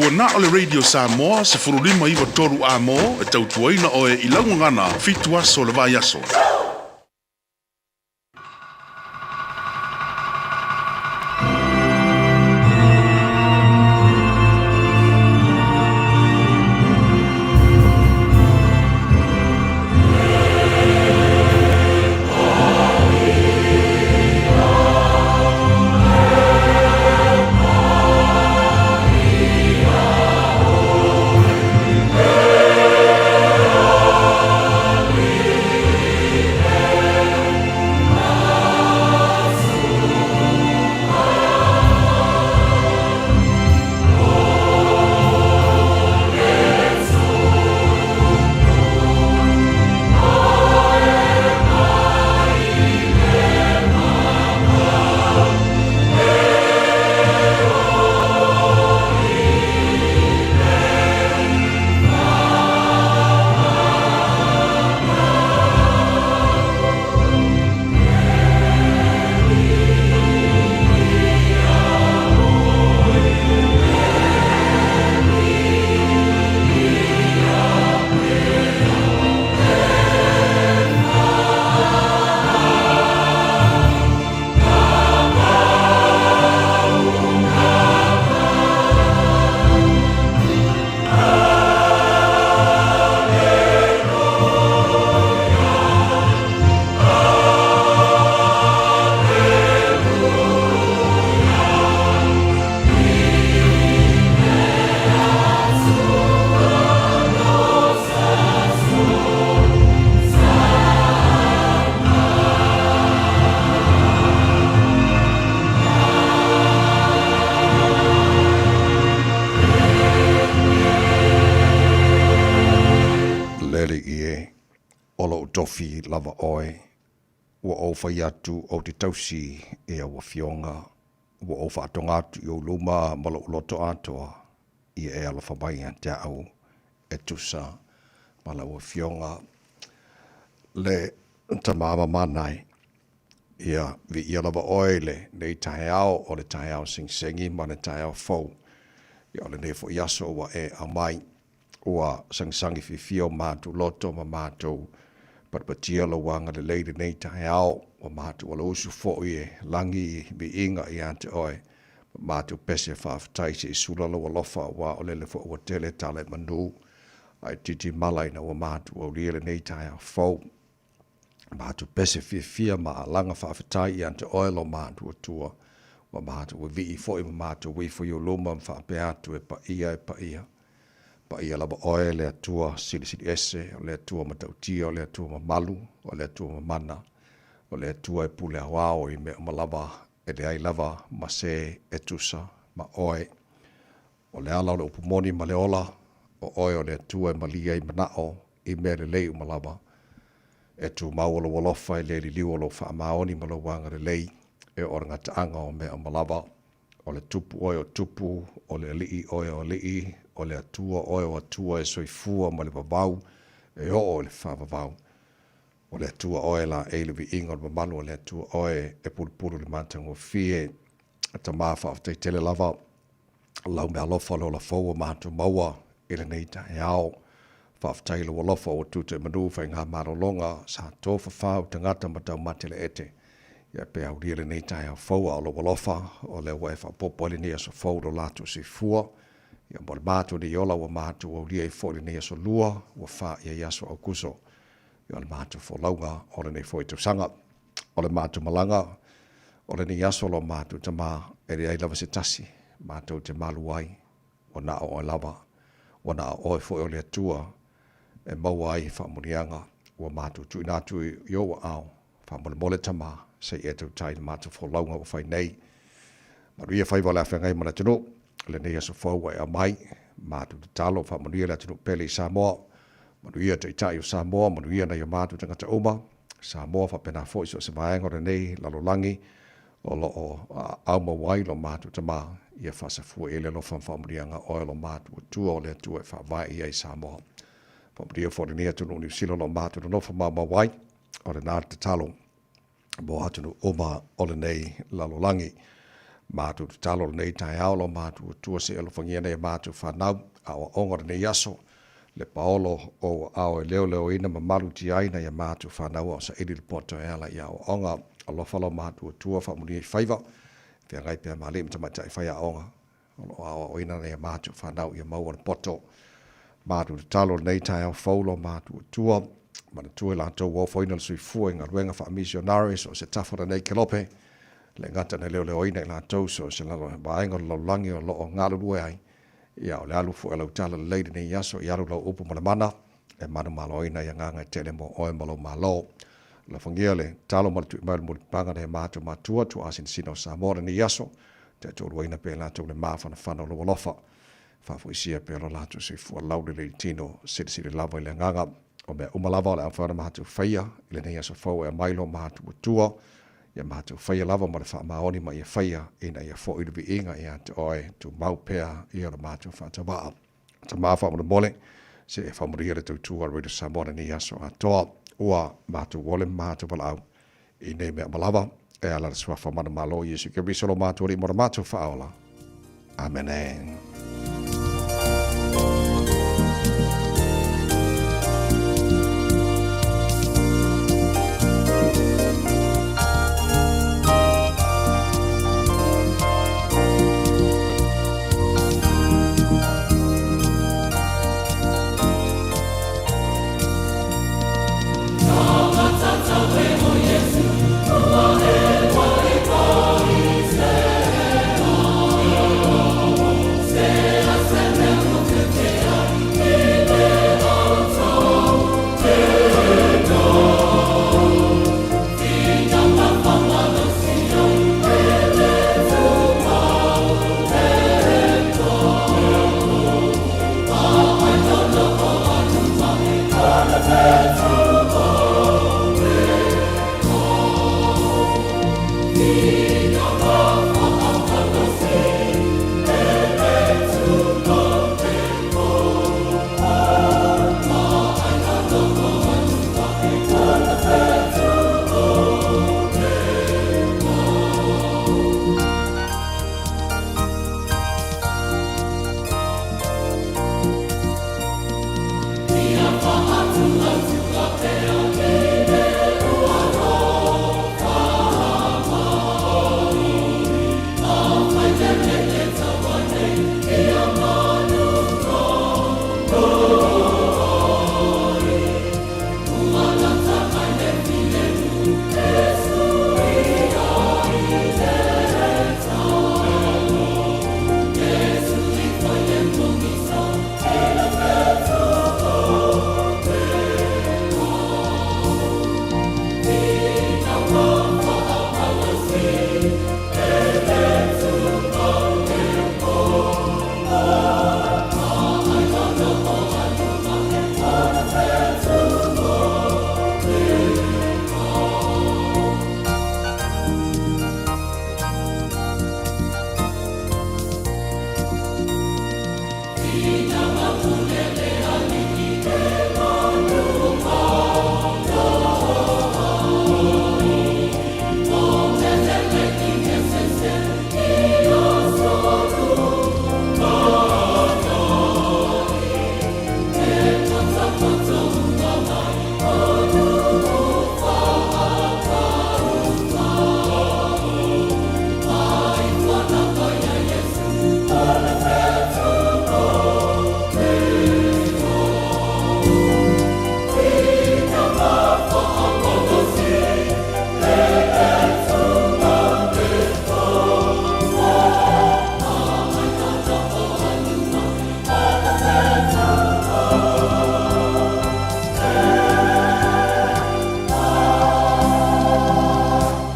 Ua na o le Radio Samoa 1593 A-mo e tautuaina oe i lau gagana 7 aso o le vaiaso. Le Alii e, o lou tofi lava oe, ua ou fai atu ou te tausi i au afioga, ua ou faatoga atu i ou luma ma lou loto atoa, ia e alofa mai ia te au e tusa ma lau afioga le Tama Mamanai. Ia viia lava oe i lenei taeao, o le taeao segisegi ma le taeao fou. Ia o lenei foi aso ua e aumai, ua sagisagi fiafia o matou loto ma matou patipatia lou agalelei i lenei taeao, ua matou alausu foi e lagi i viiga ia te oe. Ma matou pese faafetai se i sula lou alofa, aua o lele foi ua tele tala i manu, ae titi mala ina ua matou aulia lenei taeao fou. Matou pese fiafia ma alaga faafetai ia te oe lo matou Atua, ua matou vivii foi ma matou ifo i ou luma ma faapea atu, E paia, e paia, paia lava oe le Atua Silisili Ese, o le Atua matautia, o le Atua mamalu, o le Atua mamana, o le Atua e pule aoao i mea uma lava, e leai lava ma se e tusa ma oe. O le ala o le upu moni ma le ola, o oe o le Atua e malie ai manao i mea lelei uma lava. E tumau o lou alofa e le liliu o lou faamaoni ma lou agalelei, e oo i le gataaga o mea uma lava. O le Tupu oe o tupu, o le Alii oe o alii, o le Atua oe o atua e soifua ma le vavau e oo i le faavavau. O le Atua oe e laei le viiga o le mamalu o le Atua oe e pulupulu i le matagofie. Tama faafetai tele lava lau meaalofa le ola fou ua matou maua i lenei taeao. Faafetai i lou alofa ua tuta i manu faiga malologa sa tofafau tagata ma taumate le ete. Ia pe aulia lenei taeao fou a o lou alofa o lea ua e faaopoopo ai lenei aso fou lo latou soifua. Ia mo le matou nei ola ua matou aulia ai foi lenei aso lua ua faia i aso Aukuso. Ia o le matou folauga o lenei foi tausaga. O le matou malaga o lenei aso lo matou tama e leai lava se tasi matou te malu ai, ua na o oe lava, ua na o oe foi o le Atua e maua ai faamuniaga ua matou tuuina atu i ou aao. Faamolemole tama, se i e tautai i le matou folauga ua fai nei. Manuia faiva o le afeagai ma le atunuu, lenei aso fou ua e aumai, matou tatalo faamanuia le atunuu pele i Samoa, manuia Taitai o Samoa, manuia nai o matou tagata uma, Samoa faapena foi so o se vaega o lenei lalolagi o lo o aumau ai lo matou tama, ia faasafua i ai le alofa ma faamanuiaga oe o lo matou Atua o le Atua e faavae i ai Samoa. Faamanuia foi lenei atunuu Niu Sila o lo o matou nonofo maumau ai, o lena le tatalo mo atunuu uma o lenei lalolagi. Matou tatalo lenei taeao lo matou Atua se i alofagia nai a matou fanau aoaoga o lenei aso, le paolo o ou aao e leoleoina ma malutia ai nai a matou fanau a o saili le poto e ala i aoaoga. Alofa lo matou Atua faamanuia i faiva, feagai pea ma alii ma tamaitai faiaoga o lo o aoaoina nai a matou fanau ia maua le poto. Matou tatalo lenei taeao fou lo matou Atua, manatua i latou ua ofoina le soifua i galuega faamisionare so o se tafa o lenei kelope, le gata na leoleoina i latou so o se vaega o le lalolagi o lo o galulue ai, ia o le alu foi o lau talalelei i lenei aso, ia alu lau upu ma le mana e manumaloina i agaga e tele mo oe ma lou Malo. Alofagia le talo ma le tui mai o le mulipapaga nai a matou matua, tuaasinasina o Samoa i lenei aso, taitoaluaina pea i latou le mafanafana o lou alofa. Faafoisia pea lo latou soifua laulelei i le tino, silisili lava i le agaga. O mea uma lava o le a mafai ona matou faia i lenei aso fou e aumai lo matou Atua, ia matou faia lava ma le faamaoni ma ia faia ina ia foi le viiga ia te oe, tumau pea ia lo matou faatauaa. Tama faamolemole, se e faamanuia le tautua a Radio Samoa i lenei aso atoa. Ua matou ole ma matou valaau i nei mea uma lava, e ala i le Suafa manumalo o Iesu Keriso lo matou Alii mo le matou faaola. Amene.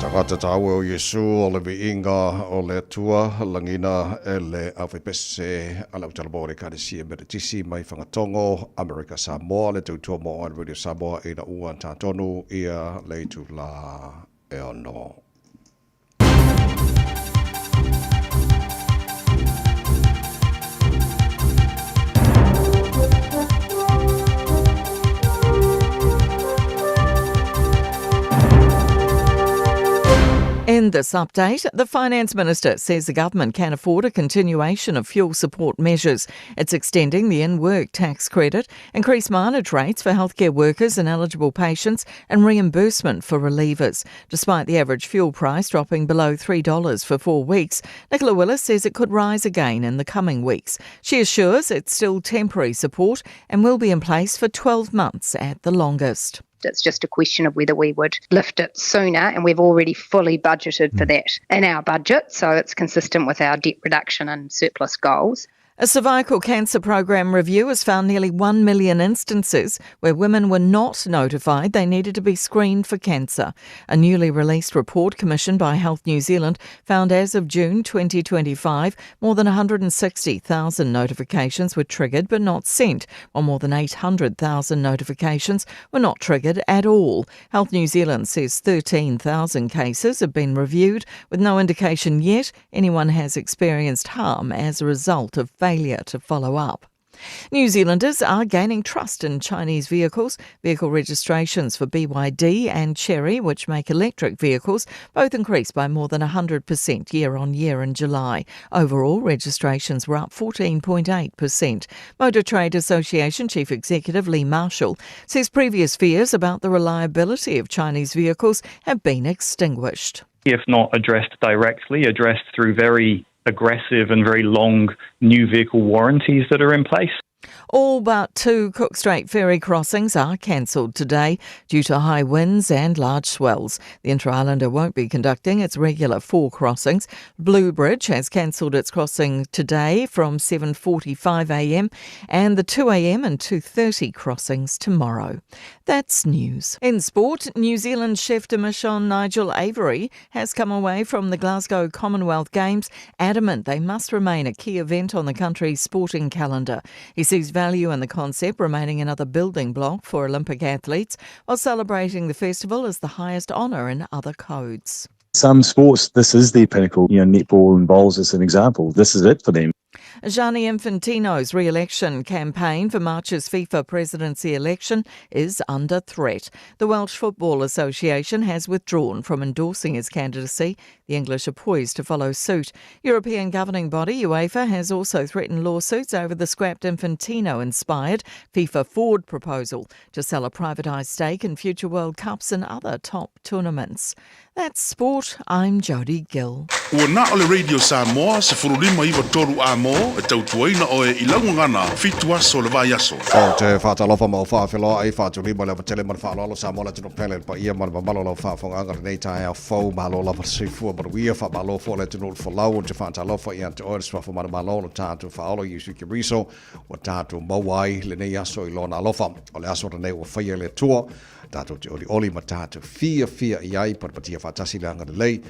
Tagata taua o Iesu o le viiga o le Atua, lagina e le aufaipese a le Autalavou o le Ekalesia Metotisi mai Fagatogo, Amerika Samoa, le tautua mo oe Radio Samoa ina ua tatonu ia le itula e ono. In this update, the Finance Minister says the government can afford a continuation of fuel support measures. It's extending the in work tax credit, increased mileage rates for healthcare workers and eligible patients, and reimbursement for relievers. Despite the average fuel price dropping below $3 for four weeks, Nicola Willis says it could rise again in the coming weeks. She assures it's still temporary support and will be in place for 12 months at the longest. It's just a question of whether we would lift it sooner, and we've already fully budgeted for hmm. that in our budget, so it's consistent with our debt reduction and surplus goals. A cervical cancer program review has found nearly 1 million instances where women were not notified they needed to be screened for cancer. A newly released report commissioned by Health New Zealand found as of June 2025, more than 160,000 notifications were triggered but not sent, while more than 800,000 notifications were not triggered at all. Health New Zealand says 13,000 cases have been reviewed, with no indication yet anyone has experienced harm as a result of failure to follow up. New Zealanders are gaining trust in Chinese vehicles. Vehicle registrations for BYD and Chery, which make electric vehicles, both increased by more than 100% year on year in July. Overall, registrations were up 14.8%. Motor Trade Association Chief Executive Lee Marshall says previous fears about the reliability of Chinese vehicles have been extinguished. If not addressed directly, addressed through very aggressive and very long new vehicle warranties that are in place. All but two Cook Strait ferry crossings are cancelled today due to high winds and large swells. The Interislander won't be conducting its regular four crossings. Blue Bridge has cancelled its crossing today from 7:45 a.m. and the 2 a.m. and 2:30 crossings tomorrow. That's news. In sport, New Zealand chef de mission Nigel Avery has come away from the Glasgow Commonwealth Games adamant they must remain a key event on the country's sporting calendar. He sees value in the concept remaining another building block for Olympic athletes while celebrating the festival as the highest honour in other codes. Some sports, this is their pinnacle. You know, netball and bowls is an example. This is it for them. Gianni Infantino's re-election campaign for March's FIFA presidency election is under threat. The Welsh Football Association has withdrawn from endorsing his candidacy. The English are poised to follow suit. European governing body UEFA has also threatened lawsuits over the scrapped Infantino-inspired FIFA Ford proposal to sell a privatised stake in future World Cups and other top tournaments. That's sport. I'm Jodie Gill. Ua na o le Radio Samoa, 159 Amo, e tautuaina oe i laugagana, fitu aso o le vaiaso. Ou te faatalofa ma ou faafeiloai, faatulima le avatele ma le faaaloalo Samoa le atunuu pele, le paia ma le mamalu o lau faafofogaaga lenei taeao fou, malo lava le soifua manuia, faamalo foi le atunuu le folau, ou te faatalofa ia te oe le Suafa Manumalo, lo tatou Faaola Iesu Keriso, ua tatou maua ai lenei aso i Lona alofa. O le aso lenei ua faia e le Atua, tatou te olioli ma tatou fiafia i ai, patipatia faatasi le agalelei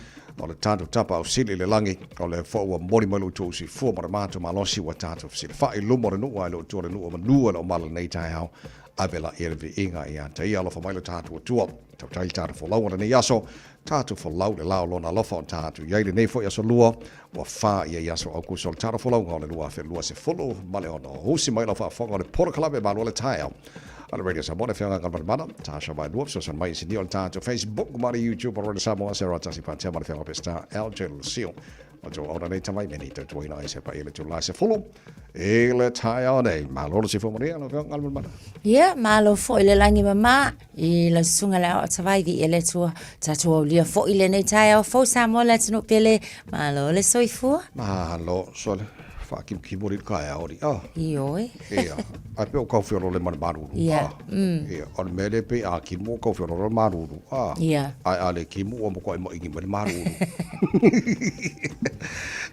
o le tatou Tapaau Sili i le lagi, o lea foi ua momoli mai lo outou soifua ma le matou malosi ua tatou fesilafai i luma o le nuu ae le o tua le nuu o manu e le o mala lenei taeao. Ave laia le viiga ia te ia, alofa mai lo tatou Atua. Tautai le tatou folauga lenei aso, tatou folau le la o lona alofa o tatou i ai lenei foi aso lua, ua fa ia i aso Aukuso o le tatou folauga o le 2026. Usi mai lau faafofoga o le polokalame Malo le taeao a le Radio Samoa, le afioga Galumalemana, Tasha Vaelua, fesoasoani mai i sinia o le tatou Facebook ma le YouTube o Radio Samoa, Sarah Tasi Patea ma le afioga Peseta LJ Lucio. O tō aura nei tamai me nei tautuaina ai se pa i le tū la se folo e le taeao nei. Malo le sifo maria lau afioga Galumalemana. Ia, malo foi le lagi mama i lau susuga le aoao tavai viia le Atua. Tatou aulia foi lenei taeao fou Samoa le atunuu pele. Malo le soifua. Malo sole whaakimukimo ri kaea ori. Ah. Ioe. Ia. Ai pe o kau whioro le mana maruru. Ia. Ah. Ia. O le mea le pe a kimo o kau whioro le maruru. Ah. Ia. Ai a le kimo o moko ai maingi mai le maruru.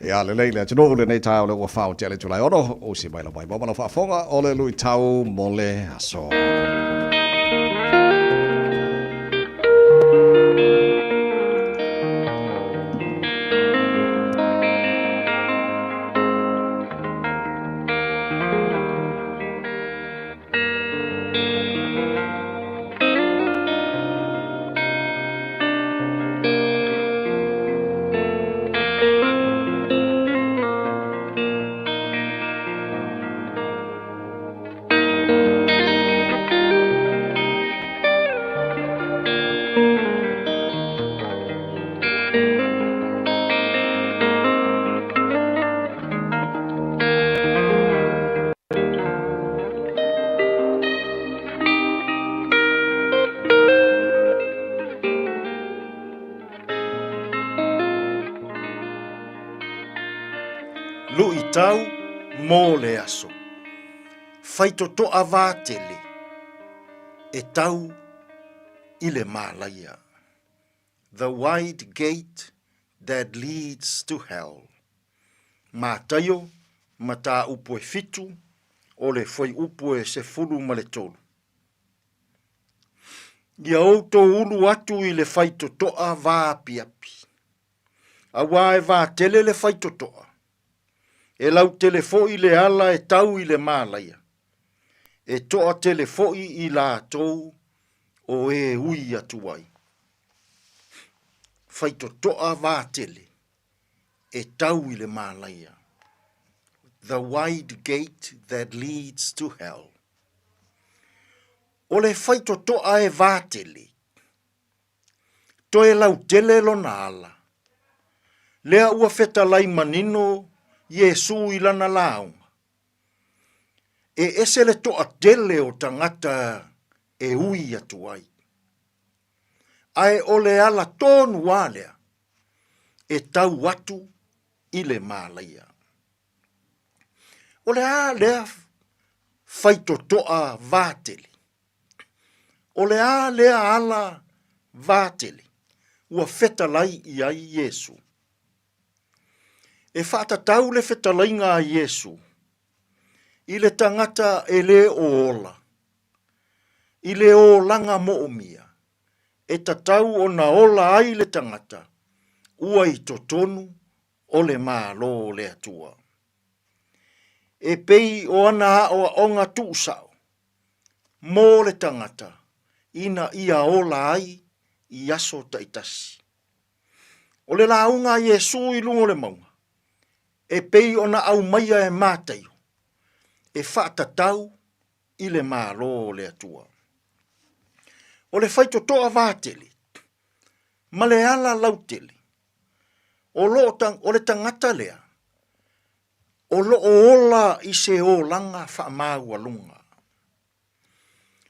Ia, lelei le atunuu lenei taeao le ua whao te ale tulai ono, o si mai la mai mamana whaafonga o le lui tau mo le aso. Talifuaitau mo le aso. Faitotoa vatele e tau i le mālaia. The wide gate that leads to hell. Mataio, mataupu e fitu, o le fuaiupu e 13. Ia outou ulu atu i le faitotoa vaapiapi. Auā e vatele le faitotoa, e lautele foi le ala e tau i le mālaia, e toatele foi i latou o e ui atu ai. Faitotoa vatele e tau i le mālaia. The wide gate that leads to hell. O le faitotoa e vatele, Toe lautele lona ala. Lea ua fetalai manino Iesū i lana lauga. E ese le toatele o tagata e ui atu ai. Ae o le ala tonu a lea e tau atu i le mālaia. O le a lea faitotoa vatele? O le a lea ala vatele ua fetalai i ai Iesu? E faatatau le fetalaiga a Iesu i le tagata e le o ola, i le olaga moomia e tatau ona ola ai le tagata ua i totonu o le Malo o le Atua. E pei o ana aoaoga tuusao mo le tagata ina ia ola ai i aso taitasi. O le lauga a Iesū i luga o le mauga, e pei ona aumaia e Mataio, e faatatau i le Malo o le Atua. O le faitotoa vatele ma le ala lautele, o, lo, o le tagata lea, o lo o ola i se olaga faamaualuga.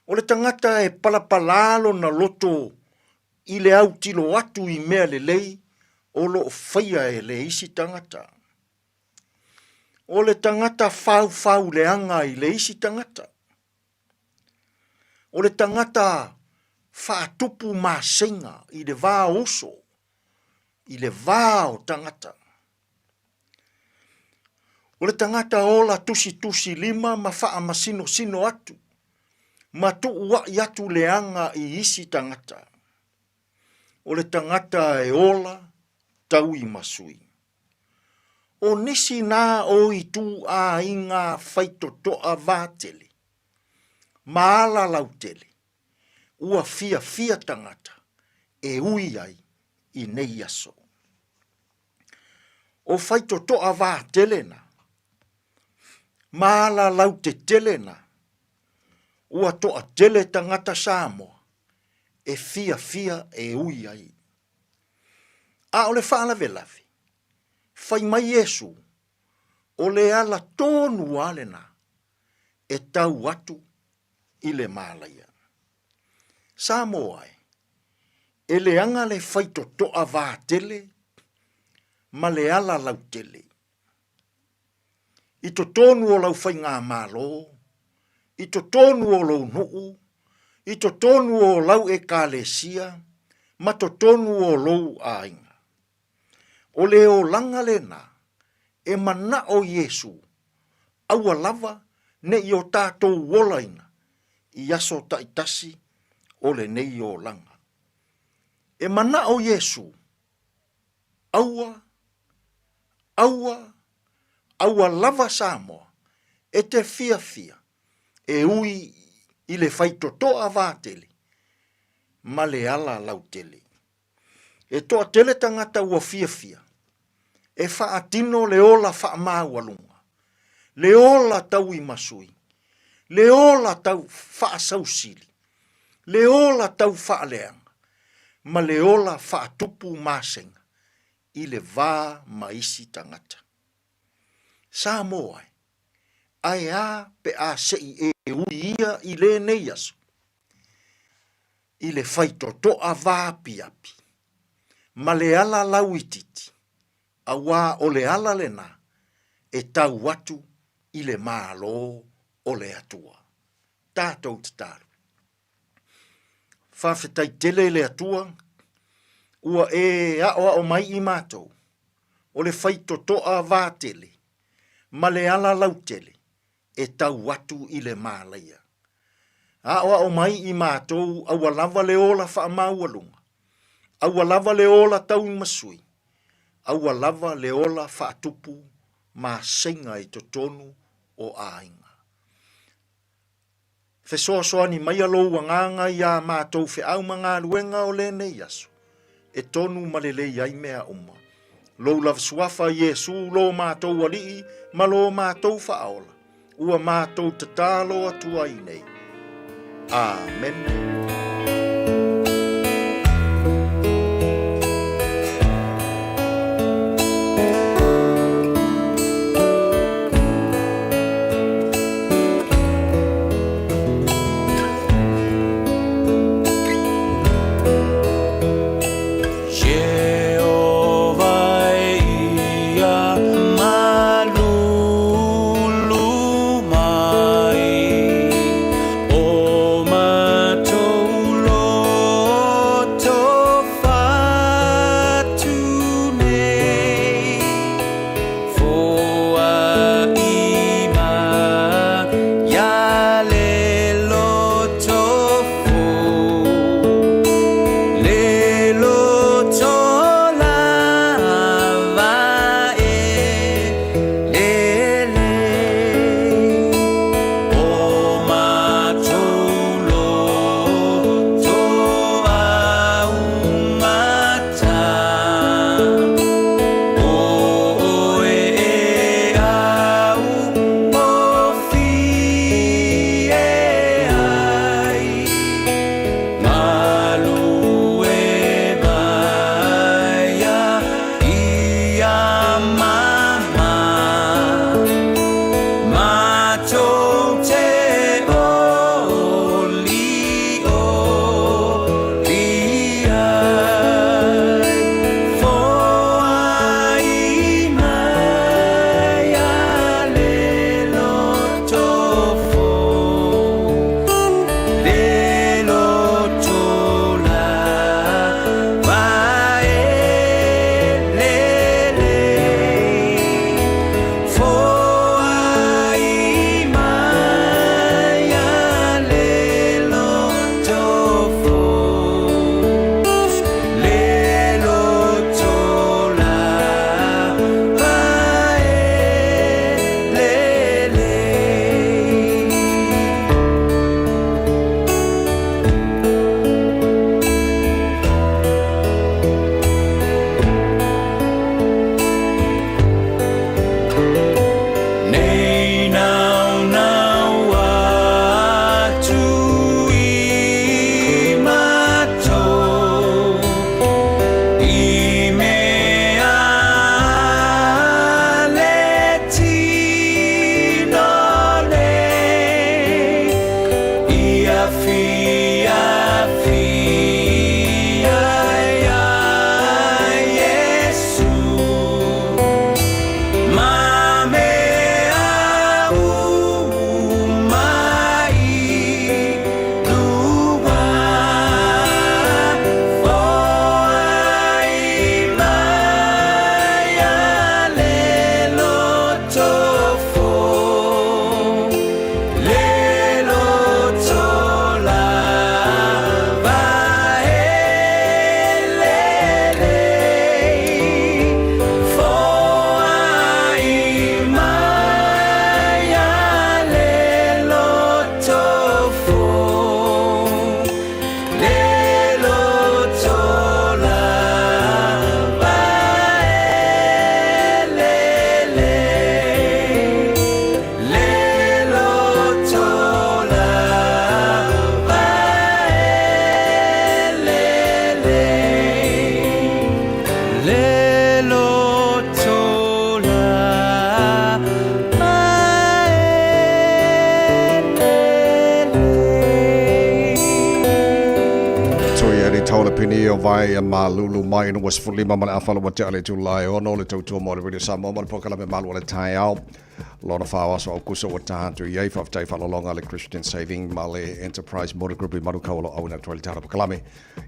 O le tagata e palapalā lona loto i le autilo atu i mea lelei o lo o faia e le isi tagata. O le tagata faufauleaga i le isi tagata. O le tagata faatupu maseiga i le va o uso, i le va o tagata. O le tagata ola tusitusi lima ma faamasinosino atu, ma tuuaʻi atu leaga i isi tagata. O le tagata e ola taui ma sui. O nisi na o ituaiga faitotoa vatele, ma ala lautele, ua fiafia tagata e ui ai i nei aso. O faitotoa vatele na, ma ala lautetele na, ua toatele tagata Samoa e fiafia e ui ai. A o le faalavelave, fai mai Iesu, o le ala tonu a lena e tau atu i le mālaia. Samoa e, e leaga le faitotoa vatele ma le ala lautele. I totonu o lau faigamalo, i totonu o lou nuu, i totonu o lau ekalesia, ma totonu o lou aiga. O le olaga lena e manao Iesu, aua lava ne i o tatou olaina i aso taitasi o lenei olaga. E manao Iesu, aua, aua, aua lava Samoa e te fiafia e ui i le faitotoa vatele ma le ala lautele. E toatele tagata ua fiafia e faatino le ola faamaualuga, le ola tauimasui, le ola tau faasausili, le ola tau faaleaga, ma le ola faatupu masega i le va ma isi tagata. Samoa e, ae a pe a se i e ui ia i lenei aso? I le faitotoa vaapiapi ma le ala lauitiiti, auā o le ala lena. e tau atu i le Malo o le Atua. Tatou tatalo. Faafetai tele i le Atua ua e aʻoaʻo mai i matou o le faitotoa vatele ma le ala lautele e tau atu i le malaia. Aʻoaʻo mai i matou aua lava le ola faamaualuga, aua lava le ola tauimasui, aua lava le ola faatupu maseiga i totonu o aiga. Fesoasoani maia lou agaga iā matou feau ma galuega o lenei aso, e tonu ma lelei ai mea uma. Lou lava suafa Iesu lo matou Alii ma lo matou Faaola, ua matou tatalo atu ai nei. Amene. tau le pini o vai e malulu mai ina ua 15 ma le afa ua tea le itula e 6 le tautua mo le Radio Samoa ma le polokalame malu o le taeao. Lona whao aso au kusa ua taha atu i ai whawhitai whalolonga le Christian Saving ma le Enterprise Motor Group i Manukau o lo auina atu ai le tala pakalame.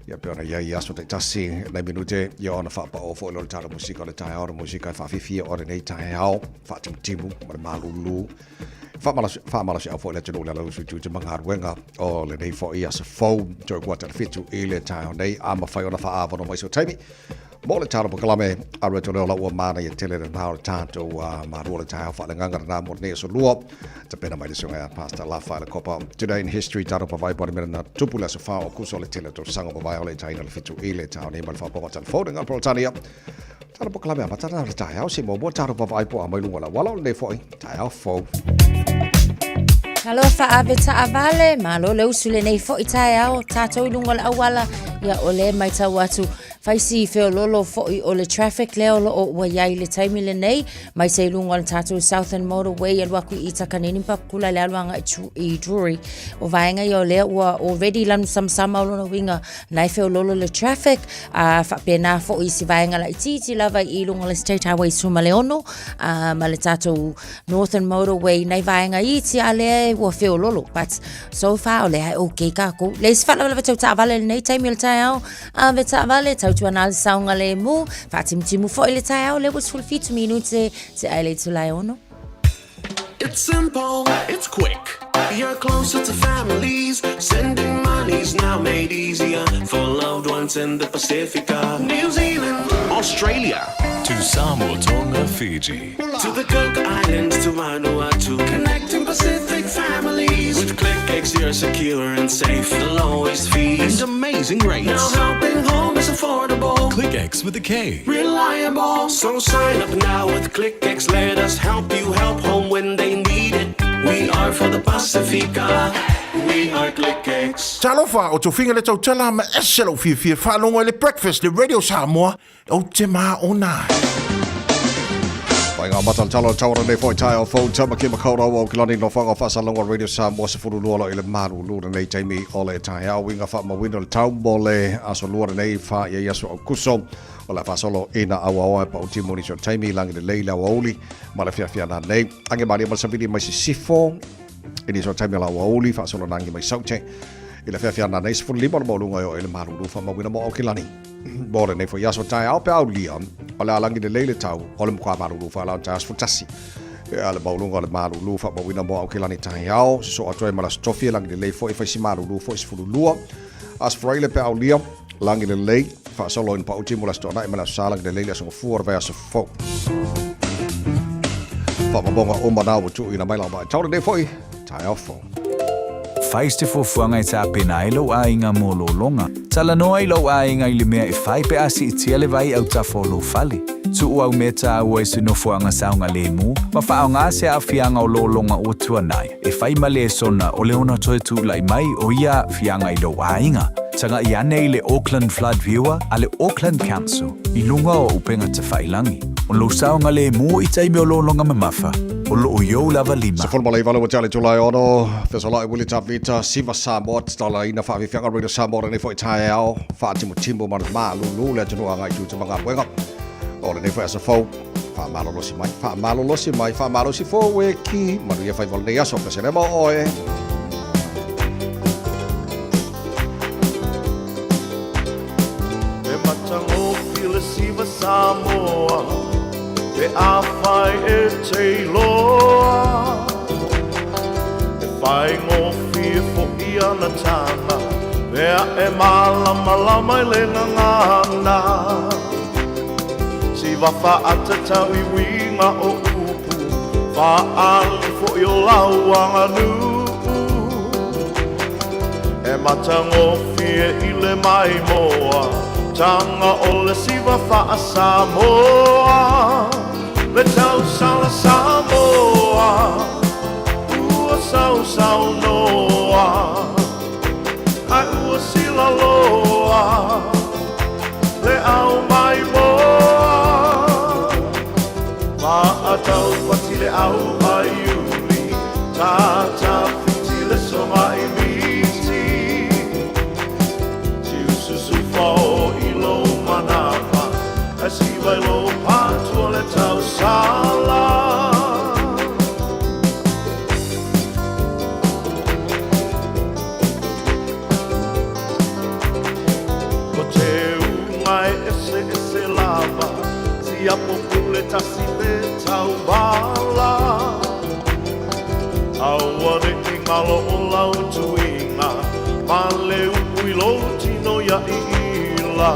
Ia pe ona iai aso taitasi nei minute ia ona whaapao fo i lo le tala musika o le taeao le musika e whaawhiwhia o lenei taeao whaatimutimu ma le malulu. Faamalosiau foi le atunuu i le alausu i tiute ma galuega o lenei foi aso fou toe kuata le 7 i le taeao nei a mafai ona faaavanoa mai so taimi mo le talo pakalame alu atu leo la ua manaia tele lena o le tatou malu o le taeao faaleagaga lena mo lenei aso lua tapena mai le susuga ia Pastor Lafa le Kopa Today in History tatou pavai po le mea na tupu le aso 4 o Kuso le tele o tausaga mavae o le itaina le 7 i le taeao nei ma le faapoga telefone ngā Peretania Talo pakalame amata na le taeao se muamua talo vavaai po a mai luga o le auala o lenei foi taeao fou. Talofa ave taavale, malo le usu lenei foi taeao, tātou i luga o le auala, ia o le maitau atu, faisi feololo foi o le traffic lea o loo ua iai le taimi lenei, mai se i luga o le tātou Southern Motorway, alu aku i Takanini Papakula le alu agai i Drury. O vaega ia o lea ua already lanu samasama o lona uiga, na e feololo le traffic, a faapena foi i si vaega laitiiti lava i luga o le State Highway 16, a, ma le tātou Northern Motorway, nai vaega iti a lea ua feololo. But so far o lea e okay kākou. Leai se faalavelave tau taavale i lenei taimi o le taeao, ave taavale, tautuana le saogalemu, faatimutimu foi le taeao, lea ua 17 minute te ai le itula e 6. It's simple, it's quick. You're closer to families. Sending money's now made easier for loved ones in the Pacifica, New Zealand, Australia, To Samoa, Tonga, Fiji. To the Cook Islands, to Vanuatu, connecting Pacific families. With KlickEx, you're secure and safe. The lowest fees and amazing rates. Now helping home is affordable. KlickEx with a K. Reliable. So sign up now with KlickEx. Let us help you help home when they need it. We are for the Pasifika. We are KlickEx. Talofa, o tofiga le tautala ma ese lou fiafia faalogo i le Breakfast le Radio Samoa, ou te māona ai. Whai ngā mata talo tauara nei foi tae o fou tama ki makaurau o kilani no whanga whasalonga Radio Samoa se furu lua i le maru lura nei taimi o le tae au winga wha mawina le tau mo le aso lua nei wha ia iaso au kuso o le whasolo ina aua oe pa o timoni so taimi langi le leila o auli ma le fiafia nā nei ange maria ma le savili mai sisifo i ni so taimi la aua uli whasolo nangi mai saute i le fiafia nā nei 15 o le maulunga o i le maru lua wha mawina mo au kilani Mo lenei foi aso taeao pe aulia, o le a lagi lelei le tau, o le matua malulu wha lau taeao 11. E a le maulunga o le malulu wha mawina mo Aukilani taeao, se so atoe ma le aso tofi e lagi lelei foi whai si malulu foi 12. Aso Faraile pe aulia, lagi lelei, whaasolo ina pauti mo le aso toanai ma le aso sa lagi lelei le aso gafua o le vaiaso fou. Whaamamonga o mana ua tuuina mai lau vaitau lenei foi taeao fou. Fai se fuafuaga e tapena ai lou aiga mo lologa. Talanoa i lou aiga i le mea e fai pe a siitia le vai autafa o lou fale. Tuu au mea taua i se nofoaga saogalemu ma faaaoga se aafiaga o lologa ua tuanai e fai ma lesona o le ono toe tulai mai o ia aafiaga i lou aiga. Taga'i ane i le Auckland Flood Viewer a le Auckland Council i luga o upega tafailangi. O lou saogalemu i taimi o lologa mamafa, o loo i ou lava lima. 18 ua tali Tulae 6, Fesolai Willie Tavita, Siva Samoa, Tatalaina Faafiafiaga Radio Samoa lenei foi taeao, Faatimutimu ma le Malulu le atunuu agai i Tuta ma Galuega. O lenei foi aso fou, faamalolosi mai, faamalolosi mai, faamalosi fou e ki, manuia faiva o lenei aso, Peselema o oe. E matagofie le siva Samoa Pe afai e te iloa E faigofie foi ana tama Mea e malamalama i le gagana Siva faatatau i uiga o upu Faaali foi o lau aganuu E matagofie i le maimoa Taga o le siva faa-Samoa Le tausala Samoa Ua sausaunoa Ae ua silaloa Le au maimoa Maataupati le au a Iuli Tatafiti le soga i miti Tiususu. Siapo pule tasi pe tauvala Auane'i ngalo o lau tuiga Ma le upu i lou tino ia iila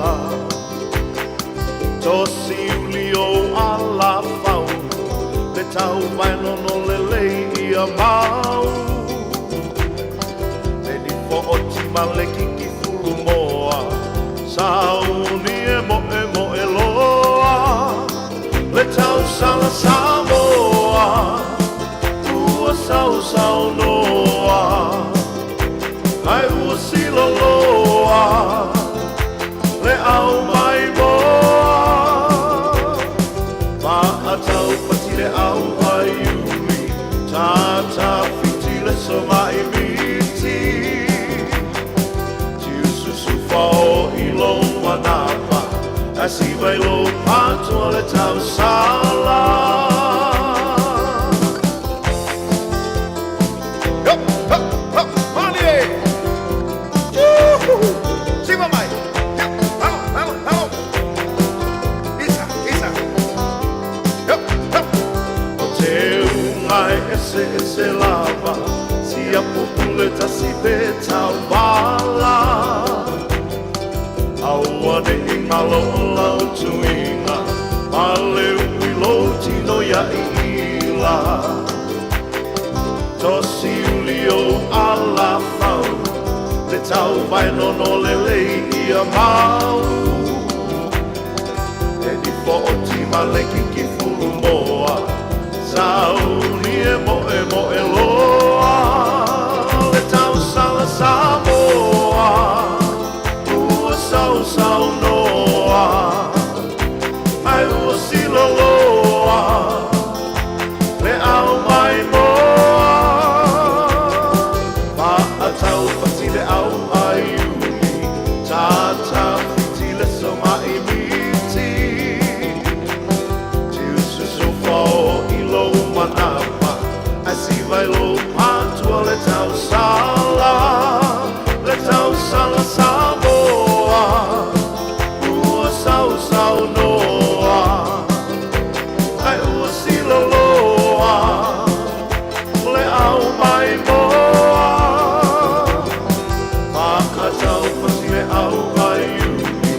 Tosi uli ou alafau Le tauvaenono lelei ia mau Le nifo oti ma le kiki fulumoa Sauni e moemoe loa Le tausala Samoa Ua sausaunoa Ae ua siloloa Le au mai moa Maatau pati le au ai uli Tata fiti le soma'i miti Tiususu fao i lou manapa Ae siva i lou patoa le tausala. Hop, hop, hop, malie! Juhu! Siva mai! Hop, alo, alo, alo! Isa, isa! Hop, hop! O te unga e ese ese lava, Siapo pule tasi pe tauvala. Aua ne'i ngalo o lau tuiga, Ma le upu i lou tino ia iila. Tosi uli ou alafau, Le tauvaenono lelei ia mau. E nifo oti ma le kiki fulumoa, Sauni e moemoe loa, Le tausala Samoa, Ua sausaunoa, Ae ua siloloa, Le au mai moa. Maatau pati le au ai uli, Tata fiti le soma'i miti. Tiususu fao i lou manapa, Ae siva i lou patua le tausala, Le tausala Samoa, Ua sausaunoa, Ae ua siloloa, Le au mai moa. Maatau pati le au ai uli,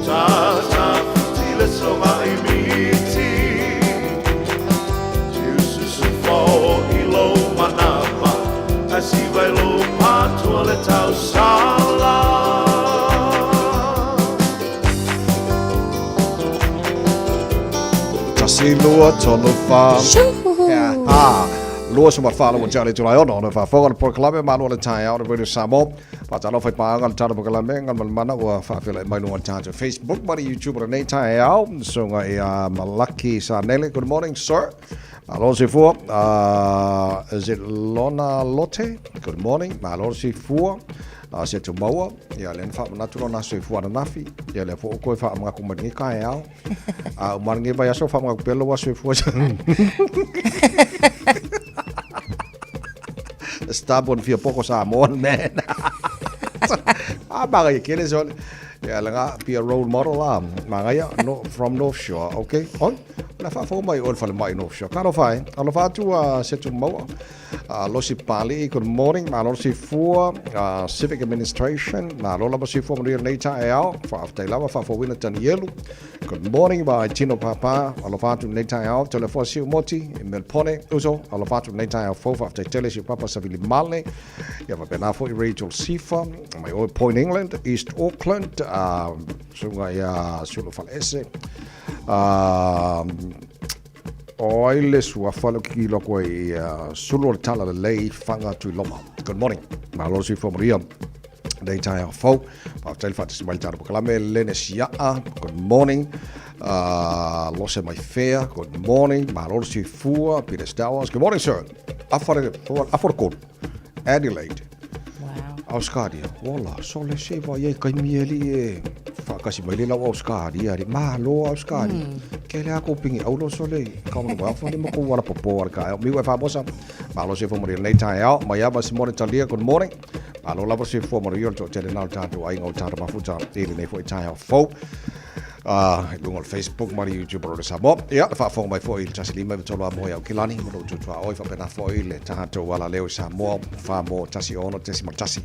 Tata fiti le soma'i miti. Tiususu fao i lou manapa, Ae siva i lou patua le tausala. Tasi, lua, tolu, fa. Ha. Lua se ma whāla wa jale July ono, ono whāwhonga le porokalame, malo le taeao le Radio Samoa. Whātalo whai pāanga le tala porokalame, ngā mana ua whāwhela mai lunga tātou Facebook, ma le YouTube le nei taeao. Sunga i a Malaki Sanele. Good morning, sir. Malo se fua. Is it Lona Lotte? Good morning. Malo se fua. Se tu maua. Ia le na whaamanatu lona soifua ananafi. Ia lea fo o koe whaamangaku mai lenei taeao. A o marangi vai aso whamangaku pea lo soifua. Stubborn fia poko Samoan man. A maga ia kele sole. Ia langa be a role model la. Maga ia no, from North Shore. Okay. Oi. La whaafo mai o le whale mai North Shore. Ka alofa e. Alofa atu a se tu maua. Losi Pali, good morning. Malo soifua, Civic Administration. Malo lava soifua manuia lenei taeao. Faafetai lava, faafouina Tanielu. Good morning, by Tino Papa. Alofa atu lenei taeao. Telefoa Siu Moti, Melpone, Uso. Alofa atu lenei taeao fou. Faafetai tele Siu Papa Savili Male. Ia faapena foi Rachel Sifa. Mai oe Point England, East Auckland. Suga ia Sulu Faleese. O ai le suafa le kikilo koe i Sulu o le Tala Lelei Whanga Tuiloma. Good morning. Malo soifua manuia. Nei taeao fou. Faafetai le faatasi mai le tatou polokalame. Lene Siaa. Good morning. Lose Maifea. Good morning. Malo le soifua. Peter Stowers. Good morning, sir. Afa le, afa le kolu. Adelaide. Wow. Auskaria. Ola, sole se va iai kaimi e li e whaakasi mai le lau Auskaria. Ri malo Auskaria. Ke le ako pingi aulo sole. Ka mo wa fa ni mo ko wala popo wala ka. Mi wa famosa. Malo se fo mo nei tai ao. Mai ava se mo talia. Good morning. Malo lava se fo mo yo to tele nau tātou ai ngau tātou mafuta. E le nei fo i tai ao fo. I luga o le Facebook ma le YouTube o le Samoa. Ia, le faafofoga mai foi i le 153 Amoa i Aukilani ma lou tutuaoi faapena foi le tatou alaleo i Samoa 4 1 6.1.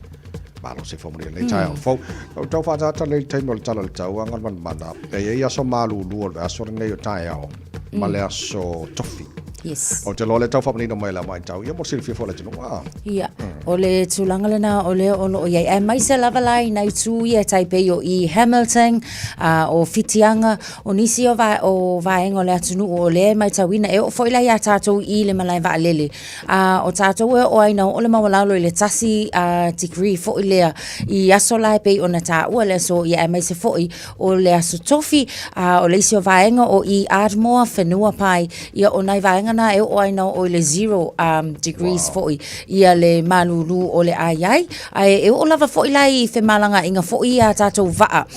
Malo se fo manuia lenei taeao fou. Ua tau faaataata lelei le taimi o le tala o le tau a Galumalemana. E i ai aso malulu o le aso lenei o taeao ma le aso tofi. Yes. Ou te iloa o lea e tau faamanino mai e le au matau, ia mo le silafia foi o le atunuu. Ah. Ia, o le tulaga lena o lea o lo o i ai. Aemaise lava la i nai itu ia e tai pei o i Hamilton, o Whitianga, o nisi o, va, o vaega o le atunuu o lea e matauina. E oo foi la iā tātou i le malae vaalele. O tātou e oo ai ina oo le maualalo i le 1 degree foi lea i aso la e pei ona taua le aso, ia aemaise foi o le aso tofi, o le isi o vaega o i Ardmore, Whenuapai, ia o nai vaega na e oo ai ina oo i le 0 degrees foi ia le malūlū o le a i ai. Ae e oo lava foi la i femalagaaiga foi ia a tātou vaa,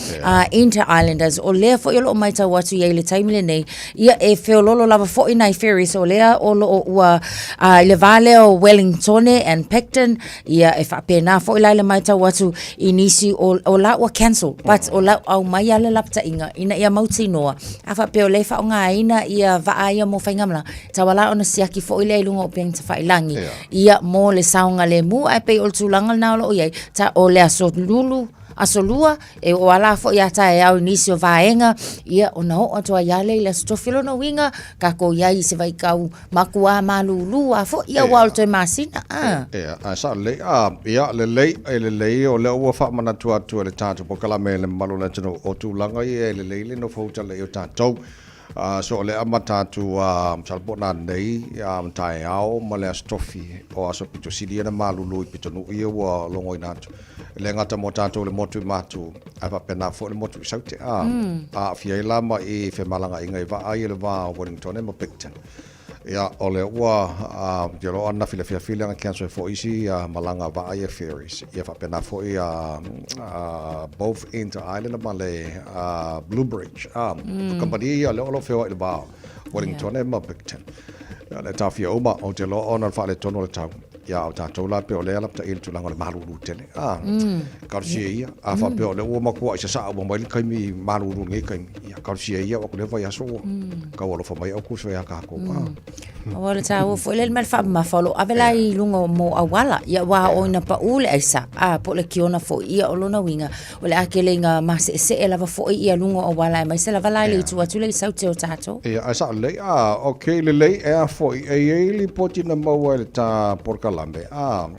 Inter-Islanders, o lea foi o lo o matau atu i ai i le taimi lenei, ia e feololo lava foi nai ferries o lea o lo o ua i le va lea o Wellingtone and Picton, ia e faapena foi la i le matau atu i nisi o, o la ua cancel, but o la ua aumai lava le lapataiga ina ia mautinoa, a faapea o lea e faaaogaina ia vaa ia mo faigamalaga, e tatau lava la ona siaki foi lea i luga o upega tafailagi, ia mo le saogalemu, ae pei o le tulaga lena o lo o i ai, ta, o le aso lulu, aso lua, e oo lava la foi ia taeao i nisi o vaega, ia ona oo atu ai lava lea i le aso tofi. O lona uiga, tatou i ai i se vaitau matua malūlū lava foi, ia aua o le toe masina. A. Ia, ae sao lelei. A, ia, lelei, e lelei, o lea ua faamanatu atu e le tatou polokalame i le mamalu o le atunuu, o tulaga ia e lelei le nofo utalai o tatou. So o lea e amata atu masalo po o nanei taeao ma le Aso Tofi o aso pito sili ia na malulu i pitonuu ia ua logoina atu. E le gata mo tatou i le motu i Matu ae faapena foi le motu i Saute. A aafia ai la ma i femalagaaiga i vaa ia i le va o Wellingtone ma Picton. Ia, o lea ua ou te iloa ananafi i le afiafi lea na cancel ai foi isi malaga vaa ia ferries. Ia faapena foi both Inter Island ma le Blue Bridge. O kamupani ia lea o lo o feoai i le va o Wellingtone ma Picton. Ia, o lea e taofia uma, ou te iloa ona o le faaletonu o le tau. Ia, a o tatou la pei o lea e lapataia i le tulaga o le malulu tele. Talosia ia, a faapea o lea ua matuai sasaa uma mai le taimi malulu i lenei taimi, ia talosia ia oo atu i lea vaiaso ua tau alofa mai au uso ia tatou. Aua o le taua foi lea le mea le faamamafa o lo o ave la i luga o mo auala, ia aua oo ina pau le aisa, a po o le kiona foi, ia o lona uiga, o le a tele ina maseesee lava foi ia luga o auala aemaise lava la i le itu atu lea i Saute o tatou. Ia, ae sao lelei, a, okay, lelei, e a foi, e i ai lipoti na maua e le ta polokalame, a,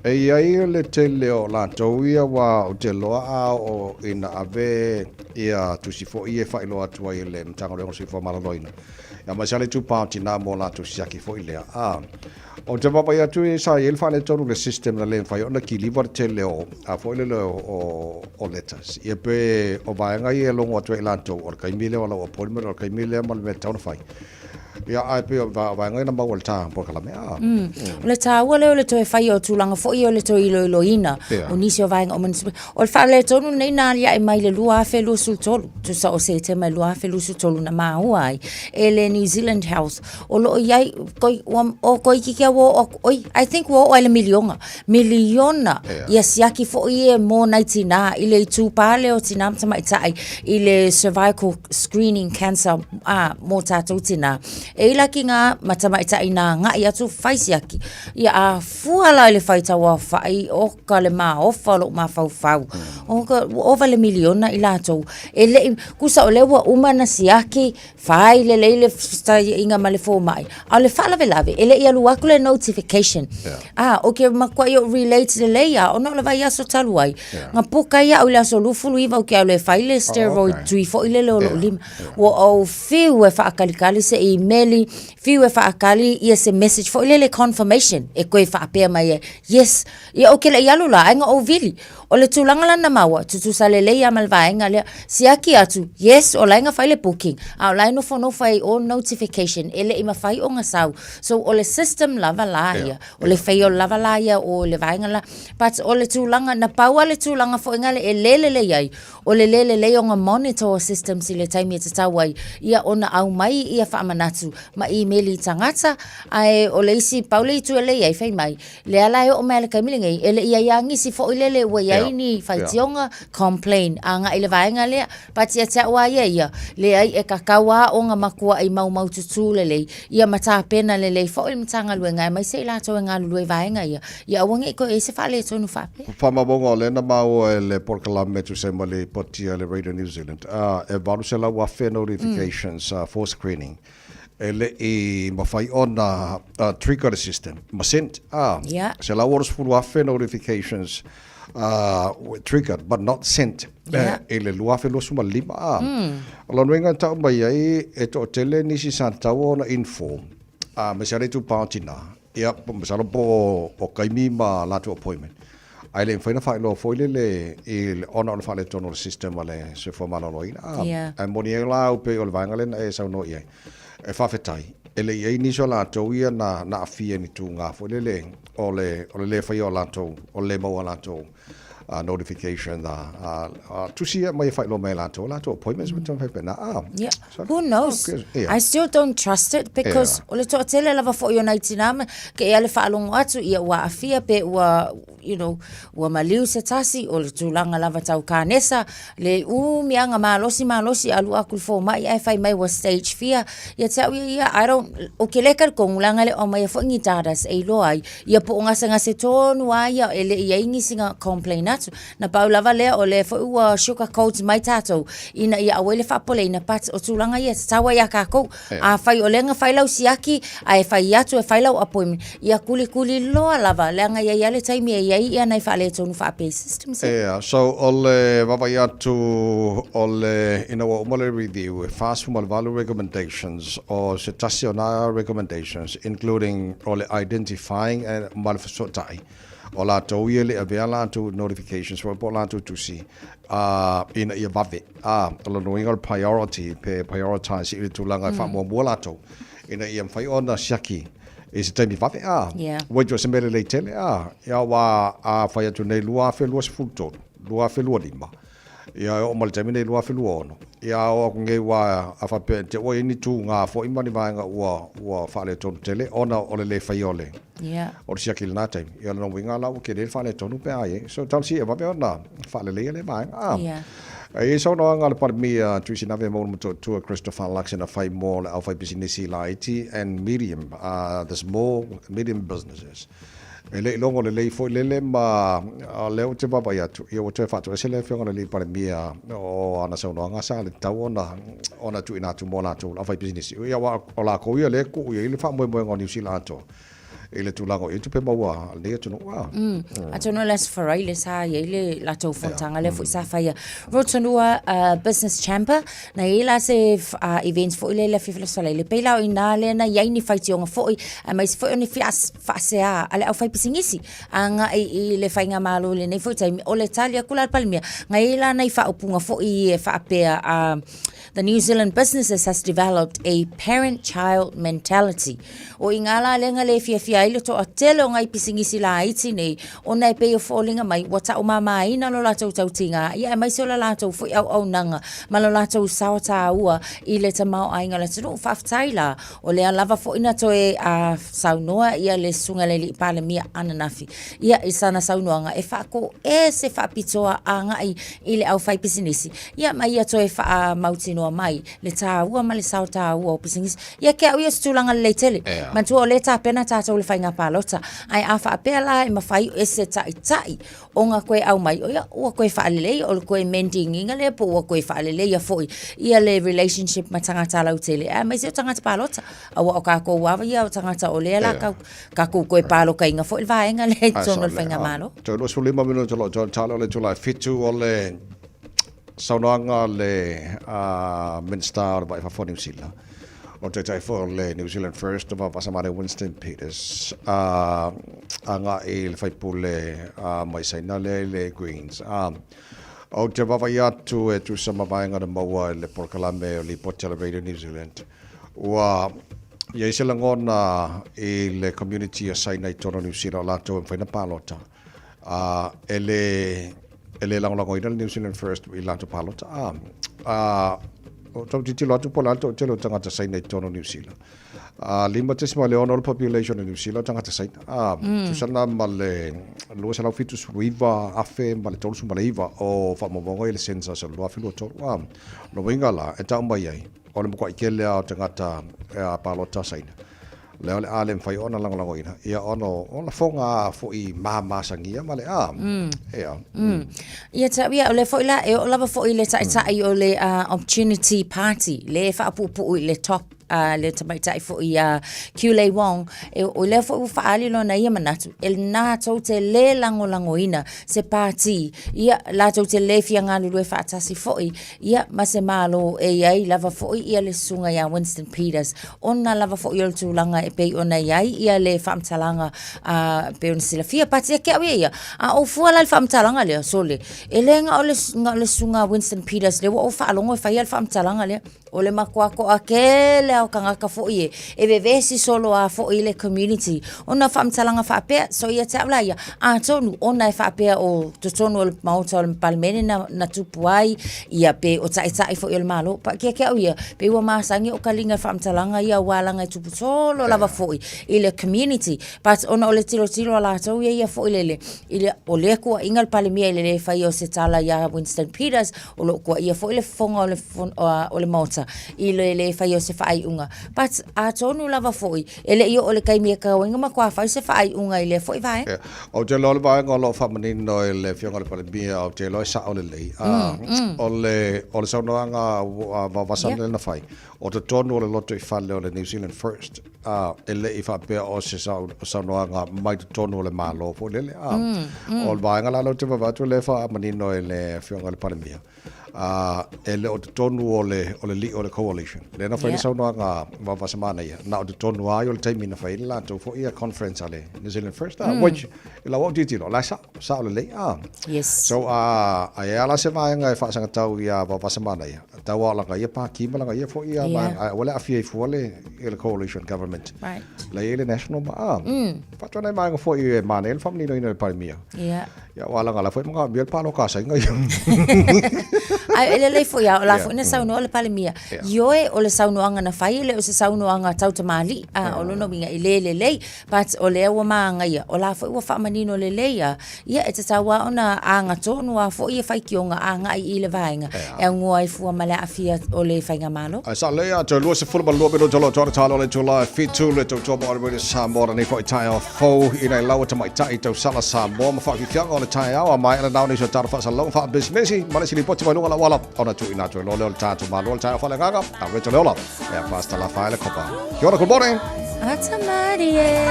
e i ai le tele o latou ia aua ou te iloa a oo ina ave ia tusi foi ia e faailoa atu ai e le Matagaluega o le Soifua Maloloina, ia aemaise lava le itupa o tina mo latou siaki foi lea, a. Ou te vaavaai atu sa i ai le faaletonu i le system na le mafai ona kiliva le tele o a foi lele o, o letters. Ia pe o vaega ia e logo atu ai i latou, o le taimi lea o lau appointment, o le taimi lea ma le mea e tatau ona fai. Ia ae pei o vaega ia na maua i le ta polokalame. A. O le taua lea o le toe faia o tulaga foi ia o le toe iloiloina o nisi o vaega uma. O le faaletonu lenei na aliae mai i le 2023, tusa o Setema i le 2023 na maua ai e le New Zealand Health O lo o i ai, koi, ua, o toeitiiti lava ua oo atu, oi, I think ua oo lava i le miliona. Miliona yeah. ia siaki foi ia mō nai tinā i le itupā lea o tinā ma tamaitai i le cervical screening cancer a, mō tātou tinā. E i la ki ngā ma tamaitai nā agai atu whai siaki. Ia a fua la i le whaitau aofai o ka le maofa o lou mafaufau. O ka, ua ova le miliona i latou. E le i, kusa o lea ua uma na siaki, Fai lelei le fesetaiaiga ma le fomai, a o le faalavelave, e le i alu atu le notification. Yeah. A, o ke makuai o relate lelei a, ona o le vaiaso talu ai. Yeah. Na puka ai au i le aso 29 ou ke alu e fai le steroid oh, okay. tui foi lele o lou yeah. lima. Yeah. Ua ou fiu e faakalikali se imeli, fiu e faakali ia se message foi lele confirmation e koe faapea mai ai. Yes, ia ou ke le i alu la, ai na ou vili. O le tulaga la na maua, tutusa lelei lava ma le vaega lea. Siaki atu, yes, o la e na fai le booking, a o la e nofonofo ai o notification e le i mafai ona sau. So o le system lava la ia, o le fail lava la ia o le vaega la. But o le tulaga, na pau lava le tulaga foi lea e le lelei ai, o le le lelei ona monitor systems i le taimi e tatau ai ia ona aumai ia faamanatu. ma imeli i tagata, ae o le isi pau le itu e lei ai fai mai, lea la e oo mai i le taimi lenei, e le i ai lava nisi foi lele ua i ai ni faitioga, complain agai i le vaega lea. But ia te au lava ia ia, leai e tatau lava ona matuai maumaututu lelei, ia ma tapena lelei foi le Matagaluega aemaise i latou e galulue i vaega ia, ia aua ne i toe i ai se faaletonu faapea. Faamaumauga o lea na maua e le polokalame e tusa ai ma le lipoti a le Radio New Zealand, e 800,000 notifications for screening e le i mafai ona trigger le system ma sent, 160,000 notifications triggered but not sent i le 2025. O lona uiga e tau mai ai e toatele nisi sa tatau ona inform aemaise lava le itupa o tina, ia masalo po o taimi ma latou appointment, ae le i mafai ona faailoa foi lele i ona o le faaletonu o le system a le Soifua Maloloina. Ae moni ai la au pei o le vaega lea na e saunoa i ai, e faafetai e le i i ai nisi o latou ia na aafia i ni tugā foi lele o le o le lē faia o latou, o le lē maua o latou notification tusi ia aumai e faailoa mai e latou latou appointments ma tulaga faapena. Yeah. Who knows? Yeah. I still don't trust it because o le toatele lava foi o nai tinā ma ke ea le faalogo atu ia ua aafia pe ua you know, ua maliu se tasi, o le tulaga lava tau kanesa, le umiaga malosi malosi alu aku i le fomai ae fai mai ua stage fia. Ia te au ia ia, I don't, ou te le talitonu leaga e le o aumaia foi ni datas e iloa ai, ia po o gasegase tonu lava ia e le i ai nisi na complain atu. Na pau lava lea o lea foi ua sugar coat mai tatou ina ia aua ai le faapopoleina but o tulaga ia e tatau ai ia tatou. Afai o lea na fai lau siaki ae fai atu e fai lau appointment, ia kulikuli loa lava leaga e i ai lava le taimi e i ai ia nai faaletonu faapea i systems ia. Ea, so o le vaavaai atu o le, ina ua uma le review, e 48 recommendations, o se tasi o na recommendations including o le identifying ma le fesootai o latou ia e le avea latou notifications foi po o latou tusi ā, ina ia vave, ā, o lona uiga o le priority, pe prioritize i le tulaga e faamuamua latou, ina ia mafai ona siaki i se taimi vave, ā, ua itu o se mea lelei tele, ā, ia aua a fai atu nei 2023, 2025, ia e oo mai le taimi nei 2026, ia a oo atu nei ua a faapea te ua i ai ni tugā foi ma ni vaega ua, ua faaletonu tele ona o le le faia o le, Yeah. O le siaki i lena taimi. Ia o lona uiga la ua tele le faaletonu pe a i ai. So talosia e vave ona faaleleia lea vaega. Ah. Yeah. E i ai saunoaga a le Palemia Tuisi Nave Maua Motootua Christopher Luxon na fai mo le aufaipisinisi laiti and medium, the small medium businesses. E le i logo lelei foi lele ma o lea ou te vaavaai atu, ia ua toe faatoese le Afioga i le Alii Palemia o ana saunoaga sa le tatau ona ona tuuina atu mo latou le aufaipisinisi. Ia aua o lakou ia lea e tuu i ai le faamoemoega o Niu Sila atoa i le tulaga o i ai tupe maua a lenei atunuu. A. Atonu o le Aso Faraile sa i ai le latou fonotaga lea foi sa faia Rotorua Business Chamber. Na i ai la se event foi lea i le afiafi o le Aso Faraile. Pei la o i ina lea na i ai ni faitioga foi aemaise foi o ni faasea a le aufaipisinisi agai i le faigamalo i lenei foi taimi. O le tali atu la a le Palemia, na i ai la nai faaupuga foi e faapea, The New Zealand businesses has developed a parent-child mentality. O i ngā la lea na le fiafia ai le toatele o ngai pisinisi laiti nei, ona e pei o foliga mai ua taumāmāina lo latou tautiga, ia aemaise o le latou foi auaunaga ma lo latou sao tāua i le tamaoaiga o le atunuu. Faafetai la, o lea lava foi na toe a saunoa ia le Susuga i le Alii Palemia ananafi ia i sana saunoaga e faatoese faapitoa agai i le aufaipisinisi, ia ma ia toe faamautinoa mai le tāua ma le sao tāua o pisinisi. Ia ke au ia o se tulaga lelei tele. Ea. Manatua o lea e tapena tatou i le faiga palota. Ae a faapea la e mafai e se taitai ona toe aumai, ia ua toe faalelei, o le toe mending-ina lea po ua toe faaleleia foi ia le relationship ma tagata lautele, aemaise o tagata palota. Aua o tatou lava ia o tagata o lea la Ea. tatou toe palotaina foi le vaega lea i totonu o le faigamalo. Toe 25 minute o lo o toe tala o le itula e 7 o le saunoaga a le Minisita o le Vai i Fafo o Niu Sila, o le Taitai foi o le New Zealand First, o Vaavasamare Winston Peters, agai i le faipule mai Saina lea i le Greens. Ou te vaavaai atu e tusa ma vaega na maua i le polokalame o Lipoti a le Radio New Zealand, ua i ai se lagona i le community a Saina i totonu o Niu Sila o latou e mafai ona palota, ā, e lē, e lē lagolagoina le New Zealand First i latou palota, ā, ā, tau tilotilo atu po o le a le toatele o tagata Saina i totonu o Niu Sila. 5.6 le population o Niu Sila o tagata Saina. Tusa lena ma le 279,000 ma le 39 o faamaumauga i le census o le 2023. O lona uiga la, e tau mai ai, o le matuai tele lava o tagata palota Saina. Lea o le a le mafai ona lagolagoina, ia ona o lafoga foi ma masagia ma le a. Ia. Ia tau ia, o lea foi la, e oo lava foi i le taitai o le Opportunity Party, lea e faapuupuu i le top a le tamaitai foi ia Kiu-Lei Wong, e, o lea foi ua faaali lona ia manatu, e latou te lē lagolagoina se pati, ia, latou te lē fia galulue faatasi foi, ia, ma se Malo e i ai lava foi ia le susuga ia Winston Peters, ona lava foi o le tulaga e pei ona i ai ia le faamatalaga a pei ona silafia. But ia te au ia ia, a ou fua la i le faamatalaga lea, sole, e le na o le, na o le susuga a Winston Peters lea ua ou faalogo e faia le faamatalaga lea. O le matua toatele lava o tagata foi e, e vevesi solo lava foi i le community ona o faamatalaga faapea. So ia te au la ia, atonu ona e faapea o totonu o le Maota o le Palemene na, na tupu ai, ia pe o taitai foi o le Malo. But ia te au ia, pei ua masani o kaliga i faamatalaga ia aua leaga e tupu solo lava foi i le community. But ona o le tilotilo a latou ia ia foi lele, i le, o lea tuuaiga le Palemia i le le faia o se tala ia Winston Peters, O lo o tuuaia foi le fofoga o le, o le Maota i le lē faia o se faaiuga. But, atonu lava foi, e le i oo i le taimi e tatau ai ona matua fai se faaiuga i lea foi vaega. Yeah. Ou te iloa o le vaega o lo o faamanino e le Afioga i le Palemia, ou te iloa e sao lelei. O le, o le saunoaga a Vaovasa lea na fai, o totonu o le lotoifale o le New Zealand First, ā, e le i faapea o se saunoaga mai totonu o le Malo foi lele, ā. O le vaega la lea ou te vaavaai atu lea e faamanino e le Afioga i le Palemia, ā, e le o totonu o le, o le lii o le coalition. Lea na fai le saunoaga a Vaovasamanaia, na o totonu lava ia o le taimi na fai ai le latou foi ia conference a le New Zealand First, ā, which, i lau au tilotilo, o la e sao, sao lelei, ā. Yes. So, ā, ai a la se vaega e faasagatau iā Vaovasamanaia, Tau a langa ia pāti ma langa ia foi ia yeah. a ua le aafia ai fua le i le coalition government. Right. La i le national ma a. Faatoa nai vaega foi e manaia le faamaninoina e le Palemia. Yeah. Ia ua langa la foi manaomia le pāloka a Saina ia. Ai e lelei foi a o la foi na saunoa le Palemia. Ioe o le saunoaga na fai e le o se saunoaga tau tamalii a o lona uiga e le lelei but o lea ua magaia o la foi ua faamanino lelei a Ia, e tatau lava ona agatonu lava foi ia faitioga agai i le vaega e aunoa ai fua ma le aafia o le faigamalo. Ae sa lelei atu, 22 minute o lo o toa talo le itula e fitu le tautua mo le Radio Samoa lenei foi taeao fou ina i laua tamaitai tausala Samoa ma faafiafiaga o le taeao a maea lenao nisi o tala faasalalauga faapisinisi ma le isi lipoti mai luga o le auala ona tuuina atu ai loa lea o le tatou Malo le taeao faaleagaga a Rachel Leola e a Pastor Lafaele Kopa. Kia ora, good morning. Ata marie.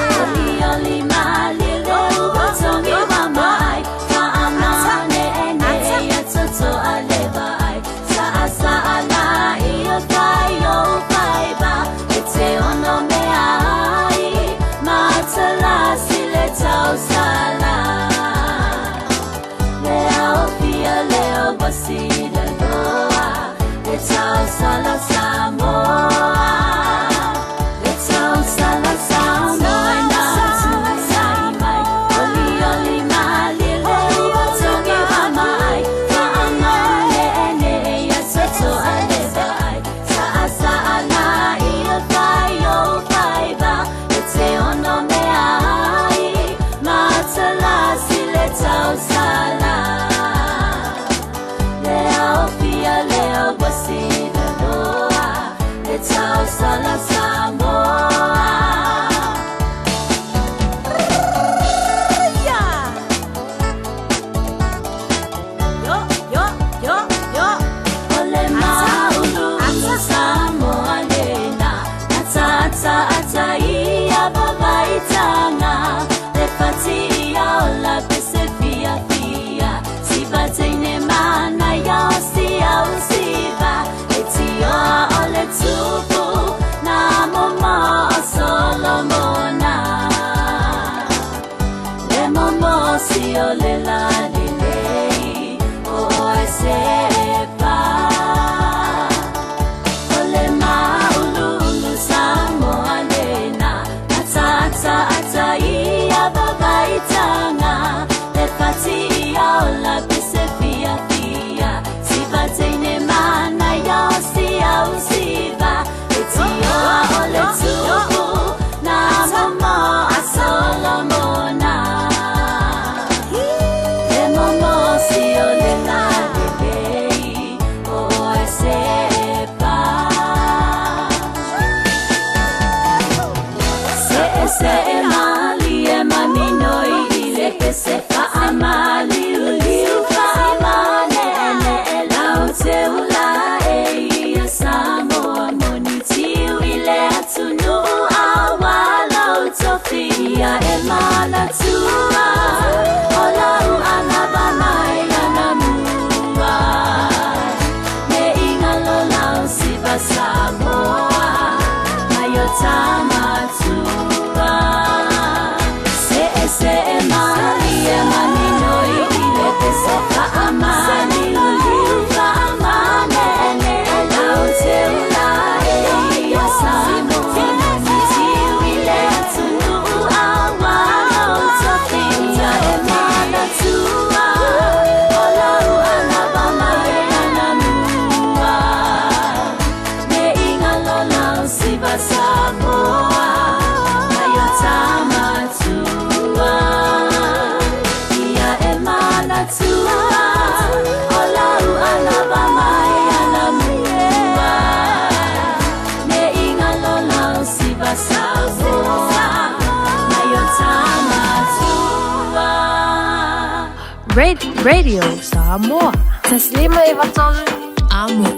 Radio Samoa. 1 5 93 Amo.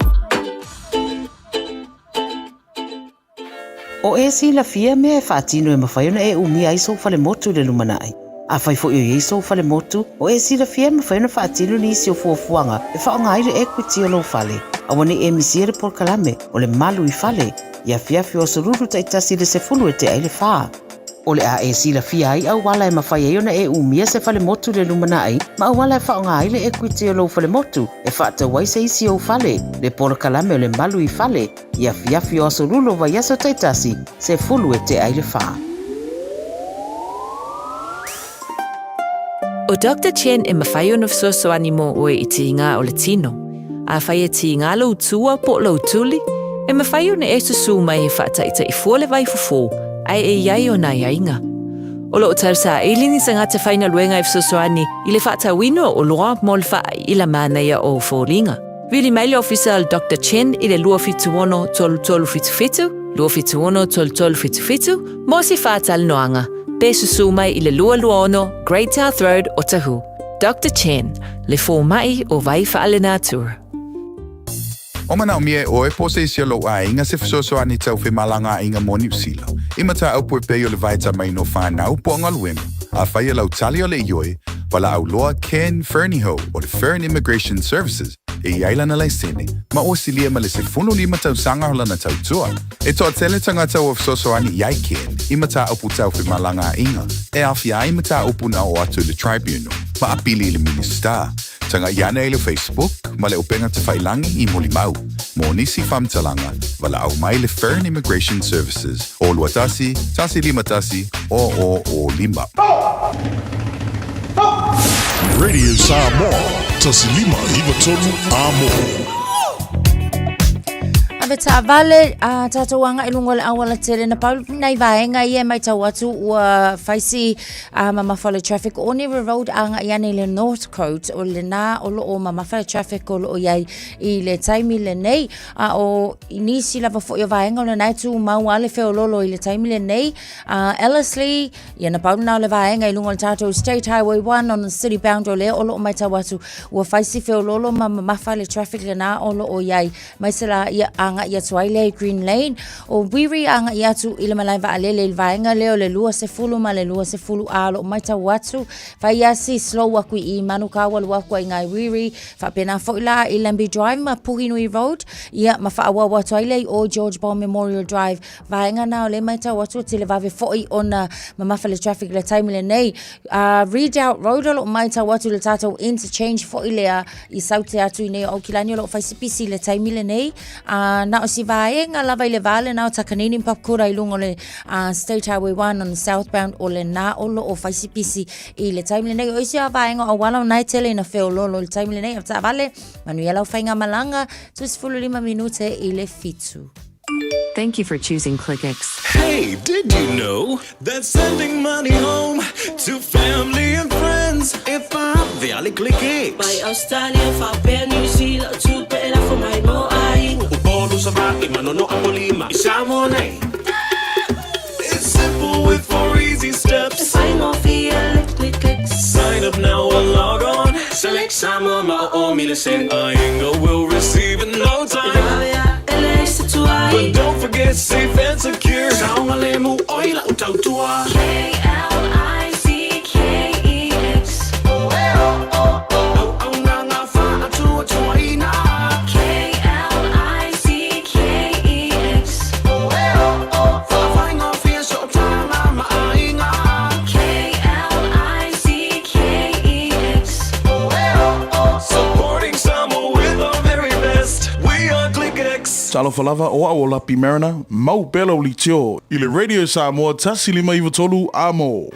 O e silafia mea e faatino e mafai ona e umia ai sou falemotu i le lumanai. Afai foi o i ai sou falemotu, o e silafia e mafai ona faatino nisi o fuafuaga e faaaoga ai le equity o lou fale. Aua ne i e misia le polokalame o le Malu i Fale i afiafi o Aso Lulu taitasi i le 10 e tea i le fa. O le a e silafia ai auala e mafai ai ona e umia se falemotu i le lumanai ma auala e faaaoga ai le equity o lou falemotu e faatau ai se isi ou fale, le polokalame o le Malu i Fale i afiafi o Aso Lulu o vaiaso taitasi, 10 e tea i le fa. ʻO Doctor Chen e mafai ona fesoasoani mo ʻoe i tīgā o le tino. Afai e tīgā lou tua po o lou tuli, e mafai ona e susū mai e faataʻitaʻi fua le vaifofo ae e i ai ona aiaiga. O lo o tausaili ni tagata faigaluega e fesoasoani i le faatauina o oloa mo le faaʻila manaia o foliga. Vili mai le ofisa o le Doctor Chen i le 276 3377, 276 3377, mo se faatalanoaga, pe susū mai i le 226 Great South Road, Otahuhu. Doctor Chen, le fōmaʻi o Vai Faalenatura. O manaomia e ʻoe po o se isi o lou ʻaiga se fesoasoani tau femalagaaiga mo Niu Sila, i mataupu e pei o le vaetamaina o whanau po o galuega, afai e lau tali o le ioe, walaau loa Ken Fernihough o le Fern Immigration Services e i ai lana laisene, ma ua silia ma le 15 tausaga o lana tautua. E toatele tagata ua fesoasoani i ai Ken i mataupu tau femalagaaiga e aafia ai mataupu na oo atu i le Tribunal ma apili i le Minisita. Tagaʻi ane i le Facebook ma le upega tafailangi i Molimau. Mo nisi faamatalaga, valaau mai le Fern Immigration Services o 21 151 0005. Radio Samoa, 1593 Amo. Ave taavale a tatou aga i luga o le auala tele na pau nai vaega ia e matau atu ua fai si a mamafa o le traffic o Onewa Road agai ane i le Northcote o lena o loo mamafa le traffic o loo iai i le taimi lenei a o nisi lava foi o vaega o lena e tumau a le feololo i le taimi lenei a Ellerslie ia na pau lena o le vaega i luga o le tatou State Highway 1 on the city bound o lea o loo matau atu ua fai si feololo ma mamafa le traffic lena o loo iai Aemaise la ia agai atu ai lea i Green Lane. O Wiri agai atu i le malae vaalele i le vaega lea o le 20 ma le 20 A o lo o matau atu. Fai a si slow aku i i Manukau alu aku ai ngai Wiri. Faapena foi la i Lambie Drive ma Puhinui Road. Ia ma faaauau atu ai lea i o George Ball Memorial Drive. Vaega na o lea matau atu e televave foi ona mamafa le traffic i le taimi lenei. Redoubt Road o lo o matau atu i le tatou interchange foi lea i saute atu i nei o Aukilani o lo o fai si pisi i le taimi lenei. Na o si vaega lava i le va lena o Takanini ma Papakura i luga o le State Highway 1 on the southbound o lena o lo o fai si pisi i le taimi lenei. O isi a vaega o auala o na e tele ina feololo i le taimi lenei. Avetaavale, manuia lau faigamalaga, 15 minute i le 7. Thank you for choosing Clickex. Hey, did you know that sending money home to family and friends e vave a le Clickex? Mai Australia faapea New Zealand o tupe e lafo mai mo aiga. Upolu, Savaii ma Nonoa po Lima i Samoa nei. It's simple with four easy steps. E faigofie le Clickex. Sign up now or log on. Select Samoa ma o o mi le send. Aiga will receive in no time. E vave a e leai se tuai. But don't forget safe and secure. Saogalemu oi lau tautua. K-L-I-C-K-E-X. Auaunaga faatuatuaina. K-L-I-C-K-E-X. Faafaigofie sootaga ma aiga. K-L-I-C-K-E-X. Supporting Samoa with our very best. We are Clickex. Talofa lava, o au o Lapi Mariner, mau pea lau litio i le Radio Samoa 1593 Amo.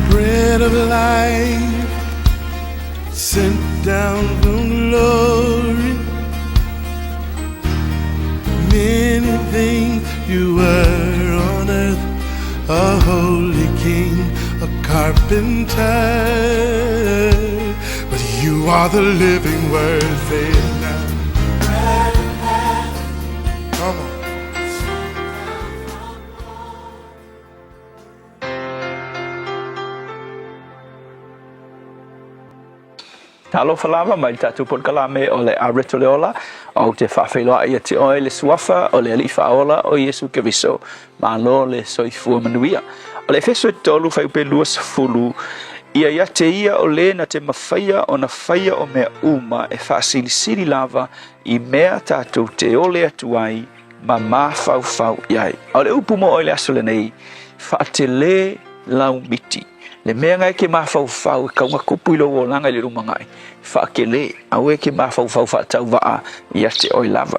Bread of life sent down from glory. Many things you were on earth, a holy king, a carpenter. But you are the living word, say it now. Come on. Talofa lava mai le tatou polokalame o le Areto le Ola, ou te faafeiloai ia te oe le suafa o le Alii Faaola o Iesu Keriso. Malo le soifua manuia. O le Efeso e 3 fuaiupu 20, Ia ia te ia o le na te mafaia ona faia o mea uma e faasilisili lava i mea tatou te ole atu ai ma mafaufau i ai. A o le upu mo oe i le aso lenei, faatele lau miti. Le mea na e ke mafaufau e kauga kupu i lou olaga i le lumanai, faatele, aua e ke mafaufau faatauvaa ia te oe lava.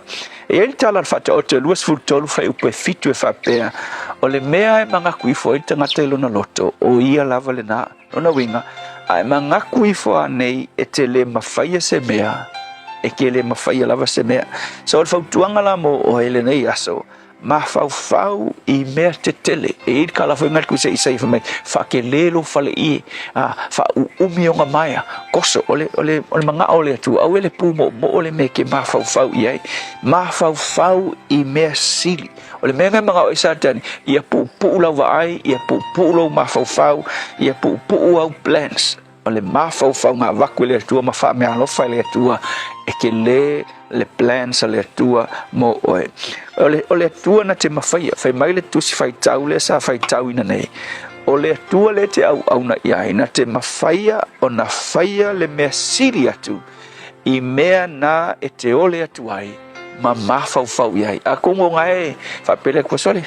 E i ai le tala a le Faataoto e 23 fuaiupu e 7 e faapea, O le mea e manatu ifo ai le tagata i lona loto, o ia lava lena. Lona uiga, a e manatu ifo anei e te le mafaia se mea, e ke le mafaia lava se mea. So o le fautuaga la mo oe i lenei aso, mafaufau i mea tetele. E i ai le tala foi ngai le Isaia fai mai, faatele lou faleie, a faauumi ona maea, koso, o le, o le, o le manao o le Atua, aua le pūmoomoo le mea e ke mafaufau i ai. Mafaufau i mea sili. O le mea ngai manao ai Satani, ia puupuu lau vaai, ia puupuu lou mafaufau, ia puupuu au plans. O le mafaufau na avatu e le Atua ma faameaalofa e le Atua, e tele le plans a le Atua mo oe. O le, o le Atua na te mafaia, fai mai le tusi faitau lea sa faitauina nei, o le Atua lea te auauna i ai, na te mafaia ona faia le mea sili atu i mea na e te ole atu ai ma mafaufau i ai. Atonu o na e faapea le Atua, sole,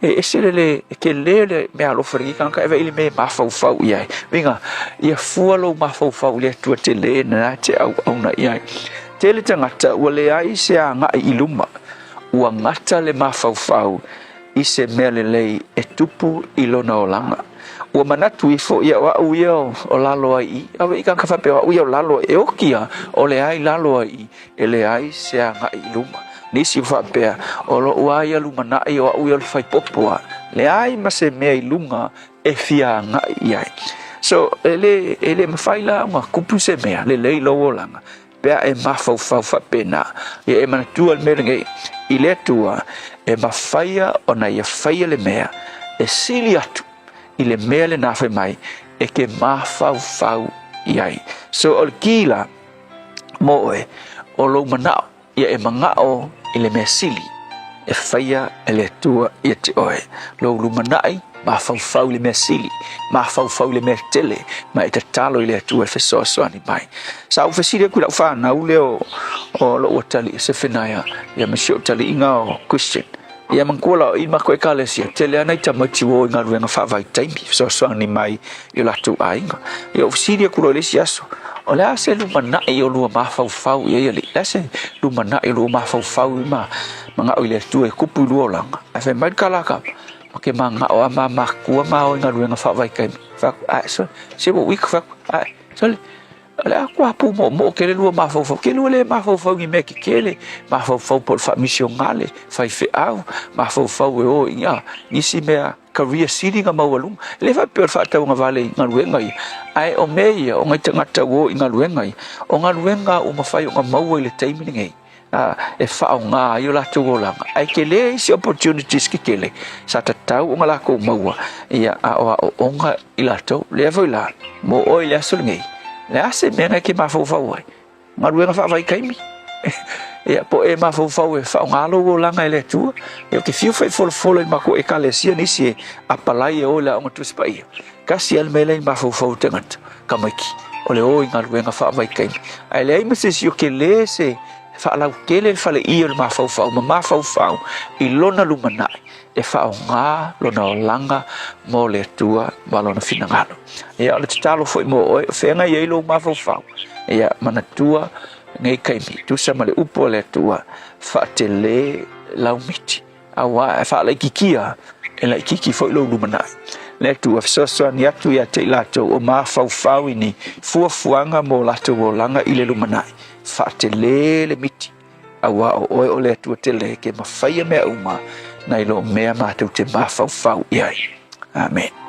e ese le le, e tele le meaalofa i lenei tagata, e vaai i le mea e mafaufau i ai. Uiga, ia fua lou mafaufau i le Atua tele na e te auauna i ai. Tele tagata ua leai se agai i luma, ua gata le mafaufau i se mea lelei e tupu i lona olaga. Ua manatu ifo, ia o au ia o lalo ai i i. Awe i tagata faapea o au ia o lalo ai. E oki a, o leai lalo ai i, e leai se agai i luma. Nisi ua faapea, o loʻu a ia lumanai o au ia o le faipopo a. Leai ma se mea i luga e fia agai i ai. So, e le, e le mafai la ona kupu se mea lelei i lou olaga Pe a e mafaufau faapena, ia e manatua le mea lenei, i le Atua e mafaia ona ia faia le mea e sili atu i le mea lena fai mai e ke mafaufau i ai. So o le ki la mo oe, o lou manao, ia e manao i le mea sili e faia e le Atua ia te oe. Lou lumanai, mafaufau i le mea sili, mafaufau i le mea tele, ma e tatalo i le Atua e fesoasoani mai. Sa ou fesili atu i lau fanau lea o, o lou atalii Sefenaia, ia ma si ou taliiga o Christian. Ia manatua la o i matou ekalesia, tele lava nai tamaiti ua o i galuega faavaitaimi, fesoasoani mai i o latou aiga. Ia ou fesili atu loa i le isi aso, o le a se lumanai o lua mafaufau i ai alii? Le a se lumanai o lua mafaufau i ma manao i le Atua e kupu i lua olaga? Ae fai mai le kalaka, ma ke manao a ma makua ma o i galuega faavaitaimi. Fai atu, ae sole, se ua uika, fai atu, ae sole, O le a kua pūmoomoo kele lua mafaufau, ke lua le mafaufau i ni mea kekele, mafaufau po o le faamisionale, faifeau, mafaufau e o i a nisi mea career sili na maualuga. E le faapea o le faatauagavale i galuega ia, ae o mea ia o nai tagata ua o i galuega ia, o galuega ua mafai ona maua i le taimi lenei. e faaaoga ai o latou olaga, ae tele isi opportunities kekele sa tatau ona latou maua, ia, a o aoaoga i latou. Lea foi la, mo oe i le aso lenei, le a se mea na e ke mafaufau ai? Galuega faavaitaimi? Ia, po o e mafaufau e faaaoga lou olaga e le Atua? Ia, ou te fiu foi e folafola i le matou Ekalesia nisi e apalai e o i le Aoga Tusi Paia. Tasi lava le mea lea i mafaufau o tagata, tamaiti, o le o i galuega faavaitaimi. Ae leai ma se isi o tele se faalautele le faleie o le mafaufau ma mafaufau i lona lumanai e faaaoga lona olaga mo le Atua ma lona finagalo. Ia, o le tatalo foi mo oe, o feagai ai lou mafaufau, ia manatua nei taimi, tusa ma le upu a le Atua, faatele lau miti. Aua e faalaititia, e laititi foi lou lumanai. Le Atua fesoasoani atu ia te i latou o mafaufau i ni fuafuaga mo latou olaga i le lumanai. Faatele le miti, aua o oe o le Atua tele ke mafaia mea uma nai lo mea matou te mafaufau i ai. Amen.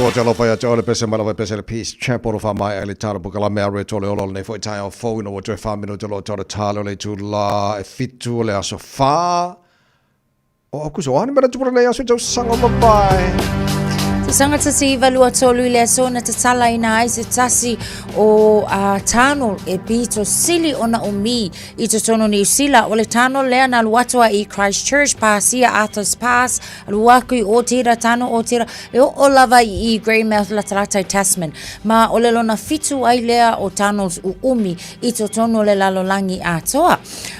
Ua talofa ia te oe le pese mai lava i pese le Peace Chapel o whaamaea i le tala pukalame a Reto le ola o lenei foi taeao fou ina ua toe wha minute o loo tau le tale o le itulā e fitu o le aso whā o Aukuso. O a ni mea na tupu lenei aso i tausaga ua mavae? Tausaga 1923 i le aso na tatalaina ai se tasi o uh, tunnel e pito sili ona umi i totonu o Niu Sila. O le tunnel lea na alu atu ai i Christchurch, pasia Arthur's Pass, alu aku i Otira, tano Otira, e oo lava i i Greymouth latalata i Tasman. Ma o le lona fitu ai lea o tunnels uumi i totonu o le lalolagi atoa.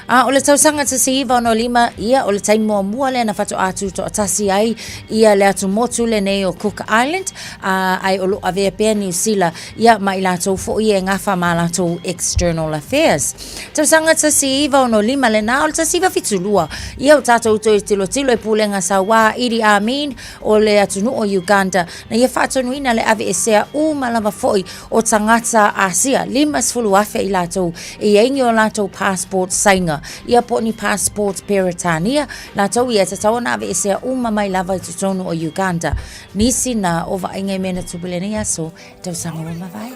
A o le tausaga 1965, ia o le taimi muamua lea na faatoa tutoatasi ai ia le atumotu lenei o Cook Island, a ai o lo o avea pea Niu Sila ia ma i latou foi e gafa ma latou external affairs. Tausaga 1965 lena, o le 1972, ia o tatou toe tilotilo i pulega sauā Idi Amin o le atunuu o Uganda, na ia faatonuina le aveesea uma lava foi o tagata Asia, 50,000 i latou e i ai ni o latou passport Saina, ia po o ni passport Peretania, latou ia e tatau ona aveesea uma mai lava i totonu o Uganda. Nisi na o vaaiga i mea na tupu i lenei aso, tausaga ua mavae.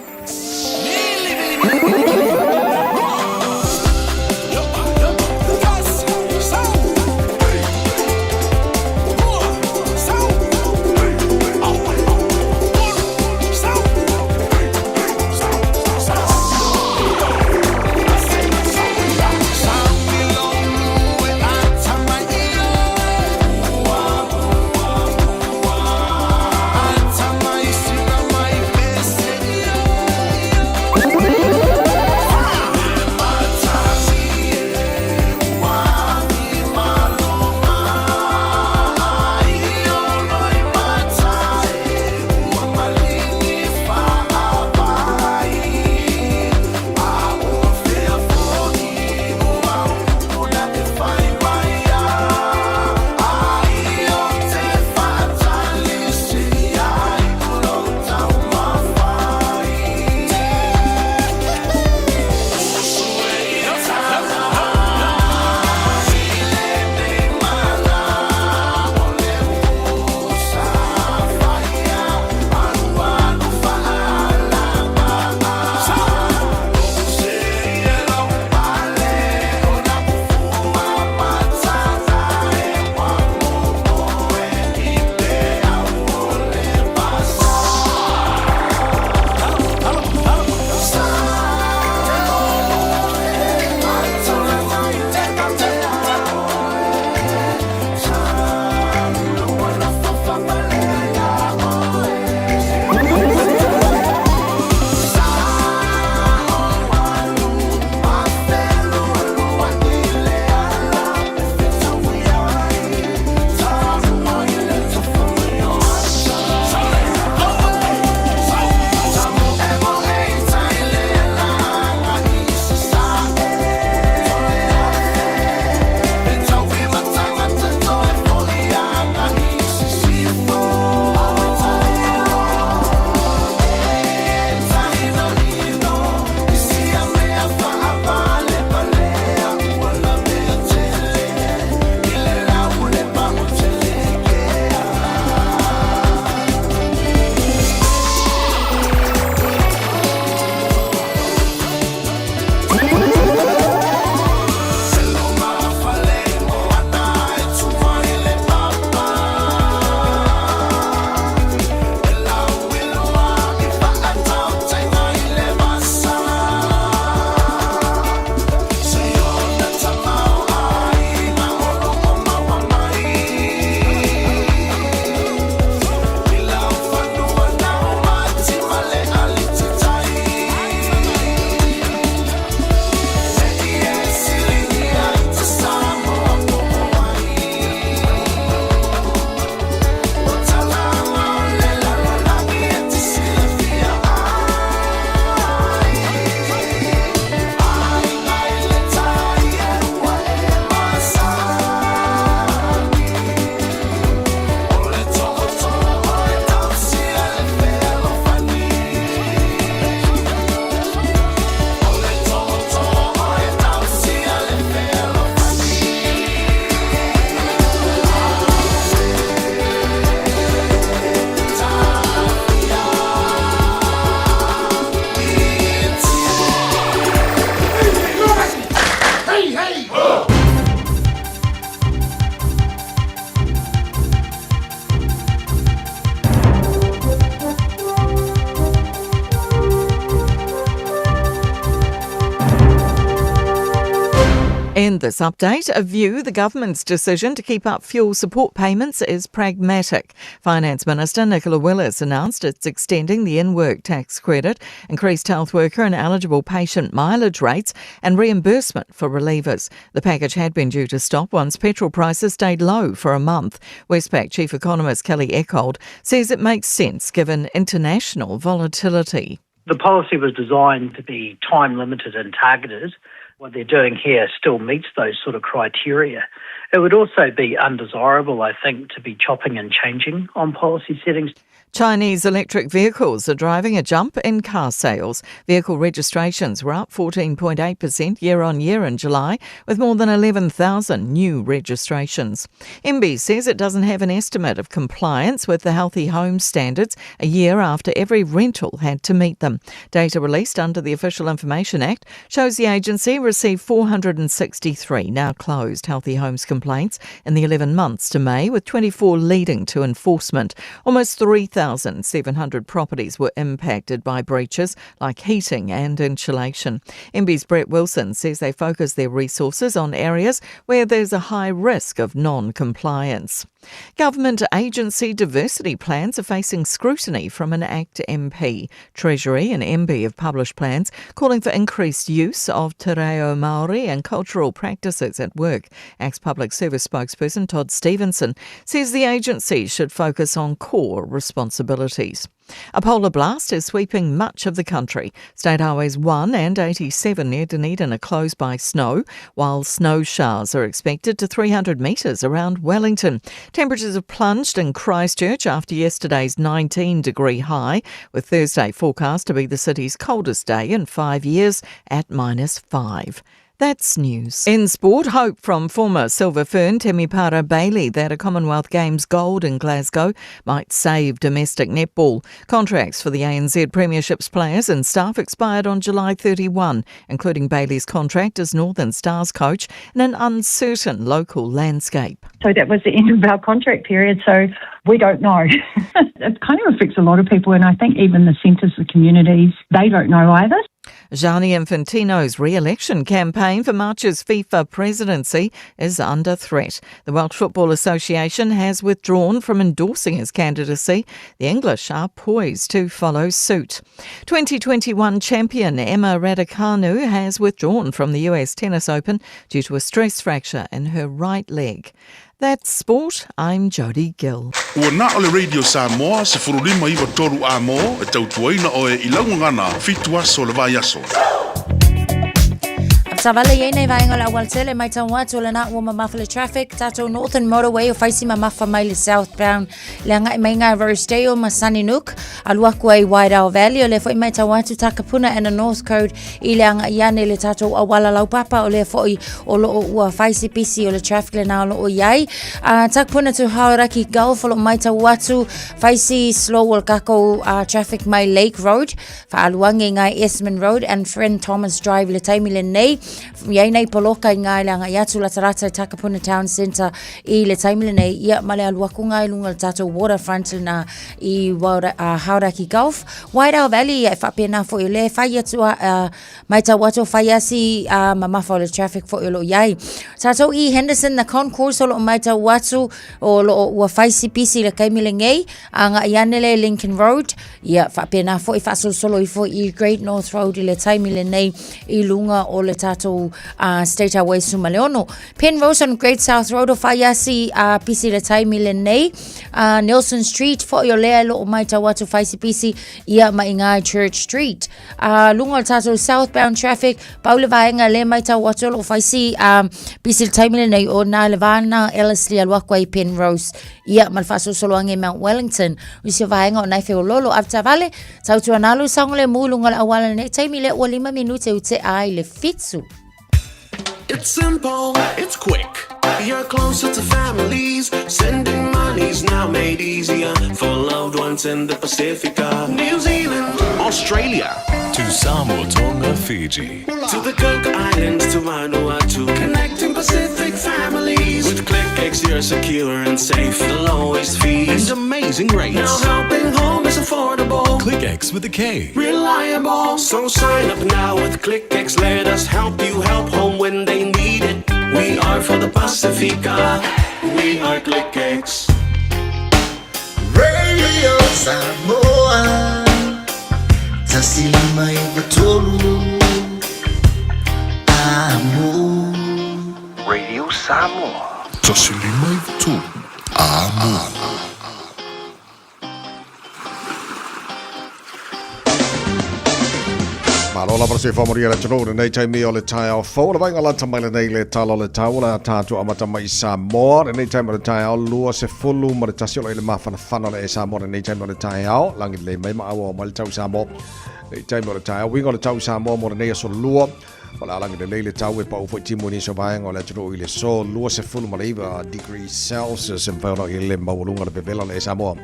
In this update, a view the government's decision to keep up fuel support payments is pragmatic. Finance Minister Nicola Willis announced it's extending the in-work tax credit, increased health worker and eligible patient mileage rates and reimbursement for relievers. The package had been due to stop once petrol prices stayed low for a month. Westpac chief economist Kelly Eckhold says it makes sense given international volatility. The policy was designed to be time limited and targeted. What they're doing here still meets those sort of criteria. It would also be undesirable, I think, to be chopping and changing on policy settings. Chinese electric vehicles are driving a jump in car sales. Vehicle registrations were up 14.8% year on year in July, with more than 11,000 new registrations. MB says it doesn't have an estimate of compliance with the Healthy Home standards a year after every rental had to meet them. Data released under the Official Information Act shows the agency received 463 now closed Healthy Homes complaints in the 11 months to May, with 24 leading to enforcement. Almost 3,700 properties were impacted by breaches like heating and insulation. MB's Brett Wilson says they focus their resources on areas where there's a high risk of non-compliance. Government agency diversity plans are facing scrutiny from an ACT MP. Treasury and MB have published plans calling for increased use of te reo Māori and cultural practices at work. ACT's public service spokesperson Todd Stevenson says the agency should focus on core responsibilities. A polar blast is sweeping much of the country. State Highways 1 and 87 near Dunedin are closed by snow, while snow showers are expected to 300 metres around Wellington. Temperatures have plunged in Christchurch after yesterday's 19 degree high, with Thursday forecast to be the city's coldest day in five years at minus 5. That's news. In sport, hope from former Silver Fern Temipara Bailey that a Commonwealth Games gold in Glasgow might save domestic netball. Contracts for the ANZ Premiership's players and staff expired on July 31, including Bailey's contract as Northern Stars coach in an uncertain local landscape. So that was the end of our contract period. So we don't know. it kind of affects a lot of people, and I think even the centres, the communities, they don't know either. Gianni Infantino's re-election campaign for March's FIFA presidency is under threat. The Welsh Football Association has withdrawn from endorsing his candidacy. The English are poised to follow suit. 2021 champion Emma Raducanu has withdrawn from the US Tennis Open due to a stress fracture in her right leg. That's sport. I'm Jodie Gill. Ua na o le Radio Samoa 159 Amo e tautuaina oe i lau gagana fitu aso o le vaiaso. Tavale i nei vaenga o le aualatele mai tau atu o lena ua mamafa le traffic tātou Northern Motorway o whaisi mamafa mai le southbound le angai mai ngā Rosedale ma Sunnynook alu aku ai Wairau Valley o le foi mai tau atu Takapuna and the North Code i le agai ane le tātou auala laupapa o lea foʻi o loo ua fai se pisi o le traffic lenā o loo iai. Uh, Takapuna to Hauraki Gulf o loo maitau atu fai si slow o le kākou uh, traffic mai Lake Road whaaluange i ngā Esmond Road and Friend Thomas Drive le taimi lenei iai nei poloka i ngā le agai atu latarata i Takapuna Town Centre i le taimi lenei ia ma le alu aku ngā i lunga le tātou waterfront lena i Waura, uh, Hauraki Gulf Wairau Valley e faapena foʻi o lea e fai atu a uh, maitau atu o fai asi a uh, mamafa o le traffic foʻi o loo iai. Tatou i Henderson the concourse o loo maitau atu o loo ua fai si pisi le kaimi lenei a ngai ane le Lincoln Road ia faapena foʻi faasolosolo ifo i Great North Road i le taimi lenei i luga o le tatou uh, State Highway Sumaleono. Penrose on Great South Road o fai asi a uh, pisi le taimi lenei uh, Nelson Street foʻi o lea e loo maitau atu fai si pisi ia ma i ngā Church Street. Uh, lunga o le tātou southbound traffic, pau le vaenga le maitau atu o loo fai si um, pisi le taimi lenei o nā le vāna Ellerslie alu aku ai Penrose ia ma le faasolosolo age Mount Wellington. O isi o vaenga o nai feololo avetavale, tautuana alu saogalemu i luga o le auala lenei taimi lea ua lima minute u tea ai le fitu. It's simple, it's quick. You're closer to families. Sending money's now made easier for loved ones in the Pacifica, New Zealand, Australia. To Samoa, Tonga, Fiji. To the Cook Islands, to Vanuatu. Connecting Pacific families. With ClickX, you're secure and safe. The lowest fees and amazing rates. Now helping home is affordable. ClickX with a K. Reliable. So sign up now with ClickX. Let us help you help home when they need it. We are for the Pasifika. We are Click X. Radio Samoa 153 Amo. Radio Samoa. 153 Amo. Malo lava se whamori le atunuu lenei taimi o le taeao fou. O le vaaiga lata mai lenei le tala o le tau o le a tatou amata mai i Samoa lenei taimi o le taeao 21 o lo o i le mafanafana o le e Samoa lenei taimi o le taeao. Lagi lelei mai ma auau mai le tau i Samoa lenei taimi o le taeao. Uiga o le tau i Samoa mo lenei aso lua. O le a lagi lelei le tau e pau foi timu i nisi o vaega o le atunuu i le aso 29 degrees Celsius e mafai ona i le maualuga o le vevela o le e Samoa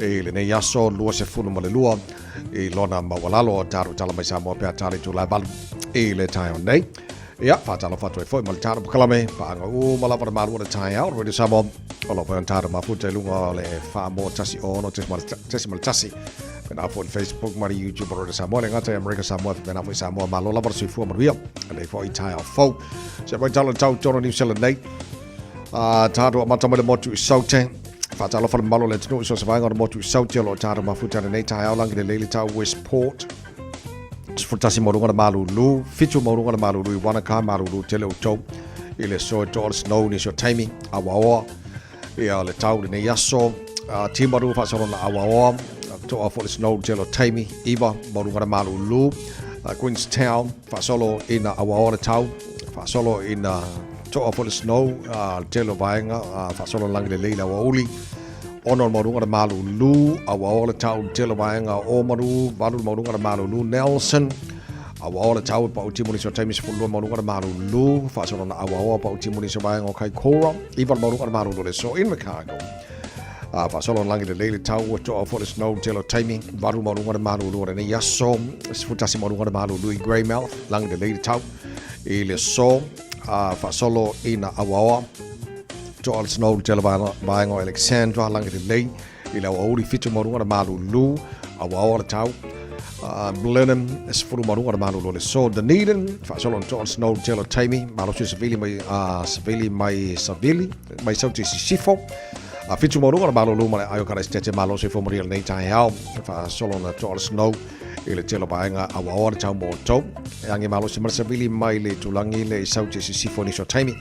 i lenei aso 22 i lona maualalo o tatou tala mai Samoa pe a tala i tula e 8 i le taeao nei. Ia, faatalofa atu ai foi ma le tatou pakalame, paaga uma lava na malu o le taeao, Radio Samoa, o lo o foi ona tatou mafuta i luga o le Famoa 106.1, pena foi le Facebook ma le YouTube o Radio Samoa, le gata i Amerika Samoa, pena foi Samoa, malo lava le soifua manuia, lei foi taeao fou. Se mai tala tau toro New Zealand nei, tatou amata mai le motu i Saute, faatalofa le mamalu o le atunuu i so o se vaega o le motu i Saute o lo o tatou mafuta lenei taeao lagi lelei le tau Westport, 11 maualuga le malulu, 7 maualuga le malulu i Wanaka, malulu tele outou i le aso e toa le snow nisi o taimi, auaoa ia le tau lenei aso, Timaru faasolo na auaoa, toa foi le snow tele o taimi, 9 maualuga le malulu, Queenstown faasolo ina auaoa le tau, faasolo ina toa foi le snow, le tele o vaega, faasolo lagi lelei le aoauli, 6 le maualuga le malulu, auaoa le tau le tele o vaega o Ōmaru, 8 le maualuga le malulu, Nelson, auaoa le tau e pau timu nisi o taimi 12 maualuga le malulu, faasolo na auaoa pau timu nisi o vaega o Kaikoura, 9 le maualuga le malulu le aso Invercargill. Faasolo na lagi lelei le tau ua toa foi le snow le tele o taimi, 8 maualuga le malulu o lenei aso, 11 maualuga le malulu i Greymouth, lagi lelei le tau i le aso, faasolo ina auaoa. Toa le snow le tele vaega o Alexandra, lagi lelei i le aoauli 7 maualuga le malulu, auaoa le tau. Blenheim, 10 maualuga le malulu o le aso. Dunedin, faasolo na toa le snow le tele o taimi, malosi o savili mai, savili mai savili, mai Saute i Sisifo. 7 maualuga le malulu ma le aio Karaisitete, malosi fo maria lenei taeao, faasolo na toa le snow i le tele o vaega auaoa le tau mo outou. E agi malosi ma le savili mai le itulagi le i Saute i Sisifo i nisi o taimi.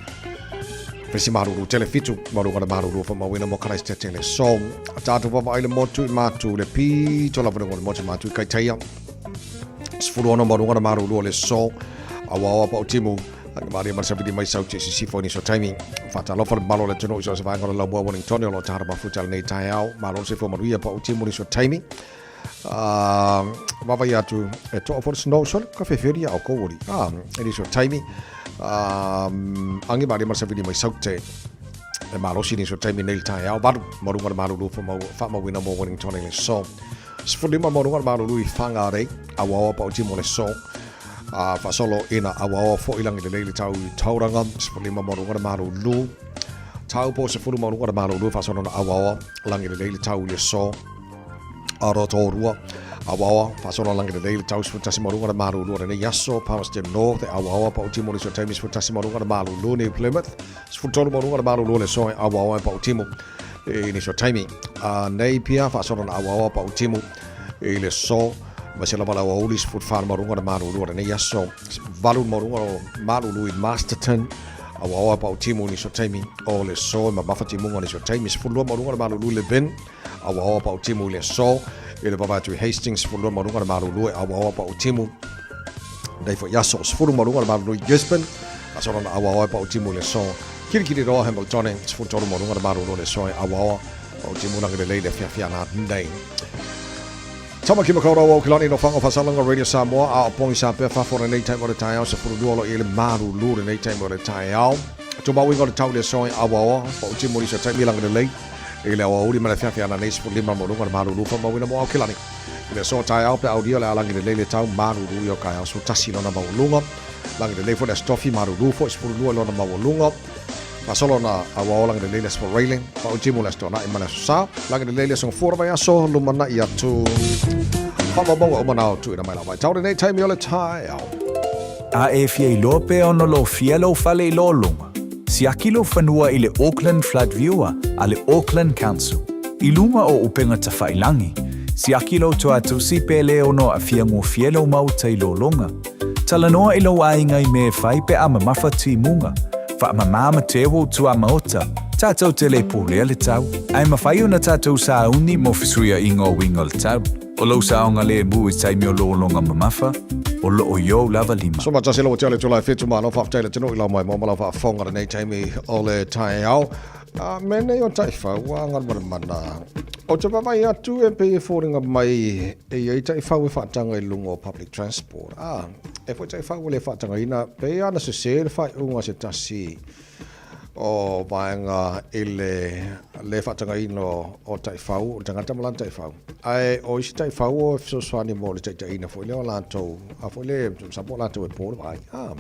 Vesi malulu tele 7 maualuga le malulu faamauina mo Karaisitete le aso. Tatou vaavaai le motu i Matu le pito lava luga o le motu i Matu i Kaitaia. 16 maualuga le malulu o le aso. Auaoa pautimu. Agi malie ma le savili mai Saute i Sisifo i nisi o taimi. Faatalofa le mamalu o le atunuu i so o se vaega o le laumua Wellington o lo o tatalo mafuta lenei taeao. Malo le soifua manuia pautimu nisi o taimi. Vaavaai atu e toa foi le snow solo ka feferi a o kou oli. E nisi o taimi. Agi malie ma le savili mai Saute e malosi nisi o taimi nei le taeao. 8 maualuga le malulu faamauina mo Wellington i le aso. 15 maualuga le malulu i Whangarei, auaoa pautimu o le aso. Faasolo ina auaoa foi lagi lelei le tau i Tauranga, 15 maualuga le malulu. Taupo 10 maualuga le malulu faasolo na auaoa lagi lelei le tau i le aso. Rotorua, auaoa faasolo lagi lelei le tau 11 maualuga le malulu o lenei aso. Palmerston North, auaoa pautimu nisi o taimi 11 maualuga le malulu. New Plymouth, 13 maualuga le malulu o le aso e auaoa e pautimu i nisi o taimi. Napier, faasolo na auaoa pautimu i le aso. Aemaise lava le aoauli 14 maualuga le malulu o lenei aso. 8 maualuga o malulu i Masterton, auaoa e pautimu i nisi o taimi o le aso. E mamafa timuga i nisi o taimi. 12 maualuga le malulu i Levin, auaoa pautimu i le aso. I le vava atu i Hastings, 12 maualuga le malulu e auaoa pautimu nei foi aso. 10 maualuga le malulu i Gisborne, faasolo na auaoa e pautimu i le aso. Kirikiriroa Hamiltone, 13 maualuga le malulu o le aso e auaoa pautimu lagi lelei le afiafi ana nei. Tamaki Makaurau Aukilani no Whanga Whasalanga Radio Samoa a o pongi sa pea fafo lenei taimi o le taeao 12 o lo i le malulu lenei taimi o le taeao. Tumauiga o le tau le aso e auaoa pautimu nisi o taimi lagi lelei i le aoauli ma le afiafi ana nei 15 maualuga le malulu faamauina mo Aukilani. I le aso taeao pe aulia o le a lagi lelei le tau malulu i o kaeao 11 lona maualuga. Lagi lelei foi le Aso Tofi malulu foi 12 lona maualuga. Faasolo na auaoa lagi lelei le Aso Faraile, pautimu le Aso Toanai ma le Aso Sa. Lagi lelei le Aso Gafua le vaiaso lumanai atu. Faamaumauga uma na o tuuina mai lau vaitau lenei taimi o le taeao. A e fia iloa pe ono lofia lou fale i lo luga. Siaki lou fanua i le Auckland Flood Viewer a le Auckland Council. I luga o upega tafailangi, siaki lou toatusi pe le ono aafia gofie lou maota i lologa. Talanoa i lou aiga i mea e fai pe a mamafa timuga. Faamama ma teu ou tuamaota, tatou te le pulea le tau, ae mafai ona tatou sauni mo fesuiaiga o uiga o le tau. O lou saogalemu i taimi o lologa mamafa, o loo i ou lava lima. So matasi lau atiale tula e fitu malo faafetai le atunuu i lau maimoa ma lau faafofoga lenei taimi o le taeao. A mea nei o taifau ua galumalemana. Ou te vaavaai atu e pei e foliga mai e i ai taifau e faataga i luga o public transport. A, e foi taifau ua le faatagaina, pei lava ona sese le faaiuga a se tasi o vaega i le le faatagaina o taifau, o le tagata ma lana taifau. Ae o isi taifau o fesoasoani mo le taitaiina foi lea o latou, a foi lea, masalo po o latou e po le vaai. Ah.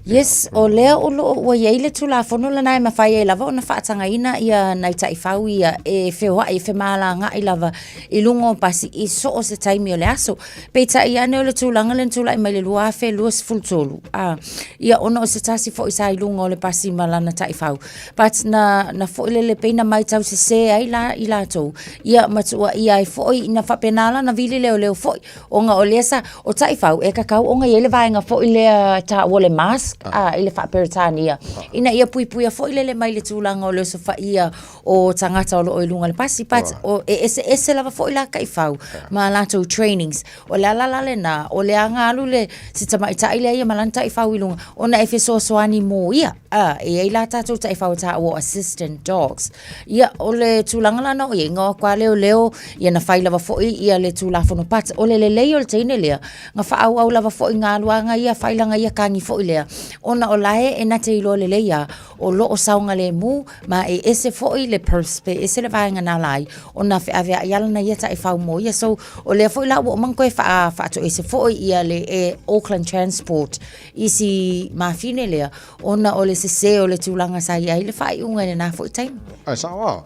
Yes, o lea o loo ua i ai le Tulafono lena e mafai ai lava ona faatagaina ia nai taifau ia e feoai e femalagaai lava i luga o pasi i so o se taimi o le aso. Peitai ane o le tulaga lea na tulai mai le 2023, a, ia ona o se tasi foi sa i luga o le pasi ma lana taifau. But na, na foi lele pei na maitau sese ai la i latou, ia ma tuuaia ai foi na faapena la na vili leoleo foi, ona o lea sa, o taifau e kakau ona e i ai le vaega foi lea taua o le mask, a, i le faa-Peretania, ina ia puipuia foi lele mai le tulaga o le osofaia o tagata o lo o i luga o le pasi, but o, e eseese lava foi la taifau ma latou trainings. O le ala la lena, o le aga alu le, si tamaitai lea ia ma lana taifau i luga, ona e fesoasoani mo ia. A, e i ai la tatou taifau e taua o assistant dogs. Ia, o le tulaga la na oo i ai, na o atu lava leoleo, ia na fai lava foi ia le Tulafono but o le lelei o le teine lea, na faaauau lava foi na alu lava ia fai lana ia kani foi lea, ona o la e na te iloa lelei lava, o lo o saogalemu ma e ese foi le purse pe ese le vaega na ala ai ona feaveai lava lana ia taifau mo ia. So, o lea foi la ua uma ona toe faatoese foi ia le Auckland Transport i si mafine lea ona o le sese o le tulaga sa i ai le faaiuga i lena foi taimi. Ae sao lava.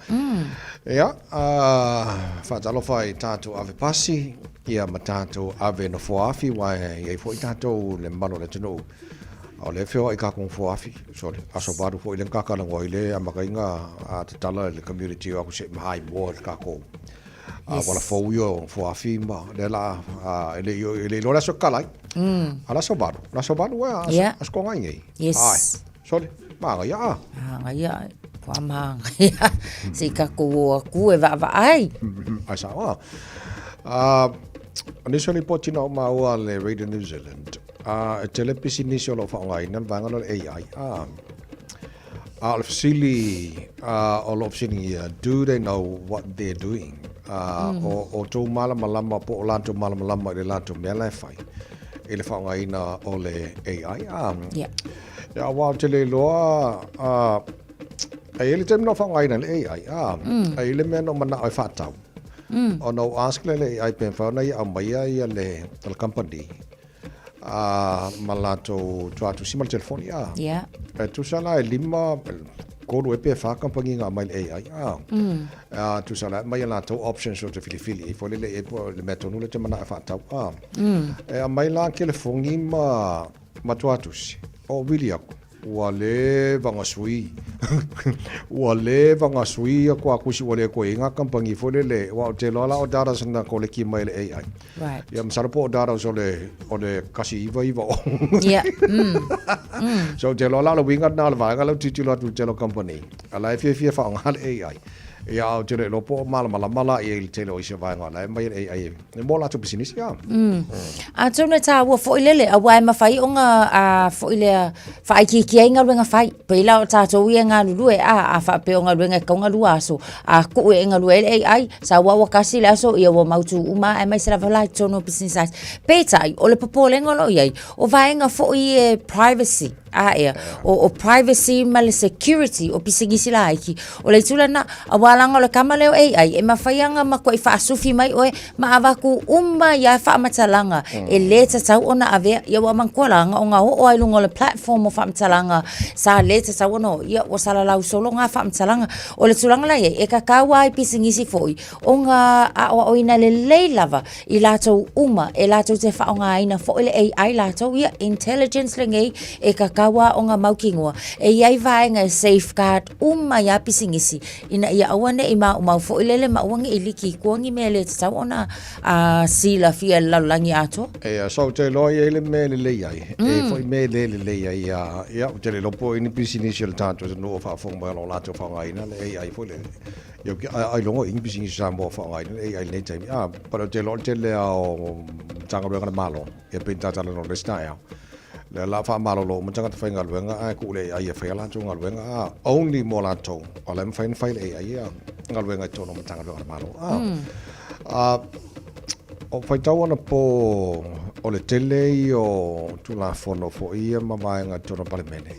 Ia, faatalofa i tatou ave pasi, ia ma tatou ave nofoa afi, aua e i ai foi tatou le mamalu o le atunuu O lea e feoai i tatou nofoa afi, sole, aso valu foi lea na ta talanoa ai le amataina a tatala i le community o atu se i maimoa i le tatou auala fou ia o nofoa afi ma lea la a e le i e le iloa le aso e tatala ai. A o le aso valu, le aso valu ea, aso, aso Togai nei. Yes. Ae, sole, manaia a. Manaia, kua manaia. Se i tatou o atu e vaavaai. Ae sao a. A, o nisi o lipoti na ou maua a le Radio New Zealand, A, e tele pisinisi o lo o faaaogaina le vaega lea o le AI. A, a o le fesili a, o lo o fesiligia, do they know what they're doing? A, o, o tou malamalama po o latou malamalama i le latou mea la e fai i le faaaogaina o le AI. A, Yeah. ia, aua ou te le iloa, a, e i ai le taimi na ou faaaogaina ai le AI, a, e i ai le mea na ou manao e faatau. Ona ou ask lea i le AI pe mafai ona ia aumaia ia le, le company a ma latou tuatusi ma le telefoni a. Yeah. E tusa la e lima, tolu ea pe fa kamupani na aumai le AI a. A tusa la e aumai a latou options ou te filifili ai foi lele i ai po o le mea tonu lea e te manao e faatau a. E aumai la telefoni ma ma tuatusi, o wili aku. Ua leva ona sui. Ua leva ona sui ia tuatusi ua le toe i ai ngā kamupani foi lele, aua ou te iloa la o datas na koleki mai e le AI. Right. Ia masalo po o datas o le, o le 1990. Yeah. So ou te iloa la o le uiga lena o le vaega lea ou tilotilo atu i le tele o kamupani, a la e fiafia e faaaoga le AI. Ia a ou te le iloa po o malamalama la i ai i le tele o isi vaega o la e aumai e le AI e mo latou pisinisi a. Atonu e tāua foi lele, aua e mafai ona a, foi lea faaitiitia ai galuega fai. Pei la o tatou ia e galulue, a, a faapea o galuega e tatau ona lua aso, a tuu e galue ai le AI, sau lava ua tasi le aso, ia ua mautu uma lava, aemaise lava la i totonu o pisinisi laiti. Peitai, o le popolega o lo o i ai, o vaega foi e privacy, a ea, o, o privacy ma le security o pisinisi laiti, o le itu lena, aua leaga o le kama lea o AI, e mafai lava ona matuai faasufi mai oe ma avatu uma ia faamatalaga e lē tatau ona avea. Ia ua manatua la, na ona oo lava i luga o le platform o faamatalaga sa lē tatau ona oo, ia ua salalau solo na faamatalaga. O le tulaga la i ai, e tatau lava i pisinisi foi ona aoaoina lelei lava i latou uma e latou te faaaogaina foi le AI latou, ia intelligence lenei e tatau. tauaoga mautinoa, e i ai vaega e safeguard uma ai lava pisinisi ina ia aua ne i maumau foi lele ma aua ne i liki i tua ni mea e le tatau ona silafia e le lalolagi atoa. Ia, so ou te iloa e i ai le mea e lelei ai, e i ai foi mea e le lelei ai. Ia, ou te le iloa po o i ai ni pisinisi o le tatou atunuu o faafofoga mai o lo o latou faaaogaina le AI foi lele. Ia, ou te, ailoga o i ai ni pisinisi Samoa o faaaogaina le AI i lenei taimi. A, but ou te iloa o le tele lava o Matagaluega a le Malo, ia pei ona ta talanoa i le isi taeao, lea o le a faamalolo uma tagata faigaluega ae tuu le AI e fai a latou galuega, a, only mo latou, o la e mafai ona fai e le AI ia galuega i totonu o Matagaluega a le Malo. A, a, o faitau anapo o le tele ia o Tulafono foi ia ma vaega i totonu o le Palemene,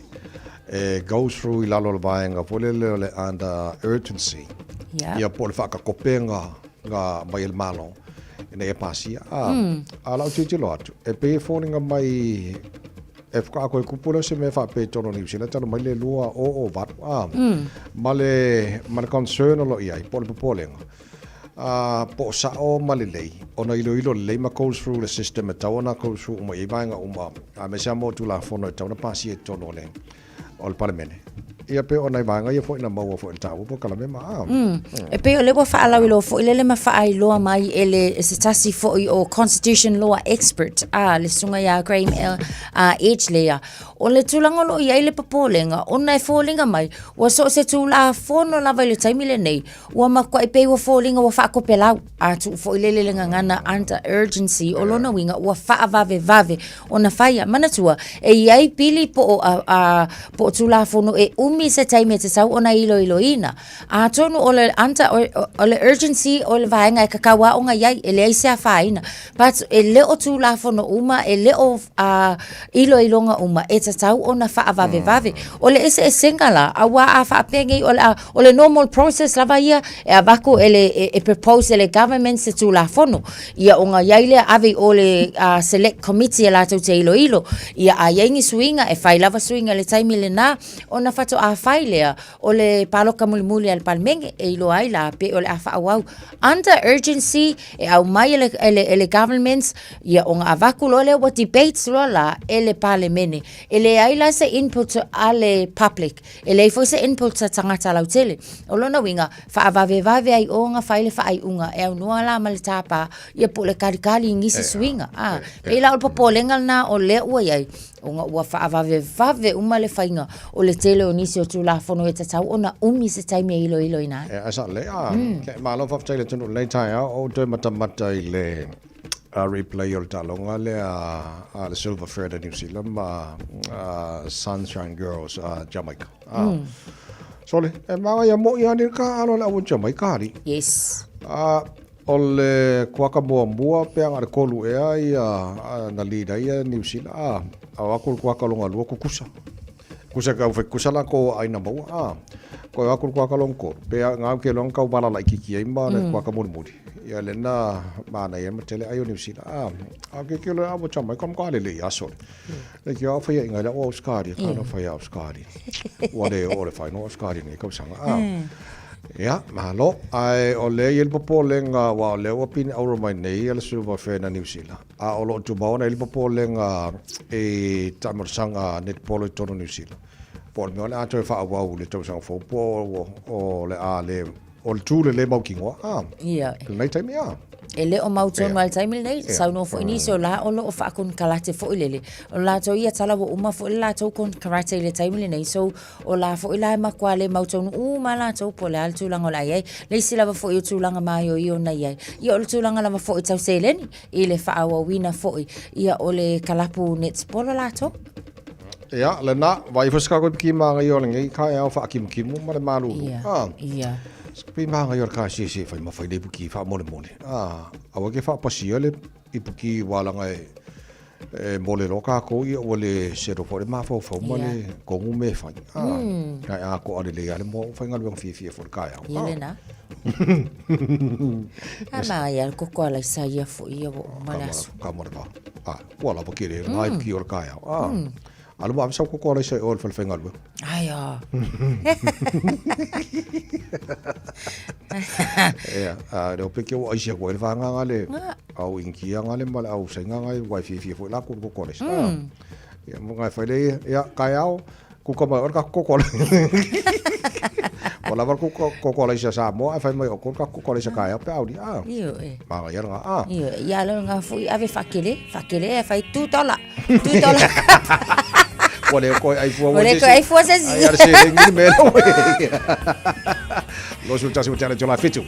e goes through i lalo o le vaega foi lele o le under urgency, ia po o le faakakopega na aumai e le Malo ina ia pasia. A, a o lau tilotilo atu, e pei e foliga mai e faatoa toe tupu lea o se mea faapea i totonu o Niu Sila talu mai le 2008, a, ma le, ma le concern o lo o i ai, po o le popolega, a, po o sao ma lelei ona iloilo lelei ma goes through le system e tatau ona goes through uma i ai vaega uma, aemaise lava mo Tulafono e tatau ona pasia i totonu o le o le Palemene. Ia pei o nai vaega ia foi na maua foi i le taua polokalame ma a. E pei o lea ua faalauiloa foi lele ma faailoa mai e le e se tasi foi o Constitution Law Expert a le susuga ia Graeme Edgley ia. O le tulaga o lo o i ai le popolega ona e foliga mai ua so o se Tulafono lava i le taimi lenei ua matuai pei ua foliga ua faakopelau a tuu foi lele le gagana under urgency o lona uiga ua faavavevave ona faia. Manatua, e i ai pili po o, a, a, po o Tulafono e umi se taimi e tatau ona iloiloina. Atonu o le under, o, o le urgency o le vaega e tatau lava ona i ai, e leai se afaina. But e le o Tulafono uma, e le o a, iloiloga uma e tatau ona faavavevave. O le eseesega la, aua a faapea nei o le a, o le normal process lava ia e avatu e le, e, e propose e le government se Tulafono. Ia ona i ai lea ave i o le uh, select committee e latou te iloilo. Ia a i ai ni suiga, e fai lava suiga i le taimi lena, ona faatoa fai lea o le paloka mulimuli a le Palemene e iloa ai la pe o le a faaauau under urgency e aumai e le, e le, e le government ia ona avatu loa lea ua debates loa la e le Palemene. E leai la se input a le public, e leai foi se input a tagata lautele. O lona uiga, faavavevave ai ona fai le faaiuga e aunoa la ma le tapa ia po o le kalikali i nisi suiga. A, pei la o le popolega lena o lea ua i ai, ona ua faavavevave uma le faiga o le tele o nisi o Tulafono e tatau ona umi se taimi e iloiloina ai. E, sa lelei. A, malo faafetai i le atunuu i lenei taeao, o ou toe matamata i le replay o le taaloga lea a le Silver Fern a New Zealand ma Sunshine Girls a Jamaica. Sole, e manaia moi lava nei ka alo le au Jamaica ali. Yes. O le kuaka muamua pe ana le kolu ea ia na lead ai ia New Zealand. A, o aku le kuaka longa lua kukusa. Kusa ka uwhai kusa la ko aina maua. A, ko aku le kuaka longa kolu. Pe a ngau ke longa kau wala la ikiki ai ma le kuaka muri muri. Ia le na mana ia ma tele ai o New Zealand. A, a ke ke le a mo chamai kam ka le le ia sole. Le ki a whai inga le o Australia, ka na whai Australia. Ua le o le whai no Australia nei kausanga. A, Ia, malo. Ae o lea e i ai le popolega, aua o lea ua pine auro mai nei le Silver Fern a Niu Sila, a o lo o tumau ana i ai le popolega i taamalosaga netball i totonu o Niu Sila. Po o le mea o le a toe faaauau i le tausaga fou po o le a le, o le tu le le mautinoa, a, Ia. i lenei taimi, a. E le o mautonu lava i le taimi lenei, saunoa foi nisi o la o lo o faakonekarate foi lele. O latou ia tala ua uma foi le latou konekarate i le taimi lenei, so O la foi la e matua le mautonu uma latou po o le a le tulaga o le a i ai. Le isi lava foi o tulaga maioio na i ai, ia o le tulaga lava foi tau seleni i le faaauauina foi ia o le kalapu netball latou. Ia, lena, vaai foi se kako i piki māngai o lenei kaeao whaakimukimo ma le malulu. Ia, Ah, ia. Se pi māngai o le ka sie sie whai mawhai le ipuki whaamolemole. Ah, aua ke whaapasia le ipuki wālanga e E mole loa kākou ia ua le settle foi le mafaufau ma le kogu me fai. A, ae a koa lelei lava le moa ua faigaluega fiafia foi i le taeao. Ia lena. A māia le koko a Laisa ia foi ia ua uma le aso. Ka mo le vā. A, ua lava kele ngā ipuki o le taeao. A, alu ma ave sau koko a Laisa i o i le fale faigaluega. Ai a. Ia, a le ope ke ua aisi aku ai le whanganga le au inkia nga le ma le au sainga nga wai fiafia foi la ko ko kore. Ia, mo ngai whai ia, ia, kai ao, kuka mai ora ka koko ala. Ua lava le kuka koko ala isa Samoa, ai whai mai o kona ka koko ala isa kai ao pe auri, a. Io e. Manga ia nga, a. Io e, ia lo nga fui ave whakele, whakele e whai $2, $2. Ua le koe ai fua Ua le koe ai fua se si. Ai ara se rengi me lo. Lo su tasi o tele tula fitu.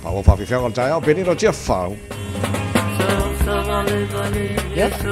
Pau whawhiwhanga o taeao, Benino Tiafau. Yep.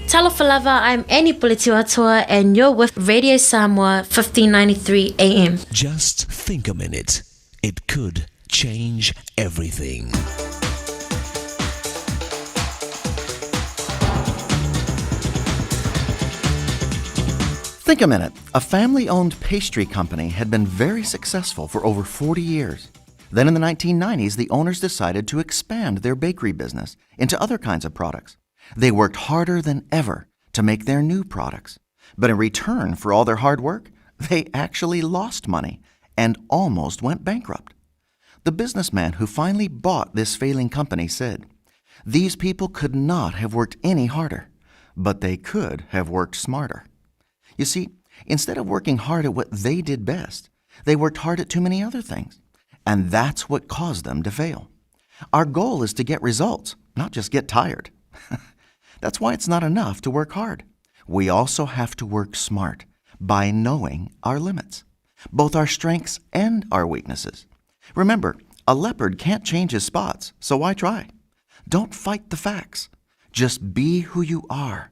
Talofa lava, I'm Annie Puletiwatoa and you're with Radio Samoa 1593 AM. Just think a minute. It could change everything. Think a minute. A family owned pastry company had been very successful for over 40 years. Then in the 1990s, the owners decided to expand their bakery business into other kinds of products. They worked harder than ever to make their new products. But in return for all their hard work, they actually lost money and almost went bankrupt. The businessman who finally bought this failing company said, These people could not have worked any harder, but they could have worked smarter. You see, instead of working hard at what they did best, they worked hard at too many other things. And that's what caused them to fail. Our goal is to get results, not just get tired. that's why it's not enough to work hard. We also have to work smart by knowing our limits, both our strengths and our weaknesses. Remember, a leopard can't change his spots, so why try? Don't fight the facts. Just be who you are,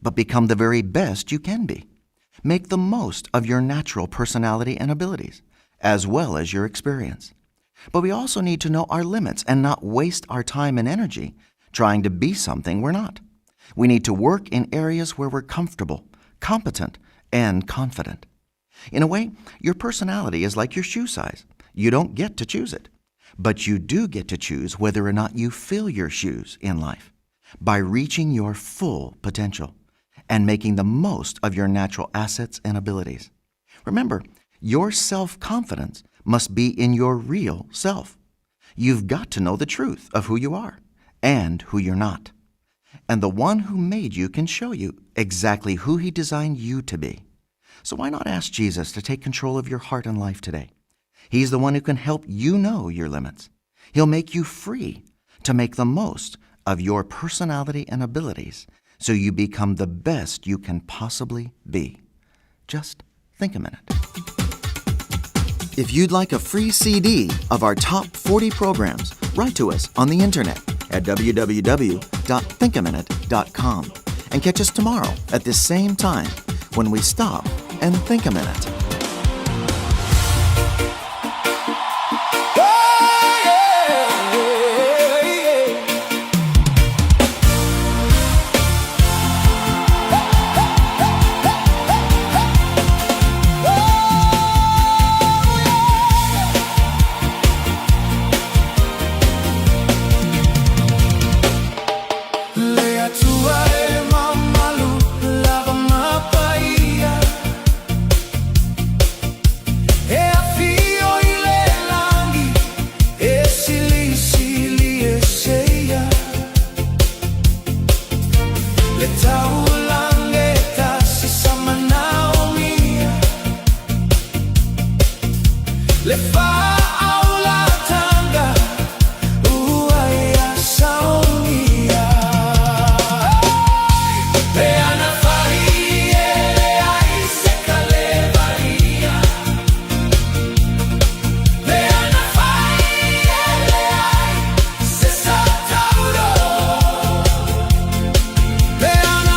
but become the very best you can be. Make the most of your natural personality and abilities, as well as your experience. But we also need to know our limits and not waste our time and energy trying to be something we're not. We need to work in areas where we're comfortable, competent, and confident. In a way, your personality is like your shoe size. You don't get to choose it, but you do get to choose whether or not you fill your shoes in life by reaching your full potential and making the most of your natural assets and abilities. Remember, your self confidence must be in your real self. You've got to know the truth of who you are and who you're not. And the one who made you can show you exactly who he designed you to be. So why not ask Jesus to take control of your heart and life today? He's the one who can help you know your limits. He'll make you free to make the most of your personality and abilities so you become the best you can possibly be. Just think a minute. If you'd like a free CD of our top 40 programs, write to us on the internet at www.thinkaminute.com and catch us tomorrow at this same time when we stop and think a minute. Le Atua e mamalu lava ma paia E afio i le lagi e silisili ese ia Le taulaga e tasi sa manaomia Le faaulataga ua ia saunia. Pe ana fai e leai se kalevaia. Pe ana fai e leai se sa tauro. Pe ana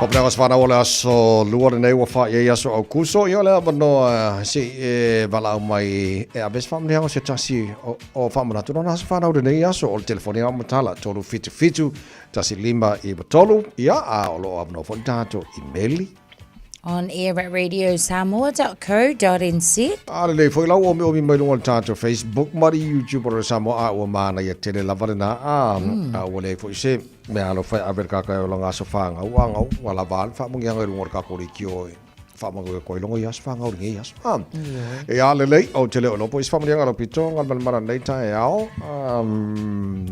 Faapena aso fanau o le aso lua lenei ua fai ai aso Aukuso, ia o le avanoa se i e valaau mai e ave se faamanuiaga o se tasi o faamanatu lona aso fanau lenei aso o le telefoni a matala 377 1593, ia a o lo o avanoa foi le tatou imeli On air at radiosamoa.co.nz. A lelei foi lau omiomi mai luga o le tatou Facebook ma le YouTube o le Samoa, a ua manaia tele lava lena a, a ua leai foi se mea alofa e ave le kaka e ola nga aso whangau, a ngau, ua lava le whaamangianga i lunga o le kako leitio e whaamangu e koe longo i aso whangau lenei aso. A, e a lelei, o te leo lopo i se whaamangianga lau pito, nga malamala nei tae ao.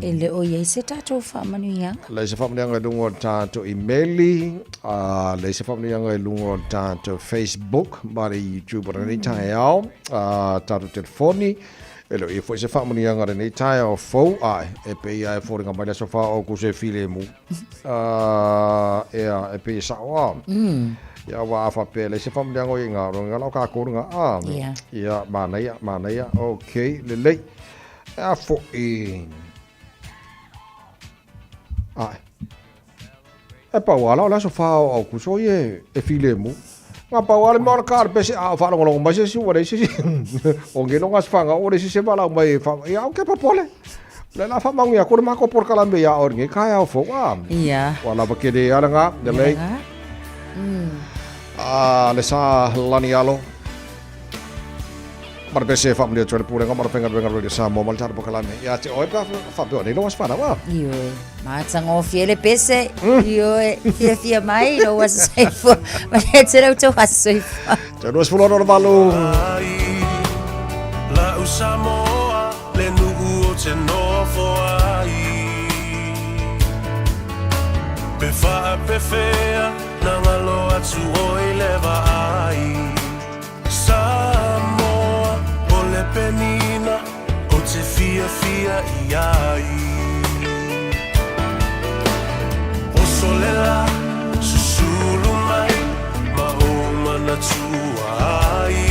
E le o iai se tatou whaamanuianga. Lei se whaamangianga i lunga o le tatou imeli, a, lei se whaamangianga i lunga o le tatou Facebook, ma le YouTube o lenei tae ao, a, tatou telefoni, E le o ia foi se faamanuiaga lenei taeao fou, ae, e pei lava e foliga mai le aso fa o ku se filemu. Ea, e pei e sao a. Ia, aua a faapea e leai se faamanuiaga o ia i ngā ronga la o kākou lena. A, ia, manaia, manaia, okay, lelei. E a foi. Ae. E pau ala o le aso fa o Aukuso ia e filemu. Nga pau ala mea o le ka le pese a o whaalongolongo mai se si ua leai se si o ngeno nga sfanga o leai se se walau mai e wha ia o ke popole. Le la wha maungi aku le mako por kala me ia o nge kai au fo a. Ia. Wa lava ke le ala nga le lei. A le sa lani alo. Ma le pese e whaamanuia atu ai le Pulega ma le Faigaluega Radio Samoa ma le tatou polokalame. Ia te oe pe a faapea o nei lou aso fanau a? Ioe, matagofie le pese. Ioe, fiafia mai lou aso soifua. Manuia tele outou aso soifua. Te 26 o le valu. Lau Samoa le nuu o te nofo ai. Pe faapefea na ngalo atu oi le vaai. Samoa o le penina o te fiafia i ai. Oso le la, susulu mai ma ou manatua ai.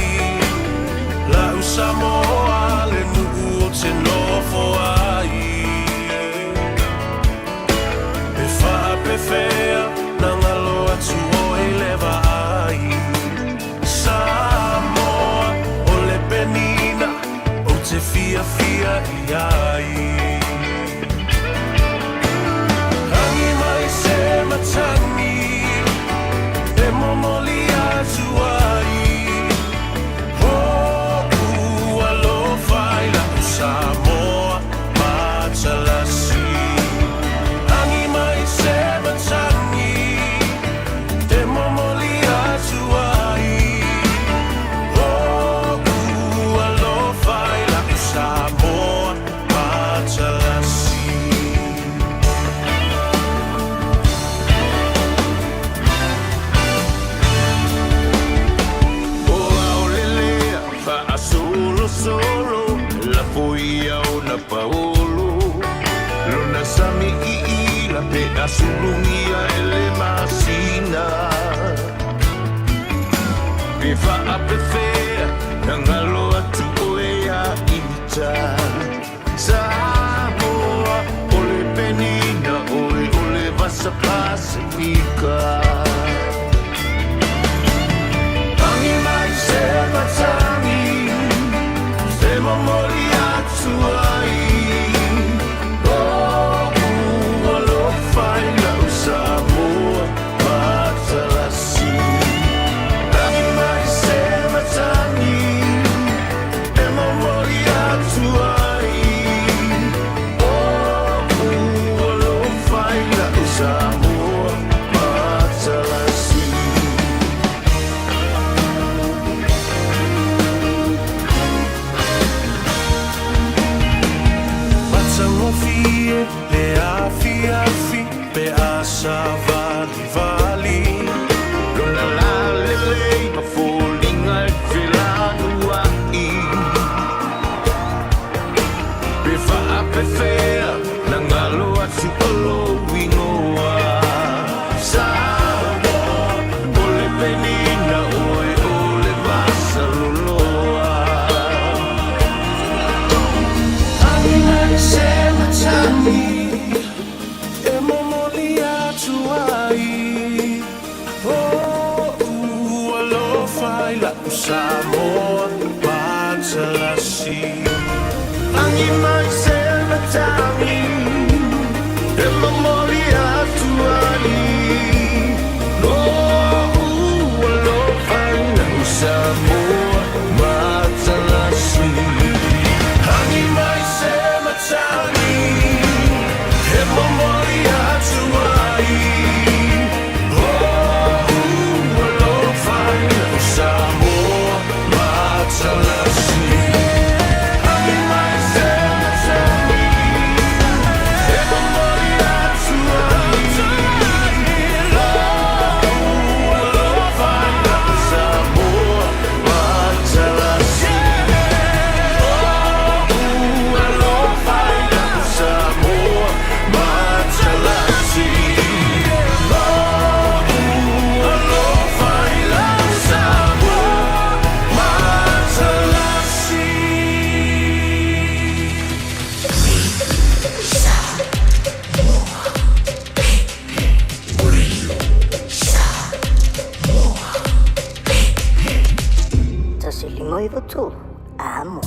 Lau Samoa le nuu o te nofo ai. Pe faapefea na ngalo atu oi le vaai. Samoa o le penina ou te fiafia i ai. Rangi mai se matagi e momoli atu ai. Hoʻu alofa i lau Samoa matalasi. Rangi mai se matagi e momoli atu ai. Hoʻu alofa i lau Samoa matalasi. O aolelea faasolosolo lafo ia ona paolo lona sami iila pe a sulugia e le masina pe faapefea na galo atu oe ia ita Samoa o le penina oe o le vasa Pasifika. Tangi mai se matangi e momoli atu ai O'u alofa i lau Samoa matalasi. Tangi mai se matangi e momoli atu ai O'u alofa i lau Samoa matalasi. 93 Amo.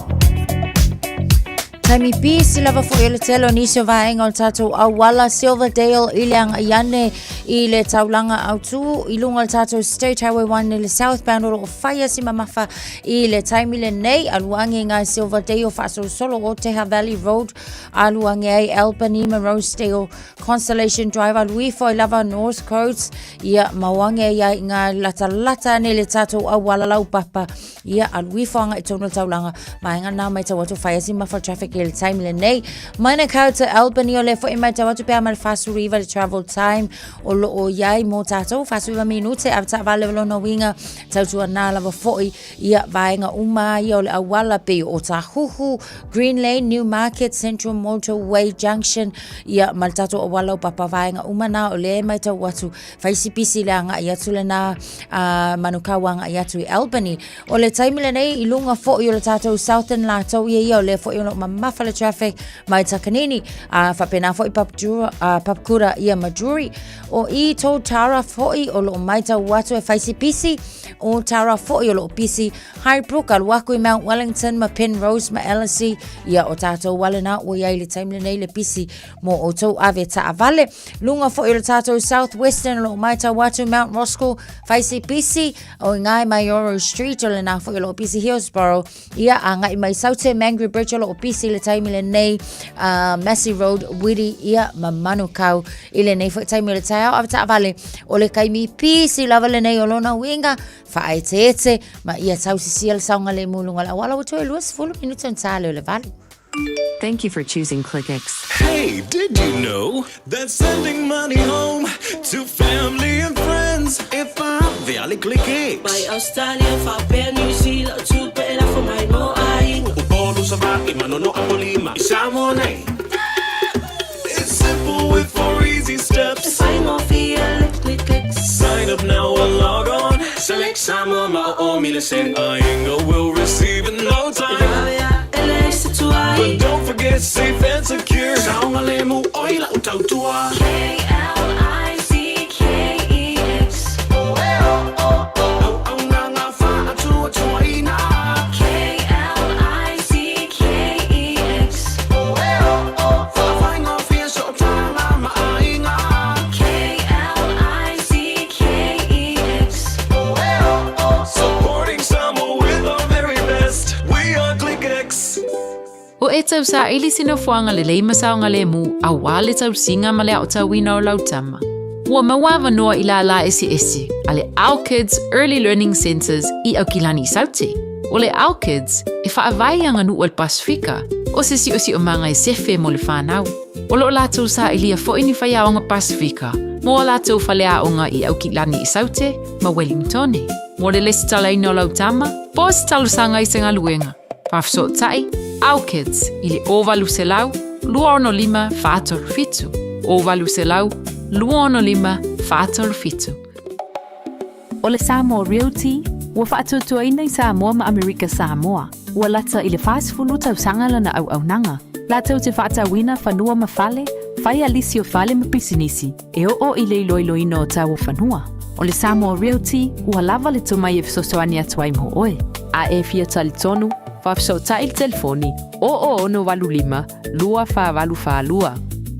Taimi pisi lava foi o le tele o nisi o vaega o le tatou auala Silverdale i le agai ane i le taulaga autū i luga o le tatou State Highway 1 i le southbound o lo o faia si mamafa i le taimi lenei alu age i ngā Silverdale faasolosolo o Teha Valley Road alu age ai Albany ma Rosedale Constellation Drive alu ifo ai lava North Coast ia ma o age ai i ngā latalata ane le tatou auala laupapa Ia, alu ifo agai i tonu o le taulaga, vaega na matau atu whai asi mafa traffic i le taimi lenei. Manukau to Albany o le foi matau atu pea ma le 49 le travel time o lo o iai mō tātou, 49 minute a taavale o lona uiga, tautua nā lava foi ia vaega uma ia o le auala pei o Tāhuhu, Green Lane, New Market, Central Motorway Junction, ia ma le tātou auala o Papa vaega uma nā o le matau atu Fai si pisi le agai atu lena a Manukau agai atu i Albany. O le taimi lenei i lunga foi o le tātou Southern latou ia ia o lea foi o lo mamafa le traffic mai Takanini a faapena foi Papjura, a Papkura ia Majuri. O i Totara foi o lo maitau atu e fai si pisi o Tara foi o lo pisi Highbrook alu aku i Mount Wellington ma Penrose ma Ellerslie ia o tātou wale nā ua iai le taimi lenei le pisi mō outou ave taavale. Lunga foi o le tātou South Western o lo o maitau atu Mount Roskill, whaisi pisi o i Ngai Maioro Street o le nā foi o lo o pisi Hillsborough. Ia, a ngai mai Saute Mangere Bridge o lo o pisi le taimi lenei Massey Road, Wiri, ia, ma Manukau i lenei foi taimi o le taeao ave taavale o le kaimi pisi lava lenei o lona uiga faaeteete ma ia tausisia le saogalemu i luga o le auala ua toe 20 minute ona ta lea o le valu. Thank you for choosing ClickX. Hey, did you know that sending money home to family and friends e faavea le ClickX? Mai Australia faapea New Zealand o tupe e lafo mai mo aiga. Upolu, Savaii, Manono, Apolima, i Samoa nei. It's simple with four easy steps. E faigofie le ClickX. Sign up now or log on. Select Samoa ma o o mi le send. Aiga will receive in no time. E vave a e leai se tuai. But don't forget safe and secure. Saogalemu oi lau tautua. K-L-I-C-K-E-X. Auaunaga faatuatuaina. K-L-I-C-K-E-X. Faafaigofie sootaga ma aiga. K-L-I-C-K-E-X. Supporting Samoa with our very best. We are ClickX. Ua e tausaili se nofoaga lelei ma saogalemu aua le tausiga ma le aotauina o lau tama. Ua maua avanoa i lālā eseese a le Our Kids Early Learning Centres i Aukilani i Saute. O le Our Kids, e faavae i aganuu a le Pasefika, o se siosiomaga e sefe mo le whanau. O lo o latou sailia foi ni faiaoga Pasefika mo a latou faleaoga i Aukilani i Saute ma Wellingtone. Mo le lesitalaina o lau tama, po o se talosaga i se galuega. Faafesootai, Our Kids i le 0800 265 437, 0800 265 437. O le Samoa Realty, ua faatuatuaina i Samoa ma Amerika Samoa, ua lata i le 40 tausaga lana auaunaga, latou te faatauina fanua ma fale, fai a lisi o fale ma pisinisi, e oo i le iloiloina o tau o fanua. O le Samoa Realty, ua lava le tomai e fesoasoani atu ai mo oe. A e fia talitonu, faafesootai i le telefoni 0085 2482,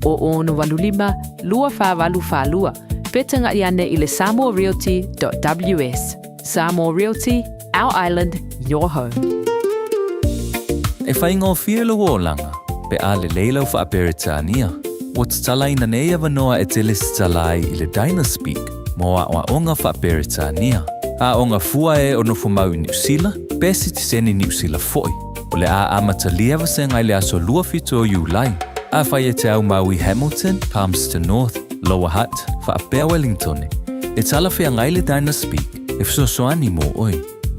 0085 2482, pe tagaʻi ane i le samoarealty.ws. Samoa Realty, our island, your home. E faigofie lou olaga, pe a lelei lau Faa-Peretania. Ua tatalaina nei avanoa e te lesitala ai i le Dynaspeak mo aoaoga Faa-Peretania. Aoga fua e o nofo mau i Niusila, pe sitiseni Niusila foi. O le a amatalia vasega i le aso 27 o Iulai. Afai e te au mau i Hamilton, Palmerston North, Lower Hutt, faapea Wellingtone, e talafeagai le Dynaspeak e fesoasoani mo oe.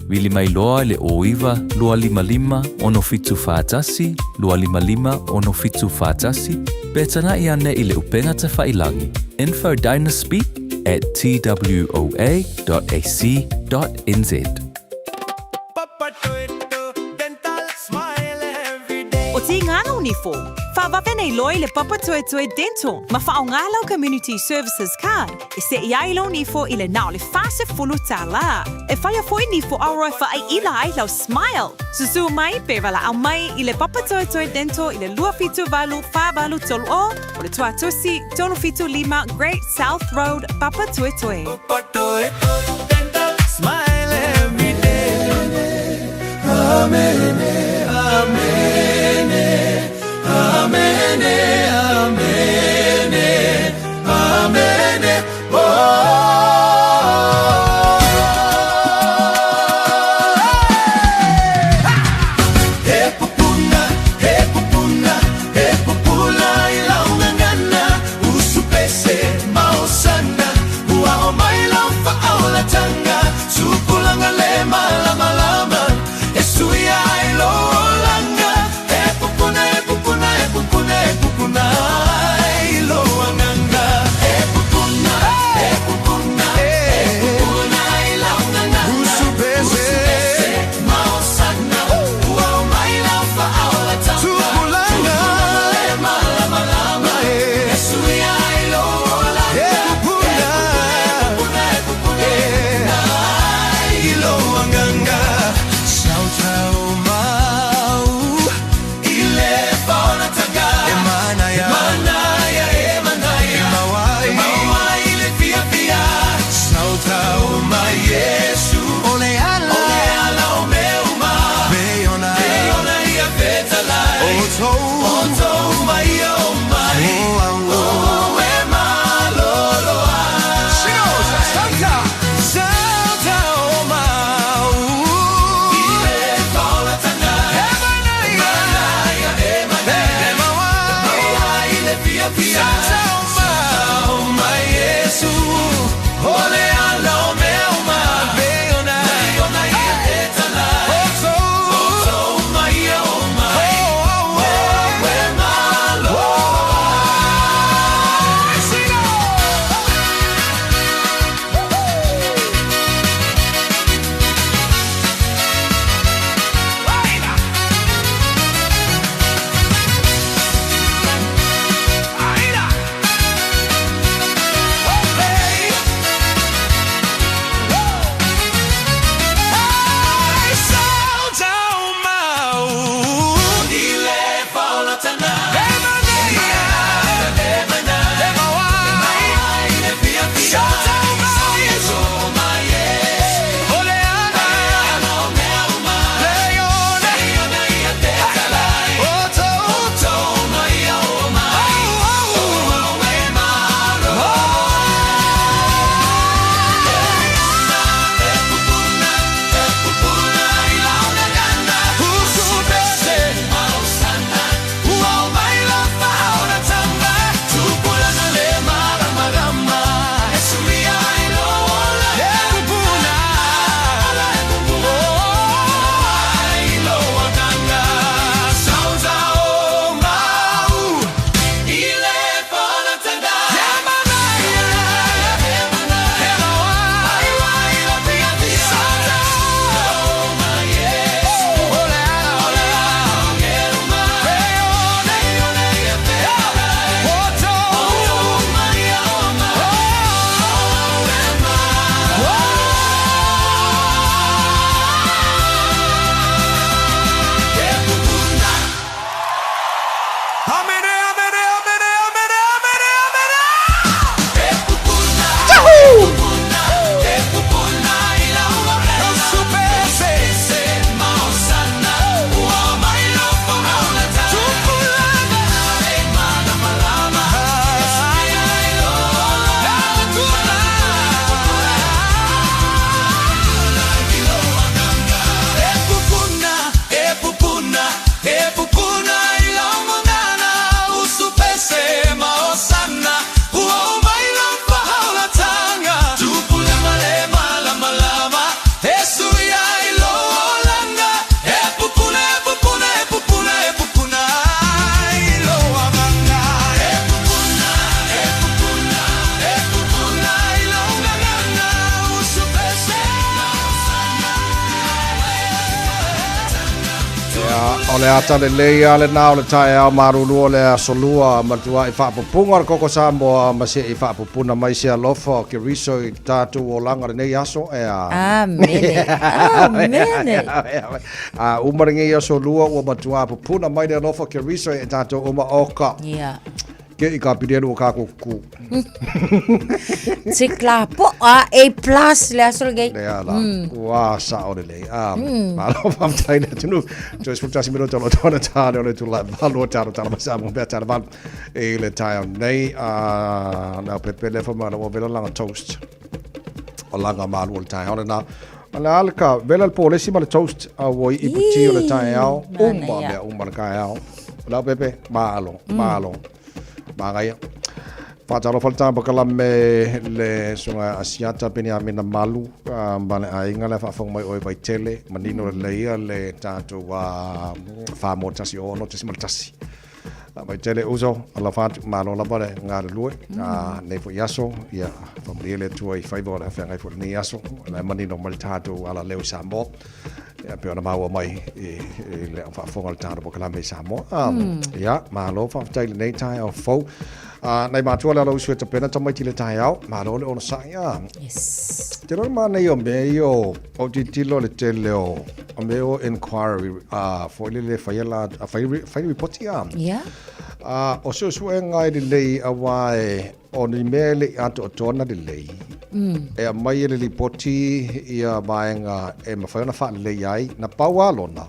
Vili mai loa i le 09 255 6741 255 6741 pe tanaʻi ane i le upega tafailangi info dynaspeak at twoa.ac.nz. O Tīngana o Nifo, Faavave nei loa i le Papatoetoe Dental ma faaaoga lau Community Services Card e seʻi ai lou nifo i le na o le $40. E faia foi nifo auro e faaiʻila ai lau smile. Susū mai pe valaau mai i le Papatoetoe Dental i le 278 483 o le Tuatusi 375 Great South Road, Papatoetoe. Smile every day. Amene, amene, amene, amene, amene, oh. He pupuna, he pupuna, he pupula i lau gagana, usu pese maosana, ua o mai lau faaolataga, tupulaga le malamalama, e suia ai lou olaga. He pupuna, he pupuna, he pupuna, he pupuna i lou agaga. He pupuna, he pupuna, he pupuna i lau gagana, usu pese maosana, ua o mai lau faaolataga, tupulaga le malamalama, e suia ai lou olaga. He pupuna, he pupuna, he pupuna, he pupuna i lou agaga. Sautau mau i le faaolataga. E manaia, e manaia, e manaia, e maua ai, e maua ai le fiafia. Sautau mai Iesu, o le ala, o le ala o mea uma. Pei ona, pei ona ia fetalai, o tou, o tou mai o mai, o au, o e malolo ai. Sautau, sautau mau i le faaolataga. E manaia, e manaia, e manaia, e maua ai, e maua ai le fiafia. Sautau mai Iesu, o le ala o mea uma. Pei ona, pei ona ia fetalai, o tou, o tou mai o mai, o au, o e malolo ai. O le ata lelei a lena o le taeao malulu o le aso lua ma le tuaʻi faapupuga o le koko Samoa ma seʻi faapupuna mai se alofa o Keriso i le tatou olaga lenei aso e a. Amene. Amene. A uma lenei aso lua ua matuā pupuna mai le alofa o Keriso e tatou uma oka. Yeah. Ke i ka pili elu o kākou kukū. Tick la po a A plus le aso lenei. Lea la. Ua sao lelei. Ah, malo faafetai le atunuu. Toe 11 minute o lo tona tāne o le itula e valu o talo tala mai Samoa pea tala valu. I le taeao nei, ah, le au pepe le fa ma le ua vela langa toast. O langa malu o le taeao lena. O le a le ka vela le polesi ma le toast a ua i ipu o le taeao. Uma mea uma le taeao. O le au pepe, malo, malo. Magaia. Faatalofa le tapakalame le susuga Asiata Peniamina Malu ma le aiga le faafofoga mai oe Vaitele manino lelei ia le tatou 4.16.1. Vaitele uso, alofa atu, malo lava le galulue nei foi aso, ia faamanuia le Atua i faiva o le a feagai foi lenei aso, o la e manino mai le tatou alaleo i Samoa. Ia pei ona maua mai i le au faafofoga o le tatou polokalame i Samoa. Ia, malo faafetai i lenei taeao fou. Nai matua le alausu e tapena tamaiti i le taeao, malo le onosai. Yes. Te roa manaia o mea ia o, o tilotilo le tele o, o mea o inquiry, foi lele faia la, fai, fai ripoti a. Yeah. O suesuega e lelei aua e, O ni mea e le i atoatoa ona lelei, e aumai e le lipoti ia vaega e mafai ona faalelei ai, na pau lava lona.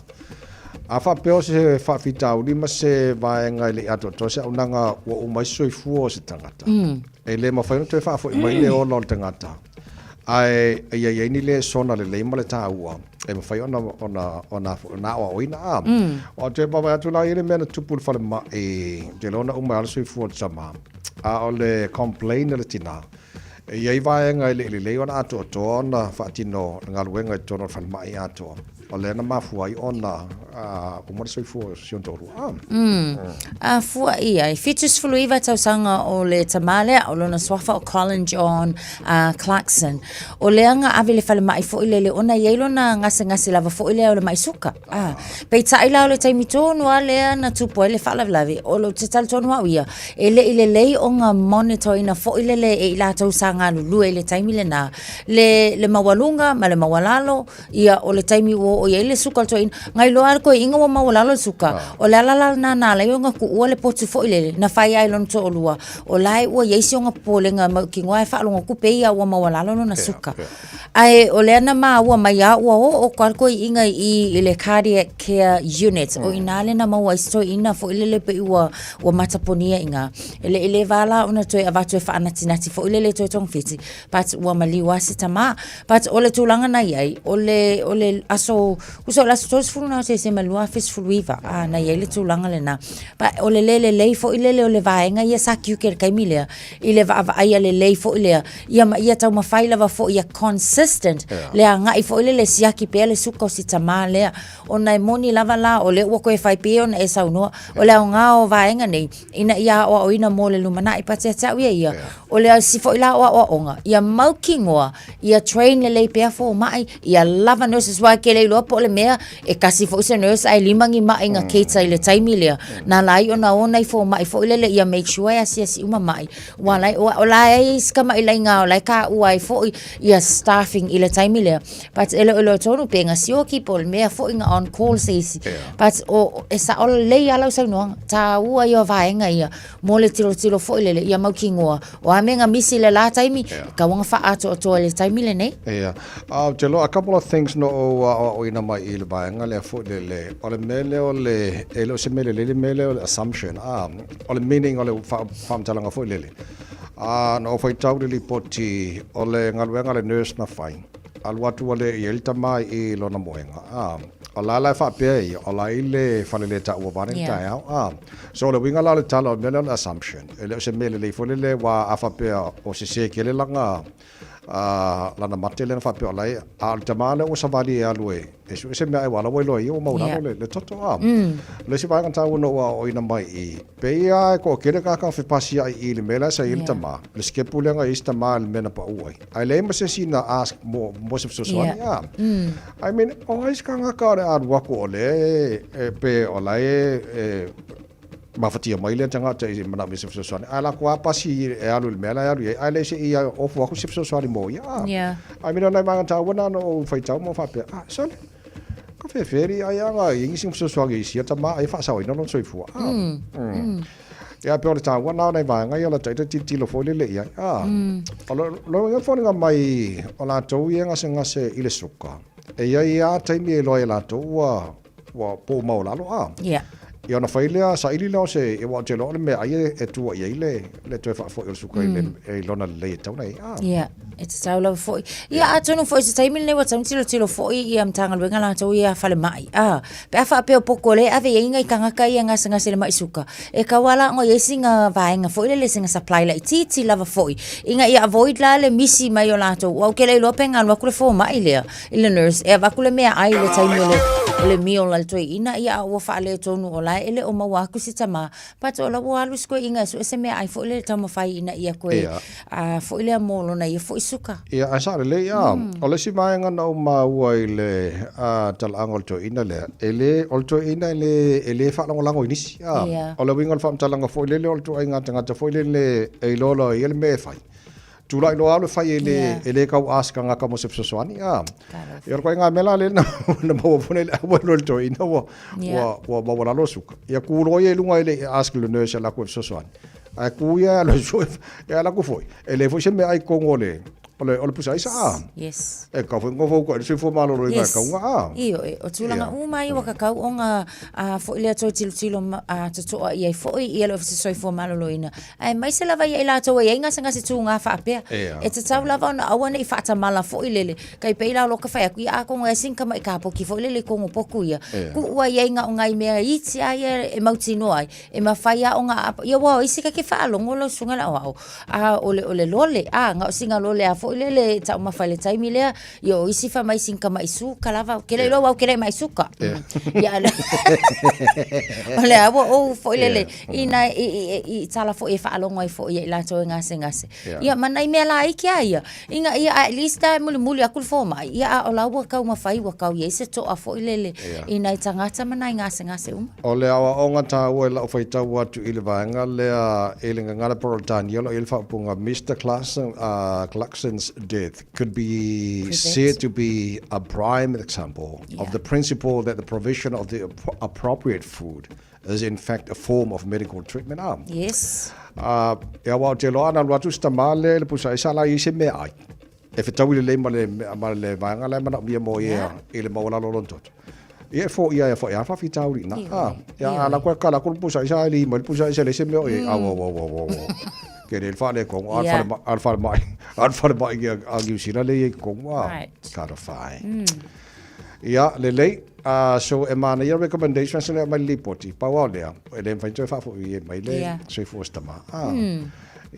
A faapea o se faafitauli ma se vaega e le i atoatoa se auaunaga ua uma ai se soifua o se tagata, e le mafai ona toe faafoi mai le ola o le tagata, ae ia i ai ni lesona lelei ma le taua e mafai ona ona ona ona aoaoina. A o toe vaavaai atu la i le mea na tupu i le falemai, ou te iloa na uma ai lava le soifua o le tama. A o le complain a le tina, e i ai vaega e le i lelei ona atoatoa ona faatino le galuega i totonu o le falemai atoa, o lea na mafua ai ona uma le soifua o si ona toalua. A fua i ai, 79 tausaga o le tama lea, o lona suafa o Colin John Clarkson. O lea na ave i le falemai foi lele ona e i ai lona gasegase lava foi lea o le mai suka. Ah, peitai la o le taimi tonu lava lea na tupu ai le faalavelave, o lo te talitonu au ia, e le i lelei ona monitor ina foi lele e i latou sa galulue i le taimi lena, le, le maualuga ma le maualalo, ia, o le taimi ua oo i ai le suka o le toeaina, na iloa lava e le toeaina ua maualalo le suka, o le ala la lena na ala ai ona tuua le potu foi lele, na fai ai lona toalua, o la e ua i ai si ona popolega mautinoa e faalogo atu pei lava ua maualalo lona suka. Ae o lea na maua mai a ua oo atu lava le toeaina i i le cardiac care unit. O ina lea na maua ai si toeaina foi lele pei ua ua mataponia i ina. E le i leva la ona toe avatu e faanatinati foi lele e toe togafiti, but ua maliu lava si tama. But o le tulaga na i ai, o le o le aso, tusa o le aso 30 lena o Tesema 2019, a na i ai le tulaga lena. But o le le lelei foi lele o le vaega ia sa tiute i le taimi lea, i le vaavaaia lelei foi lea, ia ma ia taumafai lava foi ia consistent yeah. le agai foi lele siaki pea le suka o si tamā lea. Ona e moni lava la, o lea ua toe fai pei ona e saunoa, o le aoga o vaega nei, ina ia aoaoina mo le lumanai but ia te au ia ia, yeah. o le isi foi la o aoaoga, ia mautinoa, ia train lelei pea fomai, ia lava nurses aua e te le iloa po o le mea e tasi foi se nurse ae lima ni mai na cater i le taimi lea. Na ala ai ona o nai fomai foi lele ia make sure e asiasi uma mai. Ua ala ai, o la e i ai si tamai laina o la e taua ai foi ia staffing i le taimi lea. But e le o iloa tonu pe na sioki po o le mea foi na on call se isi. But o, e sao lelei lava lau saunoaga, taua ia o vaega ia mo le tilotilo foi lele ia mautinoa o a mea na misi i le la taimi, e tatau ona faaatoatoa i le taimi lenei. Ia. Ou te iloa a couple of things na ou aoaoina mai i le vaega lea foi lele, o le mea lea o le, e le o se mea lelei le mea lea o le assumption, a, o le meaning o le faamatalaga foi lele. A, na ou faitau i le lipoti o le galuega a le nurse na fai, alu atu ua le i ai le tama i lona moega, a, o la la e faapea ia, o la e i le faleletaua vaeane le taeao, a. So o le uiga la o le tala o le mea lea o le assumption, e le o se mea lelei foi lele aua a faapea o sese tele lana A lana mate lea na faapea o la e, a o le tama lea ua savali e alu e, e sue se meaai aua o la ua iloa e ia ua maualalo le, le toto a. O le isi vaega taua na ou aoaoina mai i i, pei lava e toatele tagata na fepasiai i le mea la sa i ai le tama, le sikepu lea na i ai si tama i le mea na pau ai. Ae leai ma se isi na ask mo, mo se fesoasoani a. I mean, o ai se tagata o le a alu atu o lea e, e, pe o la e, e mafatia mai lea tagata i manaomia se fesoasoani, ae latou lava pasi e alu i le mea la e alu i ai, ae le se i ofu atu se fesoasoani mo ia. Yeah. I mean, o nai vaega taua na na ou faitau ma ou faapea, ah, sole, ka feferi ai aga i nisi fesoasoani i sia tama ai faasaoina lona soifua. Ah. Ia, pei o le taua na o nai vaega ia o le taita tilotilo foi lele i ai. Ah. O lo, lo ia foliga mai o latou ia e gasegase i le suka, e i ai lava taimi e iloa ai e latou ua ua poo maualalo a. Yeah. Ia ona fai lea, saili lea o se, aua ou te iloa o le meaai e, e tua i ai le, le toe faafoi o le suka i le, i lona lelei e tatau ona i ai. A. Ia, e tatau lava foi. Ia, atonu foi i se taimi lenei ua tatau ona tilotilo foi ia Matagaluega latou ia falemai. A, pe a faapea o poko lea e ave i ai nai tagata ia e gasegase i le mai suka, e tau lava la ona i ai sina vaega foi lele, sina supply laitiiti lava foi, ina ia avoid la le misi mai o latou. Aua ou te le iloa pe na alu atu le fomai lea i le nurse e avatu le meaai i le taimi o le, o le meal a le toeaina, ia a ua faaletonu o la e le o maua atu si tama, but o la ua alu si toeaina e sue se meaai foi lele taumafai ina ia toe Ia. a foi lea mo lona ia foi suka. Ia, ae sao lelei, a. O le isi vaega na ou maua i le talaaga o le toeaina lea, e le, o le toeaina e le, e le faalagolago i nisi, a. Ia. O le uiga o le faamatalaga foi lele, o le ituaiga tagata foi lele e iloa loa e ia le mea e fai. Tulai loa alu e fai e le, Yeah. e le tau ask tagata mo se fesoasoani, a. Ia o le ituaiga mea la lea na, na maua foi nei le aua loa i le toeaina ua, Yeah. ua, ua maualalo le suka. Ia ku loa ia i luga e le i ask le nurse e alu atu e fesoasoani. Ae ku ia e alu e sue, e alu atu foi. E leai foi se meaai i totonu o le, o le, o le pusa aisa, a. Yes. E tatau foi ona nofo uta i le soifua maloloina Yes. e tauga, a. Ioe, o tulaga Ia. uma ia ua kakau ona a foi lea toe tilotilo ma, a totoa i ai foi ia le Ofisa Soifua Maloloina. Aemaise lava ia i latou e i ai gasegase tūgā faapea. Ia. E tatau lava ona aua ne i faatamala foi lele. Tai pei la o lo ka whai aku, ia ākonga e sing kama i kāpoki foi lele i kongo poku ia. Ia. Ku ua ia inga o ngai mea iti a ia e mautinoa ai. E mawhai a o ngā apa. Ia wao isi ka ke whaalongo lau sunga la o ao. A o le, o le lole, a nga o singa lole a foi lele tau mawhai le taimi lea. Ia o isi wha mai sing kama i suka lava. Ke le iloa au ke le mai suka. Ia o le aua o foi lele. I nai, i, i, i, i tala foi e faalogo ai foi ia i latou e gasegase. Ia. Ia, ma nai mea laiti lava ia, ina ia at least lava e mulimuli atu le fomai, ia a o la ua taumafai ua tau i ai se toa foi lele Ia. i nai tagata ma nai gasegase uma. O le aoaoga taua i lau faitau atu i le vaega lea i le gagana Peretania o lo o i ai le faaupuga Mister Clarkson, Clarkson's death could be Prevent. said to be a prime example of the principle that the provision of the appropriate food is in fact a form of medical treatment a. Yes. A, e aua ou te iloa ana alu atu si tama lea i le pusa aisa la i ai se meaai e fetaui lelei ma le, ma le vaega la e manaomia mo ia Yeah. i le maualalo o lona toto. Ia e foia ai foi a faafitauli i ina. Ioe, A, ia ioe. a la koe kala atu le pusa aisa ae li mai le pusa aisa e leai se mea o i ai. Au, au, au, au, au, au. Ke le faaletonu, a o le Yeah. falemai, a o le falemai, a o le falemai a Niu Sila lea e i ai i totonu, a. Right. Talofa e. Ia, lelei. So e manaia recommendations lea aumai le lipoti. Pau lava o lea, e le mafai ona toe faafoi ai mai le Ia. soifua o si tama.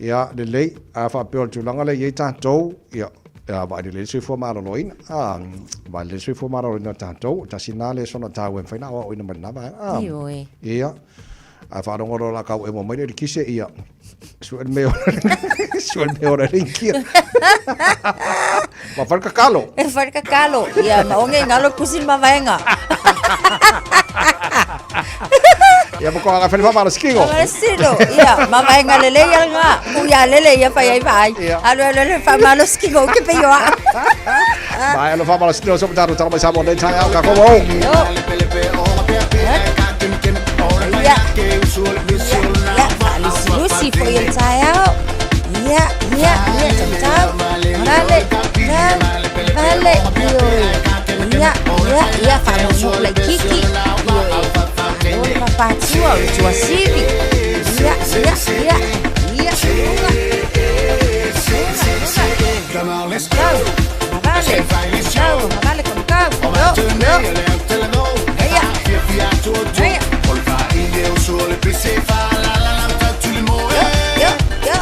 Ia, lelei. A faapea o le tulaga lea e i ai tatou, ia, ia vaai lelei le soifua maloloina. Vaai lelei le soifua maloloina o tatou. Tasi lena lesona taua e mafai ona aoaoina mai lena vaega. Ioe. Ia. A faalogo loa la kau e mua mai le elikise, ia, sue le mea o sue le mea o le ringia. Ma fai le kakalo. E fai le kakalo. Ia, ma onge ngalo kusi le mavaega. Ia ma koa fai le whaamalo Whaamalo Ia, mavaega lelei ia ngā. Ku ia lele ia fai ai vai. Alu alu alu whaamalo skingo ke pe ioa. Mai alo whaamalo skingo so pataro tala mai Samoa nei tae au ka komo. Ia. Ia, faalusilusi foi i le taeao. Ia, ia, ia, tautau. Vale, tau, vale, ioe. Ia, ia, ia, faalogologo laitiiti. Ioe. Malo le mapatua o le tuasivi. Ia, ia, ia, ia, luga. Luga, luga. Tau, vale, tau, vale, tau, yo, yo. Ia. Ia. Yo, yo, yo.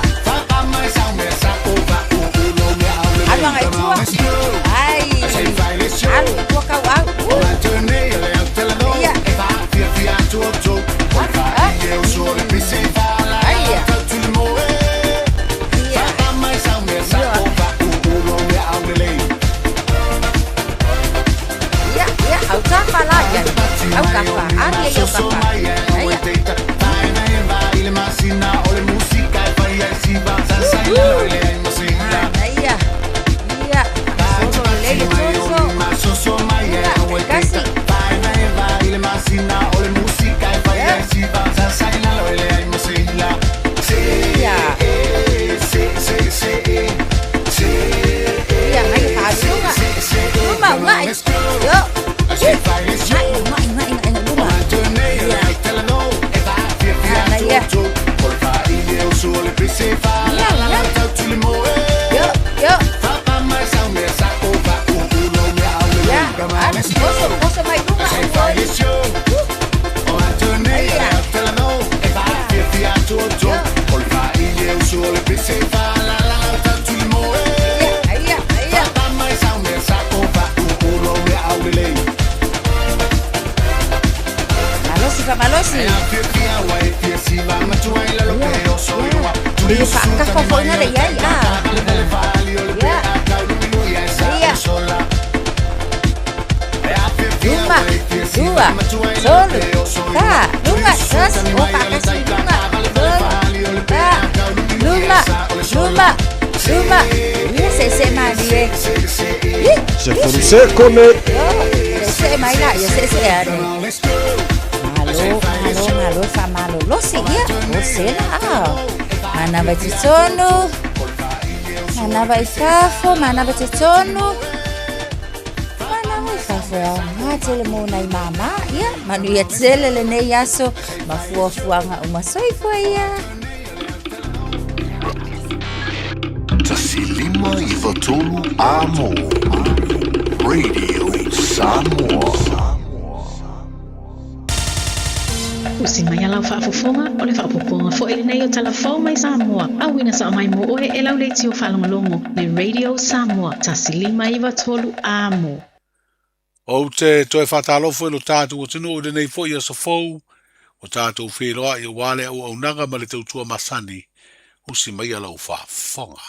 Alu Yo, yo. Ia, alu, oso, oso mai luma, Malosi faamalosi. Ia faakafa foi na le iai a. Ia. Ia. Lima, dua, tolu, fa, lima, tasi, o faakasi, lima, tolu, fa, lima, lima, lima. Ia seesee malie. Sefulu sekone. Seesee mai la, ia seesee ane. Malo, malo, malo, faamalolosi, ia, o sela a. Manava i totonu, manava i fafo, manava i totonu. Manava i fafo e aoga tele mo nai māmā, ia, manuia tele lenei aso ma fuafuaga uma. Soifua ia. 1 5 93 A mo Radio Samoa. Usi mai a lau faafofoga, o le faaopoopoga foi lenei o Tala Fou mai Samoa, auina sao mai mo oe e lau leitio faalogologo, le Radio Samoa, 1 5 93 A mo. Ou te toe faatalofa i lo tatou atunuu i lenei foi aso fou, ua tatou feiloai aua le auaunaga ma le tautua masani, usi maia lau faafofoga.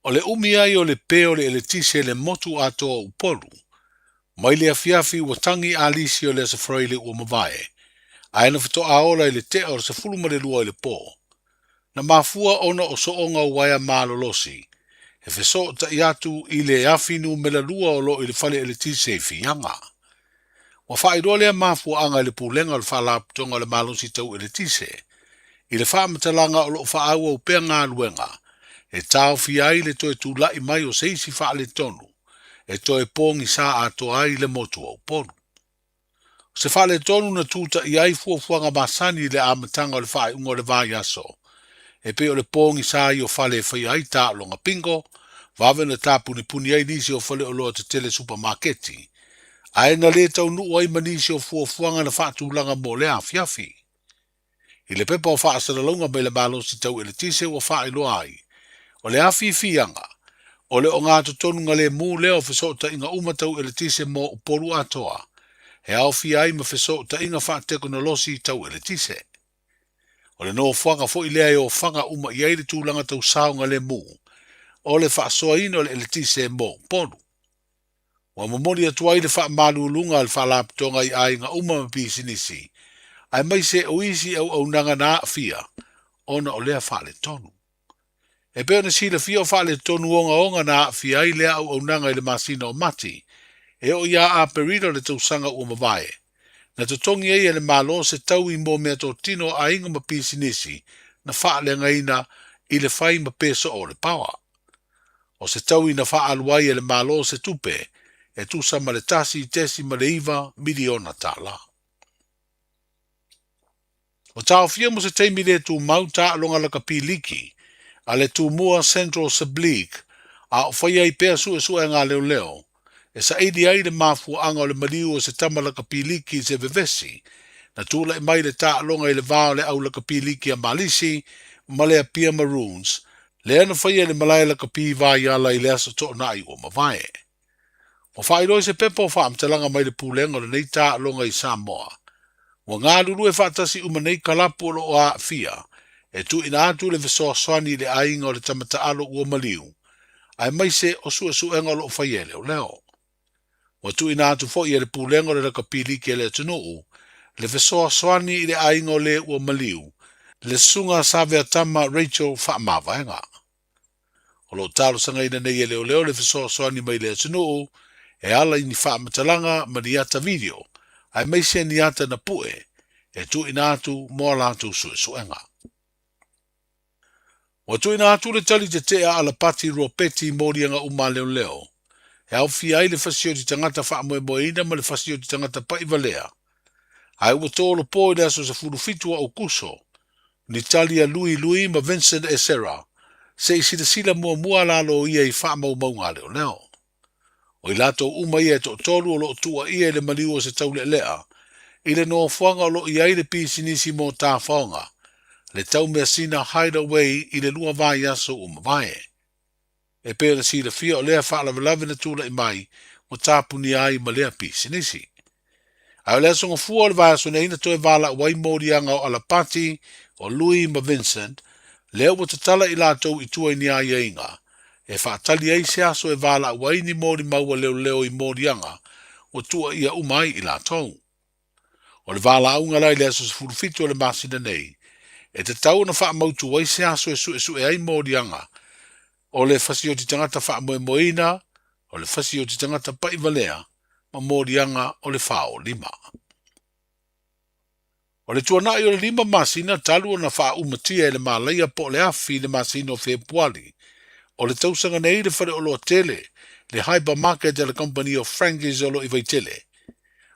O le umi ai o le pe o le eletise i le motu atoa o Upolu, mai le afiafi ua tagi alisi o le Aso Faraile ua mavae, ae na faatoa ola i le tea o le 12 i le po. Na mafua ona o sooga o uaea malolosi, e fesootai atu i le afi numera lua o lo o i le fale eletise i Fiaga. Ua faailoa lea mafuaaga i le Pulega o le Faalapotopotoga o le Malosi Tau Eletise, i le faamatalaga o lo o faaauau pea galuega e taofia ai le toe tulai mai o se isi faaletonu e toe pogisa atoa ai le motu o Upolu. O se faaletonu na tutaia ai fuafuaga masani i le amataga o le faaiuga o le vaiaso, e pei o le pogisa ai o fale e faia ai taaloga bingo, vave ona tapunipuni ai nisi o faleoloa tetele supamaketi, ae na lē taunuu ai ma nisi o fuafuaga na faatulaga mo lea afiafi. I le pepa o faasalalauga mai le Malosi Tau Eletise ua faailoa ai, o le afi i Fiaga, o le ogatotonu galemu lea o fesootaiga uma tau eletise mo Upolu atoa, e aofia ai ma fesootaiga faatekonolosi tau eletise. O le nofoaga foi lea e ofaga uma i ai le tulaga tau saogalemu o le faasoaina o le eletise mo Upolu. Ua momoli atu ai le faamaluluga a le Faalapotopotoga i aiga uma ma pisinisi, aemaise o isi auaunaga na aafia ona o lea faaletonu. E pei ona silafia o faaletonu ogaoga na aafia ai lea auaunaga i le masina o Mati, e oo ia Aperila o le tausaga ua mavae, na totogi ai e le Malo se taui mo meatotino a aiga ma pisinisi na faaleagaina i le fai ma pe soo o le paoa. O se taui na faaalu ai e le Malo se tupe e tusa ma le $1.9 miliona. Ua taofia mo se taimi le tumau taaloga lakapi liki a le Tumua Central Sub-League a o faia ai pea suesuega a leoleo e saili ai le mafuaaga o le maliu o se tama lakapi liki i se vevesi na tulai mai le taaloga i le va o le au lakapi liki a Malisi ma le Apia Maroons lea na faia i le malae lakapi i Vaiala i le Aso Toonai ua mavae. Ua faailoa i se pepa o faamatalaga mai le Pulega o lenei taaloga i Samoa, ua galulue faatasi uma nei kalapu o lo o aafia e tuuina atu le fesoasoani i le aiga o le tama taalo ua maliu, aemaise o suesuega o lo o faia e leoleo. Ua tuuina atu foi e le Pulega o le Lakapi Liki a le atunuu le fesoasoani i le aiga o le ua maliu, le Susuga Saveatama Rachel Faamavaega. O lo o talosagaina nei e leoleo le fesoasoani mai le atunuu e ala i ni faamatalaga ma ni ata video, aemaise ni ata na pue e tuuina atu mo a latou suesuega. Ua tuuina atu le tali tetea a Alapati Ropeti i moliaga uma a leoleo, e aofia ai le fasioti tagata faamoemoeina ma le fasioti tagata pa'ivalea, ae ua tolopo i le aso 17 o Aukuso. Nitalia Lui Lui ma Vincent Esera, se i silasila muamua lalo ia i faamaumauga a leoleo. O i latou uma ia e toatolu o lo o tuuaia i le maliu o se taulealea i le nofoaga o lo o i ai le pisinisi mo tafaoga, le taumeasina Hideaway i le lua vaiaso ua mavae. E pei ona silafia o lea faalavelave na tulai mai ua tapunia ai ma lea pisinisi. Ae o le aso Gafua o le vaiaso nei na toe valaau ai moliaga o Alapati, o Lui ma Vincent, lea ua tatala i latou i tua i ni aiaiga e faatali ai se aso e valaau ai ni molimau a leoleo i moliaga ua tuuaia uma ai i latou. O le valaauga la i le aso 17 o le masina nei, e tatau ona faamautu ai se aso e suesue ai moliaga o le fasioti tagata faamoemoeina, o le fasioti tagata pa'ivalea ma moliaga o le faolima. O le tuana'i o le lima masina talu ona faaumatia e le malaia po o le afi i le masina o Fepuali o le tausaga nei le faleoloa tele, le hypermarket a le kamupani o Frankie's o lo o i Vaitele.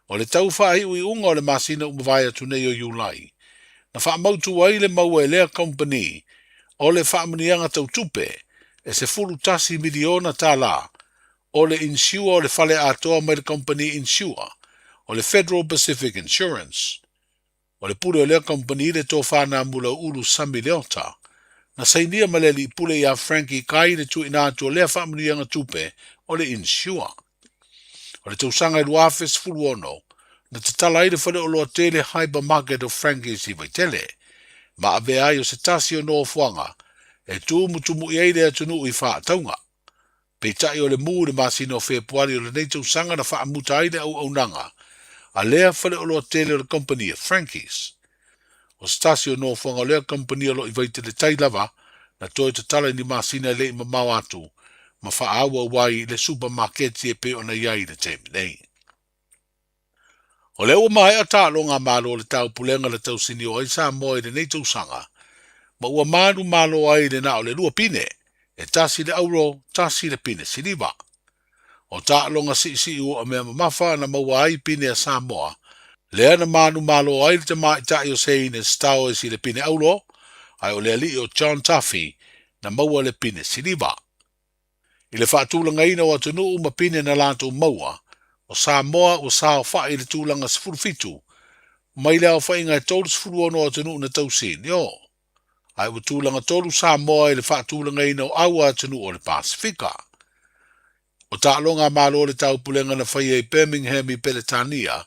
O le tau faaiuiuga o le masina ua mavae atu nei o Iulai, na faamautu ai le maua e lea kamupani o le faamanuiaga tau tupe e $11 miliona tala o le inisiua o le fale atoa mai le kamupani inisiua o le Federal Pacific Insurance. O le pule o lea kamupani le Tofa Namulau'ulu Sami Leota, na sainia ma le alii pule iā Frankie Kai le tuuina atu o lea faamanuiaga tupe o le inisiua. O le tausaga e 2016, na tatala ai le faleoloa tele Hypermarket o Frankie's i Vaitele, ma avea ai o se tasi o nofoaga e tumutumu'i ai le atunuu i faatauga. Peitai o le mū i le masina o Fepuari o lenei tausaga na faamuta ai le auaunaga a lea faleoloa tele o le kamupani a Frankie's. O se tasi o nofoaga o lea kamupani o lo o i Vaitele Tai lava na toe tatala i ni masina e le i mamao atu ma faaauau ai le supamaketi e pei ona i ai i le taimi nei. O lea ua maea taaloga a Malo o le Taupulega na tausinio ai Samoa i lenei tausaga, ma ua manumalo ai le na o le lua pine, e tasi le auro, tasi le pine siliva. O taaloga siisii ua mea mamafa na maua ai pine a Samoa, lea na manumalo ai le tamaitai o Seine Stowers i le pine auro, ae o le alii o John Duffy na maua le pine siliva. I le faatulagaina o atunuu ma pine na latou maua, o Samoa ua saofa'i i le tulaga 17 mai le aofaiga e 36 o atunuu na tausinio, ae ua tulaga tolu Samoa i le faatulagaina o aua atunuu o le Pasefika. O taaloga a Malo o le Taupulega na faia i Birmingham i Peretania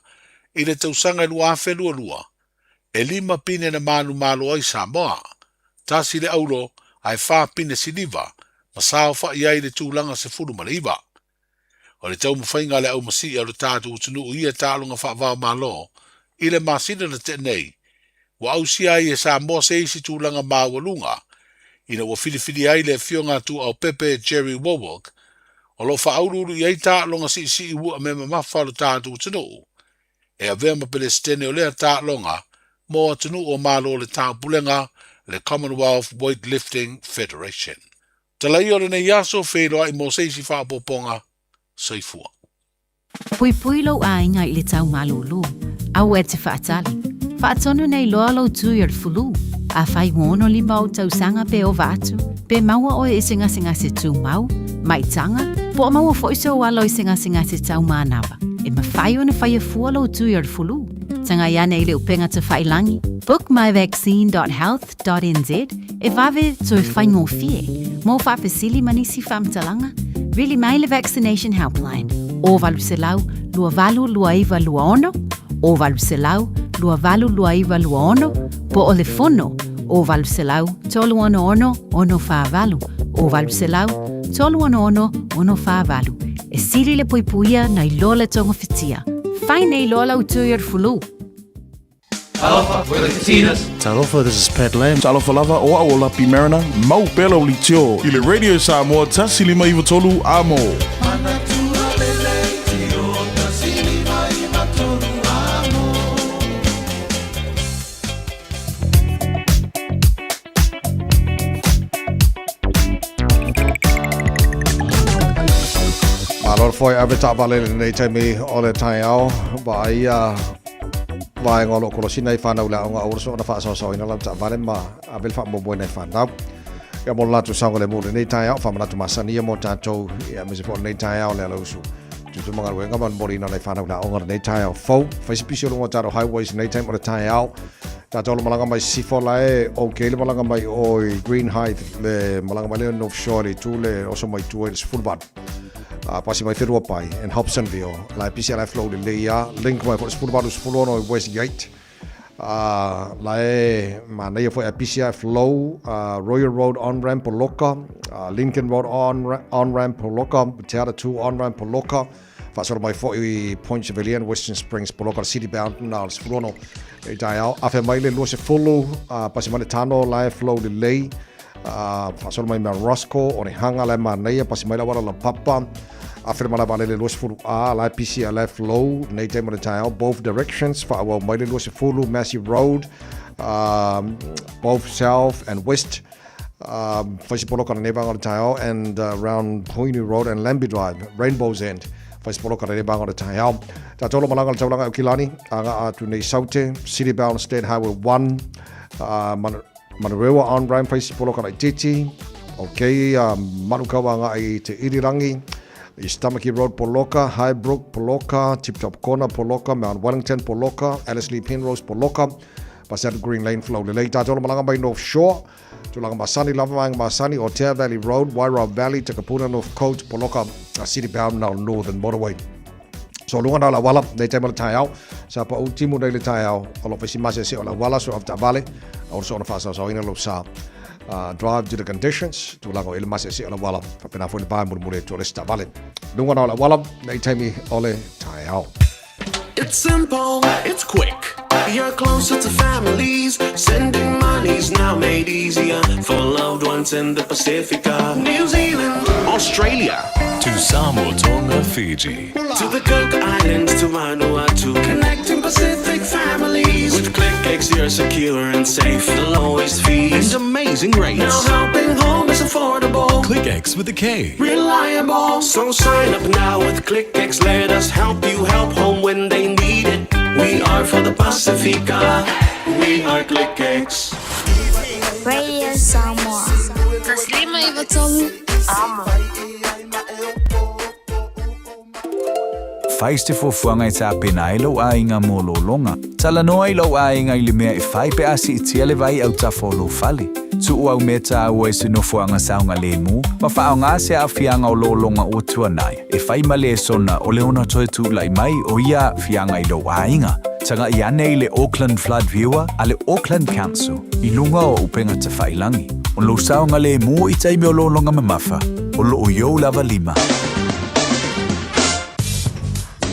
i le tausaga e 2022, e lima pine na manumalo ai Samoa, tasi le auro ae fa pine siliva ma saofa'i ai i le tulaga 19. O le taumafaiga a le aumasi'i a lo tatou atunuu i ia taaloga faava-o-Malo i le masina na tea nei, ua ausia ai e Samoa se isi tulaga maualuga ina ua filifilia ai le Afioga a Tuuaupepe Jerry Wowok o lo o faauluulu i ai taaloga siisii ua mea mamafa a lo tatou atunuu e avea ma Pelesitene o lea taaloga mo atunuu o Malo o le Taupulega, le Commonwealth Weightlifting Federation. Tala ia o lenei aso, feiloai mo se isi faaopoopoga. Soifua. Puipui lou aiga i le tau malūlū. Aua e te faatali. Faatonu nei loa lou tui o le fulu. Afai ua 65 ou tausaga pe ova atu, pe maua oe i se gasegase tumau, maitaga, po o maua foi sou alo i se gasegase tau manava, e mafai ona faia fua lou tui o le fulu. Tagai ane i le upega tafailangi, bookmyvaccine.health.nz, e vave toe faigofie. Mo faafesili ma nisi faamatalaga, vili mai le Vaccination Helpline, o 800 282926, o 800 282926, po o le fono, o 800 366 648, o 800 366 648. E sili le puipuia nai lo le togafitia. Fai nei loa lau tui o le fulu. Talofa, we're the Katinas. Talofa, this is Pat Lam. Talofa lava, o au o Lapi Mariner, mau pea lau leitio i le Radio Samoa 1593 Amo. Malo le foe ave taavale i lenei taimi o le taeao. Vaaia. Vaega o lo o kolosina ai fanau i le aoga aua le soona faasaosaoina lau taavale ma ave le faamuamua i nai fanau. Ia mo le latou saogalemu i lenei taeao, faamanatu masani ia mo tatou, ia aemaise foi o lenei taeao le alausu tutu ma galuega ma le momoliina o nai fanau i le aoga lenei taeao fou. Fai se pisi o luga o tatou highways lenei taimi o le taeao. Tatou le malaga mai Sisifo la e okay le malaga mai o i Greenhithe le malaga mai le North Shore le itu le oso mai tua i le 18. Pasi mai Whenuapai and Hobsonville la e pisi ala e flow lelei a link mai foi le 18 16 i Westgate. La e manaia foi a pisi a e flow Royal Road on ramp poloka, Lincoln Road on ramp poloka, Te Ara 2 on ramp poloka. Faasolo mai foi i Point Chevalier and Western Springs poloka le city bound na o le 16 i taeao. Afe mai le 20, pasi mai le Tano la e flow lelei. Faasolo mai Mount Roscoe, Onehunga la e manaia, pasi mai le auala la Papa. Afe le malae vaalele 20 A, la e pisi a la e flow nei taimi o le taeao, both directions. Faaauau mai le 20 Massey Road, both south and west. Fai se poloka lenei vaega o le taeao and round Poinu Road and Lambie Drive, Rainbow's End. Fai se poloka lenei vaega o le taeao. Tātou lo malaga le taulaga e Aukilani, aga atu nei Saute, City Bound State Highway 1, Manurewa on ramp fai se poloka laitiiti. Ok, Manukau agai i te Irirangi, East Tamaki Road poloka, Highbrook poloka, Tip Top Corner poloka, Mount Wellington poloka, Ellerslie Penrose poloka, pasi atu Green Lane flow lelei. Tātou lo malaga mai North Shore, tulaga masani lava vaega masani, Otea Valley Road, Wairau Valley, Takapuna North Coast poloka, City Bound now Northern Motorway. So luga na o le auala, nei taimi o le taeao, sa pau timu nei le taeao, o lo o faisi masease o le auala, so avetaavale, aua le soona faasaosaoina lou sa. Drive to the conditions, tulaga o i le masease o le auala, faapena foi le va e mulimuli atu o le isi taavale. Luga na o le auala, nei taimi o le taeao. It's simple, it's quick. You're closer to families. Sending money's now made easier for loved ones in the Pacifica. New Zealand, Australia, To Samoa, Tonga, Fiji. To the Cook Islands, to Vanuatu. Connecting Pacific families. With KlickEx, you're secure and safe. The lowest fees and amazing rates. Now helping home is affordable. KlickEx with a K. Reliable. So sign up now with KlickEx. Let us help you help home when they need it. We are for the Pacifica. We are KlickEx. Radio Samoa. Taslima Ivatolu. Amo. Fai se fuafuaga e tapena ai lou aiga mo lologa. Talanoa i lou aiga i le mea e fai pe a siitia le vai autafa o lou fale. Tuu au mea taua i se nofoaga saogalemu ma faaaoga se aafiaga o lologa ua tuanai e fai ma lesona o le ono toe tulai mai o ia aafiaga i lou aiga. Tagai ane i le Auckland Flood Viewer a le Auckland Council i luga o upega tafailagi. O lou saogalemu i taimi o lologa mamafa, o loo i ou lava lima.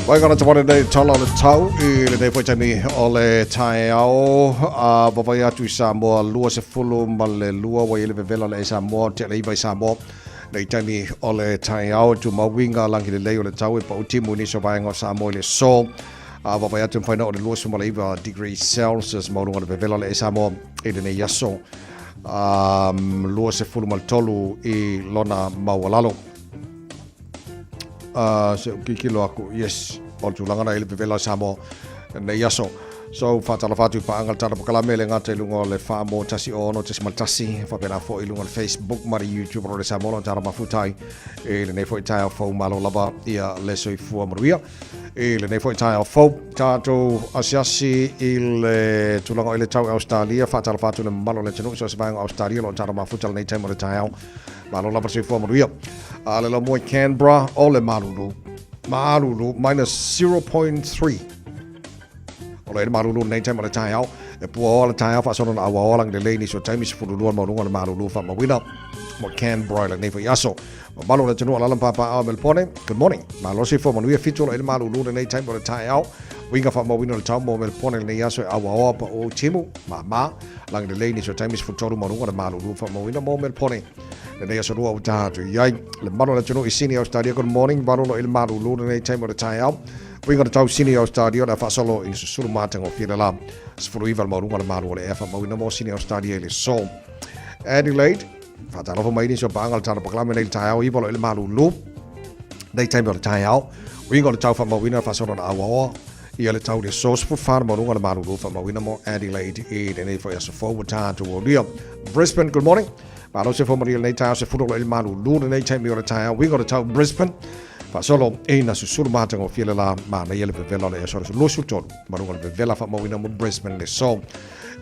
Mai ngana te ware nei tala o le tau i lenei foi taimi o le taeao a vavai atu i Samoa 22 ua i le vevela le e Samoa te le iwa i Samoa nei taimi o le taeao e tumau i ngā langi lelei o le tau e pau timu i nisi o vaega o Samoa i le so a vavai atu e mawhai o le 29 degrees Celsius maulunga le vevela le e Samoa i lenei aso 23 i lona maualalo. Se ou kikilo aku, yes, o le tulaga na i le vevela o Samoa nei aso. So, whātalofa atu i paanga le tala pakalame le ngata i lunga o le wha mo 106.1, whapena fo i lunga o le Facebook ma le YouTube o le Samoa lo tala mafutai i lenei foi taeao fou malo lava ia le soifua manuia. I lenei foi taeao fou, tatou asiasi i le tulaga o i le tau i Australia, whātalofa atu le mamalu o le atunuu so se vaega o Australia lo tala mafuta lenei taimi o le taeao. Malo lava soifua manuia. A le lau i Canberra, o le malulu. Malulu, minus 0.3. O le malulu nei taimi o le taeao. E pua oa le taeao whaasona na aua oa langi le lei nisi o taimi 12 maulunga le malulu whamawina mo Canberra i lenei foi aso. Mamalu o le atunuu o alaala ma papaaao i Melpone. Good morning. Malo soifua manuia 7 o lo i le malulu lenei taimi o le taeao. Uiga faamauina o le tau mo Melpone lenei aso e auaoa pa o timu, māmā, langi lelei nisi o taimi 13 maulunga le malulu faamauina mo Melpone lenei aso lua ua taha atu i ai. Le mamalu o le atunuu i Sydney, Australia. Good morning. Valo lo i le malulu lenei taimi o le taeao. Uiga o le tau Sydney, Australia o le a faasolo i le susulu matagofie le la. 19 le mauluga o le malu o le ea faamauina mo Sydney, Australia i le aso. Adelaide, Whātalofa mai nisi o paanga o le tala pakalame nei le taeao iwa lo i le malulu. Nei taimi o le taeao. Uiga o le tau whamauina whasoro na awaoa. Ia le tau le aso, 14 le maualuga o le malulu faamauina mo Adelaide i lenei foi aso fou ua tatou aulia. Brisbane, good morning. Malo se fou malia lenei taeao, 10 o le malulu lenei taimi o le taeao, uiga o le tau Brisbane. Faasolo ina susulu matagofie le la manaia le vevela o le aso 23 maluga le vevela faamauina mo Brisbane le so.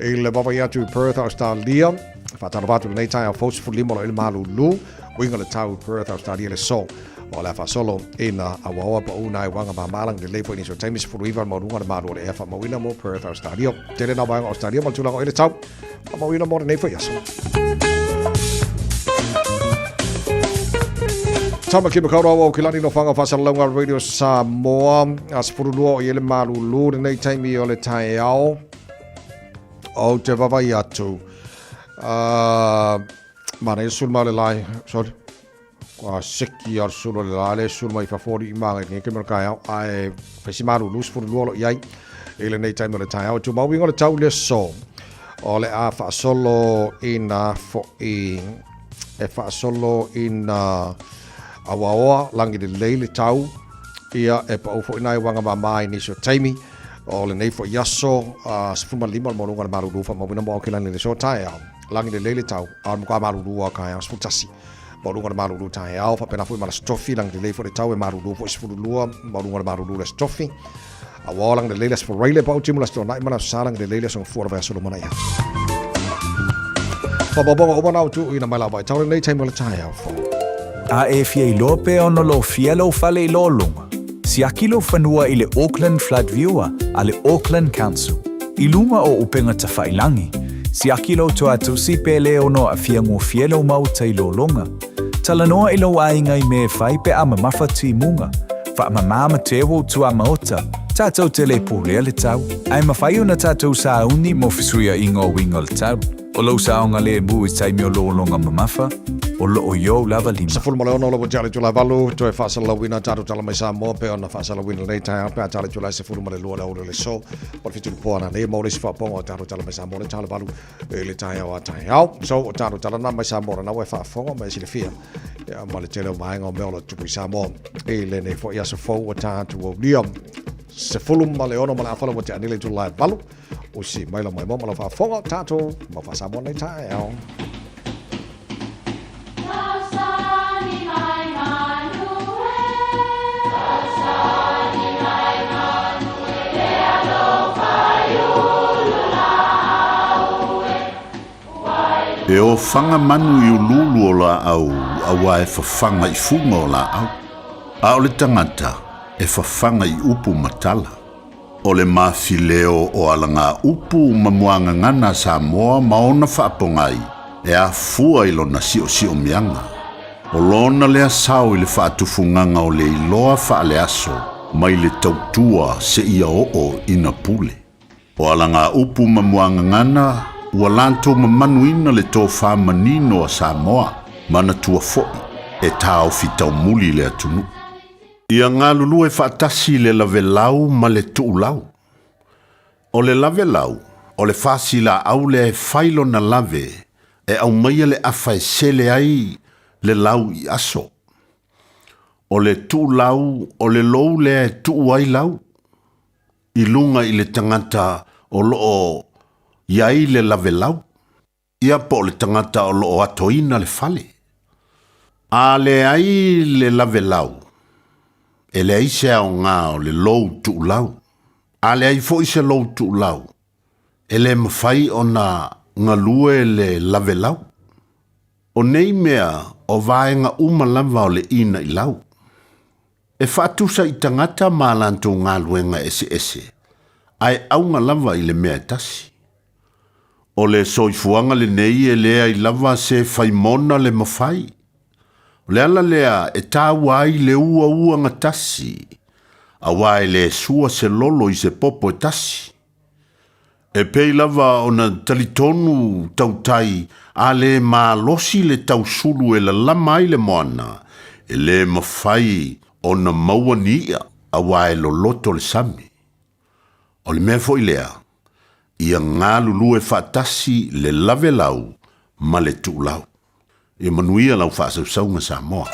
I le vaavaai atu i Perth, Australia, faatalofa atu lenei taeao fou, 15 o le malulu, uiga le tau i Perth, Australia le so. O le a faasolo ina auaoa pau nai waga mamalang lelei foi nisi o taimi, 19 le maualuga le malu o le ea faamauina mo Perth, Australia. Tele na vaega Australia ma le tulaga o i le tau faamauina mo lenei foi aso. Tamaki Makaurau o Kilani no whanga whasalalauga Radio Samoa. A 12 o i ele malulu lenei taimi o le taeao. O te vavai atu. Mana e sulu mau le lai, sorry. Kua seki a le sulu o le la le sulu mai fafo i maga i lenei taimi o le taeao. Ae fai si malulu 12 lo i ai i lenei taimi o le taeao. E tumau uiga o le tau le aso. O le a faasolo ina fo'i e faasolo ina auaoa lagi lelei le tau ia e pau fo'i nai uaga mama i nisi o taimi o lenei fo'i aso 15 o le maualuga o le malulu faamauina mo Aokelani le aso taeao lagi lelei le tau a o le matua malulu a taeao 11 maualuga o le malulu taeao faapena foi ma le Aso Tofi lagi lelei foi le tau e malulu foi 12 maualuga o le malulu le Aso Tofi Aua o lagi lelei le Aso Faraile pau timu le Aso Toonai ma le Aso Sa lagi lelei le aso Gafua o le vaiaso lumanai atu. Faamaumauga uma na o tuuina mai lau vaitau lenei taimi o le taeao fou. A e fia iloa pe ono lofia lou fale i lologa, siaki lou fanua i le Auckland Flood Viewer a le Auckland Council. I luga o upega tafailangi, siaki lou toatusi pe le ono aafia gofie lou maota i lologa. Talanoa i lou aiga i mea e fai pe a mamafa timuga. Faamamā ma teu ou tuamaota, tatou te le pulea le tau, ae mafai ona tatou sauni mo fesuiaiga o uiga o le tau. O lou saogalemu i taimi o lologa mamafa, o loo i ou lava lima. 16 ua tali itula 8, toe faasalalauina tatou tala mai Samoa pei ona faasalalauina lenei taeao pe a tali itula 12 le aoauli o le aso o le 7 i le po ananei maua le isi faaopoopoga o tatou tala mai Samoa le tala 8 i le taeao a taeao. So o tatou tala na mai Samoa lena ua e faafofoga ma e silafia ia, ma le tele o vaega o mea o lo o tupu i Samoa i lenei foi aso fou ua tatou aulia. 16 ma le afa ua tea nei le itula e 8. Usi mai lau maimoa ma lau faafofoga tatou mau faa-Samoa nei taeao. E ofaga manu i uluulu o laau auā e fafaga i fuga o laau, a o le tagata e fafaga i upu ma tala. O le mafileo o alagaupu ma muagagana a Samoa ma ona faapogai e afua i lona siosiomiaga. O lona lea sao i le faatufugaga o le iloa faaleaso mai le tautua seia oo ina pule. O alagaupu ma muagagana ua latou mamanuina le tofa manino a Samoa, manatua foi e taofi taumuli le atunuu. Ia galulue faatasi le lavelau ma le tuulau. O le lavelau, o le fasi laau lea e fai lona lave e aumaia le afa e sele ai le lau i aso. O le tuulau, o le lou lea e tuu ai lau i luga i le tagata o loo i ai le lavelau. Ia po o le tagata o lo o atoina le fale. A leai le lavelau, e leai se aoga o le lou tuulau. A leai foi se lou tuulau, e le mafai ona galue le lavelau. O nei mea o vaega uma lava o le inailau. E faatusa i tagata ma a latou galuega eseese, ae auga lava i le mea e tasi. O le soifuaga lenei e leai lava se faimona le mafai. O le ala lea e taua ai le uauaga tasi, auā e le sua se lolo i se popo e tasi. E pei lava ona talitonu tautai a le malosi le tausulu e lalama ai le moana, e le mafai ona maua ni i'a auā e loloto le sami. O le mea foi lea, ia galulue faatasi le lavelau ma le tuulau. Ia manuia lau faasausauga Samoa.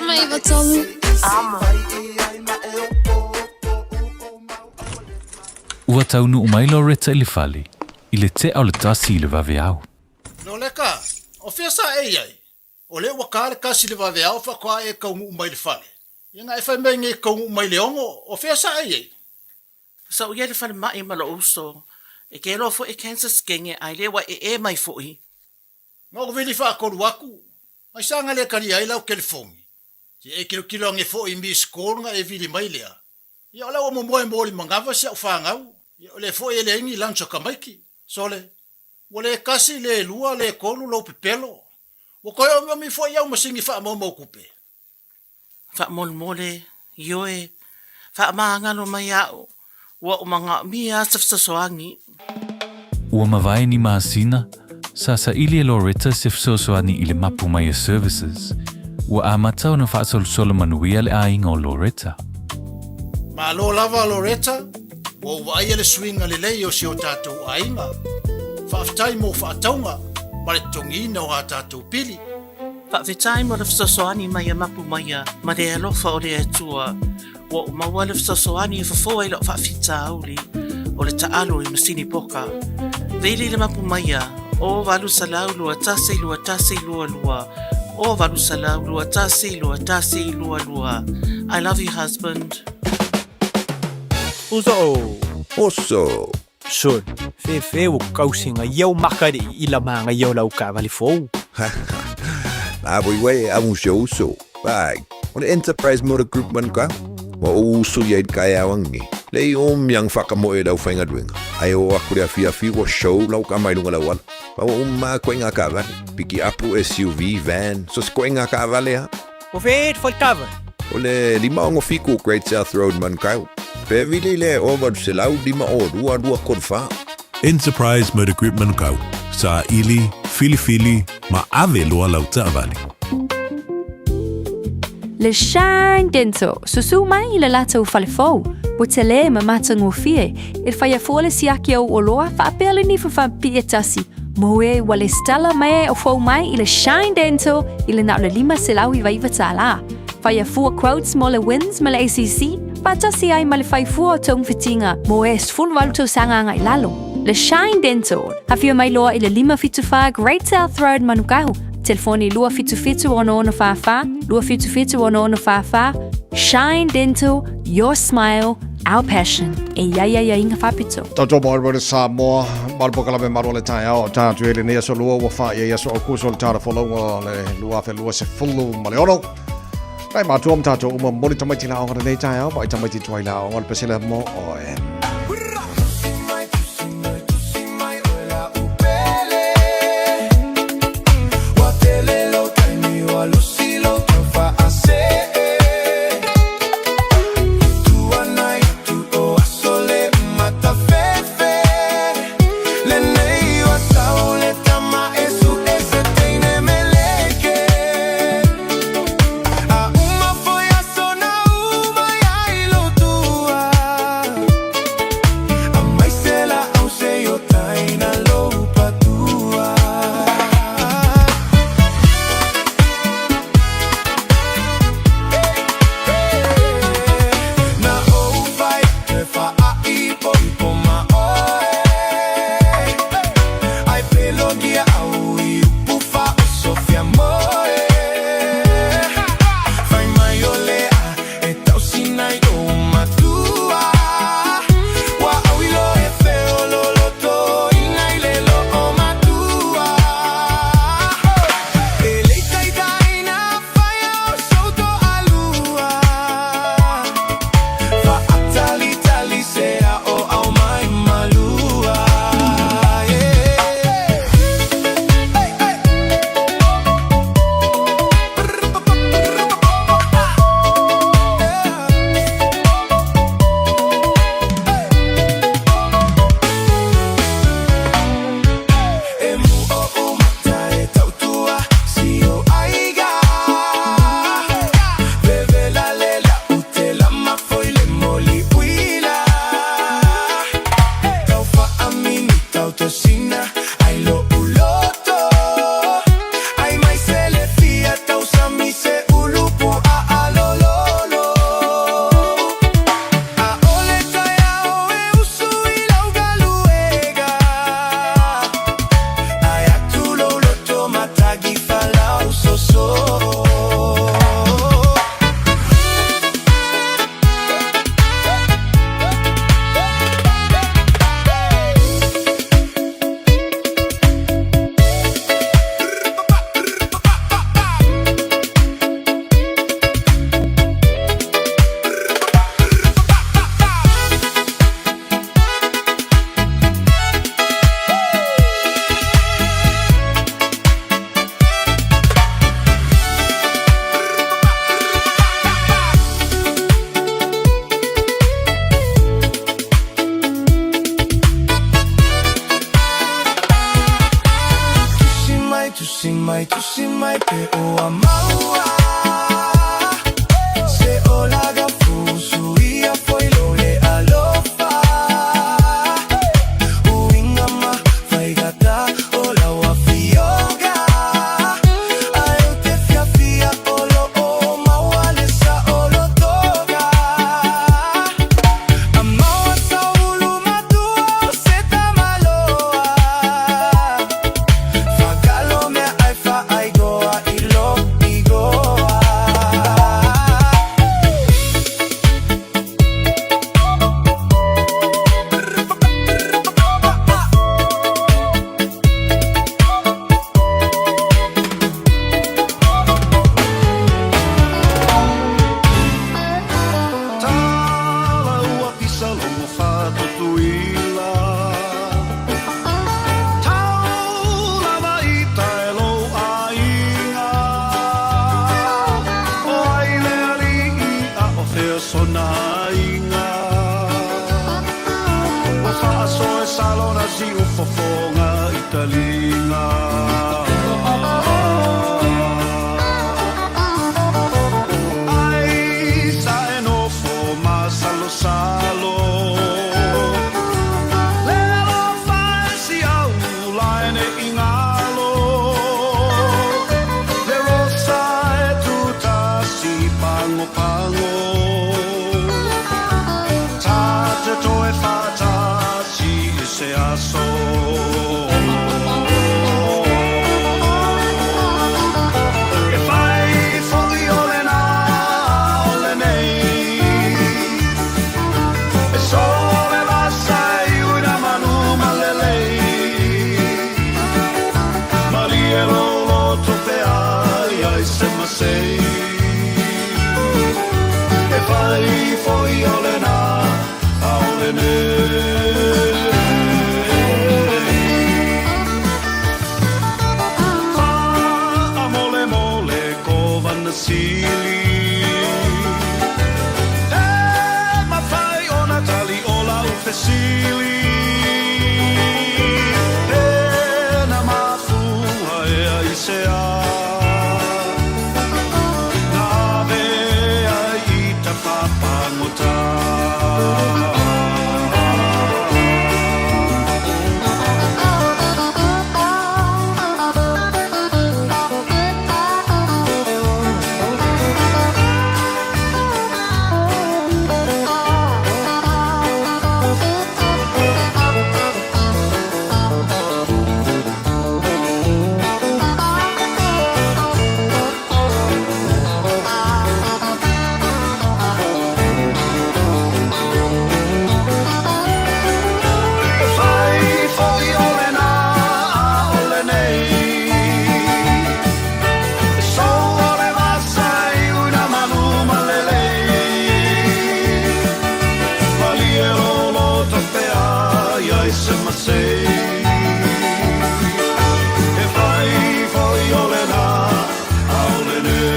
593 Amo. Ua taunuu mai Loretta i le fale, i le tea o le tasi i le vaveao. Loleka, o fea sa e i ai? O lea ua ka le kasi i le vaveao faatoa e taunuu mai i le fale. Ia na e fai mai nei e taunuu mai i le ono, o fea sa e i ai? Sa ou i ai i le falemai ma lou uso, e ke loa foi e cancer skenge ae le ua ee mai foi. Na ou vili faatolu atu, ai sa na le talia ai lau telefoni. Se e tilotilo ane foi i miss call na e vili mai lea. Ia o la ua momoe mo le manava si au fanau. Ia o lea foi e leai ni lunch a tamaiti. Sole, ua le tasi, le lua, le tolu lou pepelo. Ua toe omiomi foi au masini faamaumau tupe. Faamolemole, ioe, faamagalo mai a'u, ua ou manaomia a se fesoasoani. Ua mavae ni masina, sa saili e Loretta se fesoasoani i le Mapu Maia Services. Ua amata ona faasolosolo manuia le aiga o Loretta. Malo lava Loretta, ua ou vaaia le suiga lelei o si o tatou aiga. Faafetai mo faatauga ma le totogiina o a tatou pili. Faafetai mo le fesoasoani mai a Mapu Maia ma le alofa o le Atua. Ua ou maua le fesoasoani e fofo ai la'u faafitauli o le taalo i masini poka. Vili le Mapu Maia, o 800 21 21 22, o 800 21 21 22. I love you husband. Uso o. Oso. Sol, fefe ua kausi nga iau maka le i ila ma nga iau lau kaavale fou. La voi wei amu se uso. Pai, o le Enterprise Motor Group man ka. Wa o uso ia i kai awangi. Le i o miang whakamoe lau whainga duenga. Ai o aku le awhi awhi wa show lau ka mai lunga lau ala. Pa wa umma koe ngā kaavale. Piki apu SUV, van, so se koe ngā kaavale ha. O fe e kava. O le 567 Great South Road Manukau. Pe vili le o 800 5 o 2 2 3 4. Enterprise Motor Group Manukau, saili, filifili ma ave loa lau taavale. Le Shine Dental, susū mai i le latou fale fou, ua telē ma matagofie, e faia fua le siaki o ou oloa faapea le nifa faapipii e tasi, mo e ua lesitala mai o fou mai i le Shine Dental i le na o le $599 tālā. Faia fua quotes mo le WINZ ma le ACC, faatasi ai ma le fai fua o togafitiga mo e 18 tausaga agai i lalo. Le Shine Dental, afio mai loa i le 574 Great South Road Manukau, telefoni 277 6644, 277 6644, Shine Dental, your smile, our passion. E i ai aiaiga faapito. Tautua maori Samoa, ma le polokalame malu o le taeao, o tātou e lenei aso lua ua whaia i aso Aukuso le tāra folauga o le 2026. Nai mātua ma tātou uma moli tamaiti la aonga lenei taeao, vaai tamaiti tuai la aonga le pesela mo oe. sona aiga. Ua faasoa e salona siufofoga i taliga. Ai sa e nofo masalosalo. Le alofa e siau lae ne i galo. Le rosa e tutasi pagopago. Ta te toe faatasi i se aso. E fai fo'i o lenā o lenei. E sole vasa e uina manu malelei. Malie lolo tope ai ai se masei. E fai fo'i o lenā o lenei. Fa'a mole mole ko vana sili. E mafai ona tali o lau fesili. E na mafua e ai se a. Na ave ai i ta whapangota. E fai fo'i o lenā o lenei. E soa le vasa i uina manu malelei. Malie lolo tope ai ai se masei. E fai fo'i o lenā o lenei.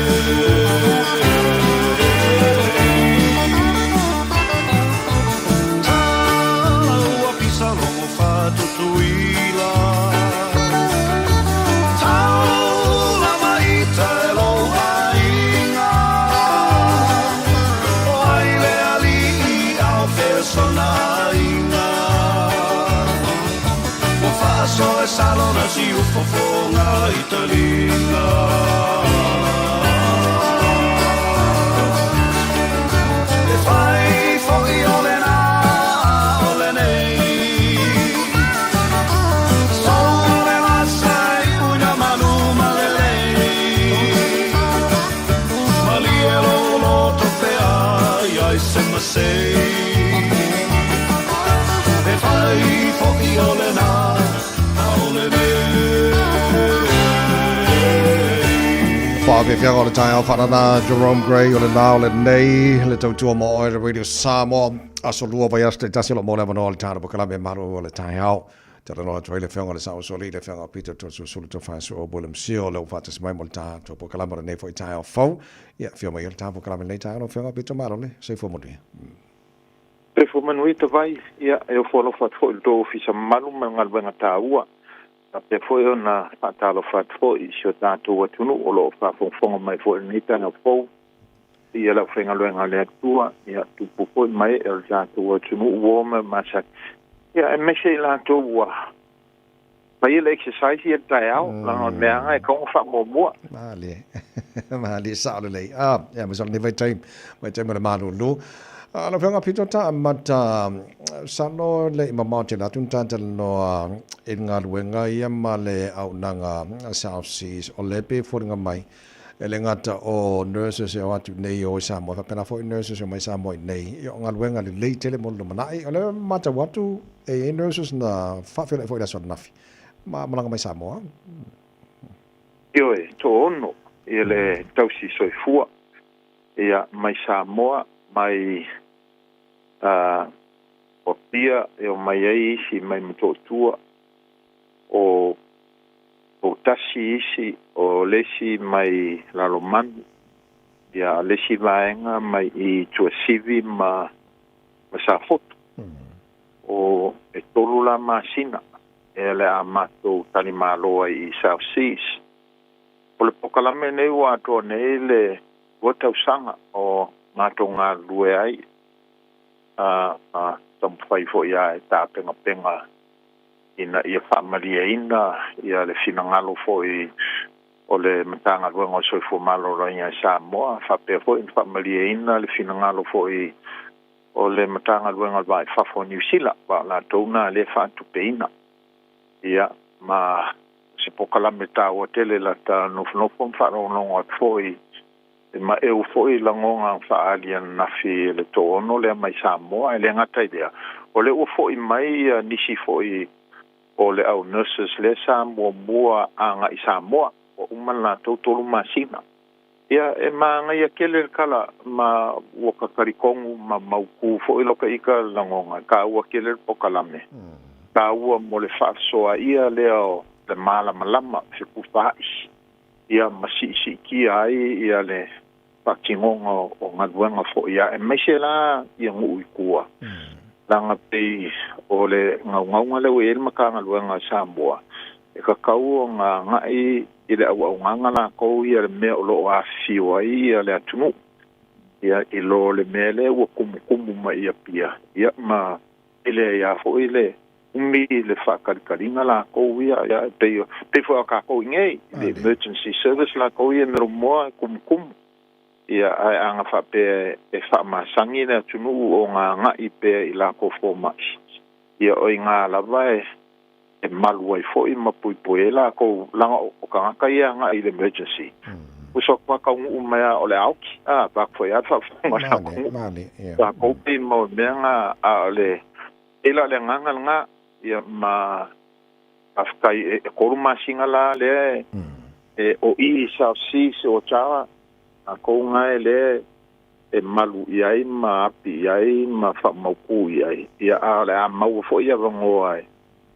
Tala ua pisa logo whatutuila. Taula maita e lou aiga. O ai le alii ao fea sona aiga. Ua faasoa e salona siufofoga i taliga. E fai fo'i o lenā o lenei. Sole vasa i uina manu malelei. Malie lolo tope ai ai se masei. E fai fo'i o lenā o lenei. Whaafeafeaga o le taeao whaanana Jerome Gray o le nā o le nei, le tautua mo oe le Radio Samoa, aso lua vai aso te tasi o lo mole avanoa le tāna pokalame malo o le taeao. Te ranoa atu ai le afioga le Sao Soli, le afioga Peter Tosusulu Tofasu o William Seal, le ufatasi mai mo le tātou pokalame o lenei foi taeao fou. Ia, afio mai le tā pokalame lenei taeao, le afioga Peter Malo le soifua manuia. Soifua manuia Tavai, ia, e ofo alofa atu foi i le tou ofisa mamalu ma le galuega taua. Faapea foi ona faatalofa atu foi i si o tatou atunuu o lo o faafogafoga mai foi i lenei taeao fou. Ia le aufaigaluega a le Atua, ia tupu foi ma ee o le tatou atunuu ua o ma masani. Ia aemaise i latou ua faia le exercise ia i le taeao, leaga o le meaga e tatau ona faamuamua. Malie, malie sao lelei. Ah, ia aemaise o lenei vaitaimi, vaitaimi o le malulu. Ah, lau Afioga Pito ta amata salo le i mamao tele atu na talanoa i le galuega ia ma le auaunaga South Seas o le pe foliga mai e le gata o nurses e o atu nei o i Samoa faapena foi nurses e o mai Samoa i nei ia o galuega lelei tele mo le lumanai o le matau atu e i ai nurses na faafeiloai foi i le aso ananafi ma malaga mai Samoa. Ioe, toaono ia le tausi soifua ia mai Samoa mai o Apia e o mai ai isi mai Motootua o Poutasi isi o le isi mai Lalomanu Ia, le isi vaega mai i Tuasivi ma Safotu. O e 3 la masina e le a matou talimalo ai i South Seas. O le pokalame nei ua atoa nei le 2 tausaga o matou galulue ai a taumafai foi a e tapegapenga ina ia faamalieina ia le finagalo foi o le Matagaluega o Soifua Maloloina i Samoa, faapea foi ona faamalieina le finagalo foi o le Matagaluega o le Va i Fafo o Niu Sila, wa o latou na lea faatupeina. Ia, ma se pokalame taua tele lata nofonofo ma faalogologo atu foi e maeu foi lagoga faaali ananafi le 6 lea mai Samoa. E le gata i lea, o le ua foi mai ia nisi foi o le au nurses lea sa muamua agai Samoa, ua uma le latou 3 masina. Ia, e magaia tele le kala ma ua kakalikongu ma mautu foi loka ika lagoga, taua tele le pokalame. Taua mo le faasoa ia lea o le malamalama fekufaai. Ia ma siisiitia ai ia le faatinoga o galuega foi ia e maise la ia nuu i tua. Laga pei o le gaugauga lea ua i ai le Matagaluega a Samoa, e tatau ona agai i le auaunaga latou ia le mea o loo afifio ai ia le atunuu. Ia, i lo le mea lea ua tumutumu mai ia pia, ia ma e leai lava foi le umi le faakalikaliga latou ia, ia pei pei foi o tatou i nei, le emergency service latou ia melomoa e tumutumu. Ia, ae aga faapea e faamasani le atunuu o agai pea i latou fomai. Ia, o iga lava e malu ai foi ma puipui ai latou laga o tagata ia agai i le emergency. Uso atu taunuu mai a o le aoki, a vaku foi a faafofoga le atunuu. Tatou pei mo mea na a o le e la le agaga lena. Ia ma faafetai e 3 masina la lea e o i South Seas o Tara tatou na e lea e malu i ai ma api i ai ma faamautu i ai. Ia, a o le a maua foi avanoa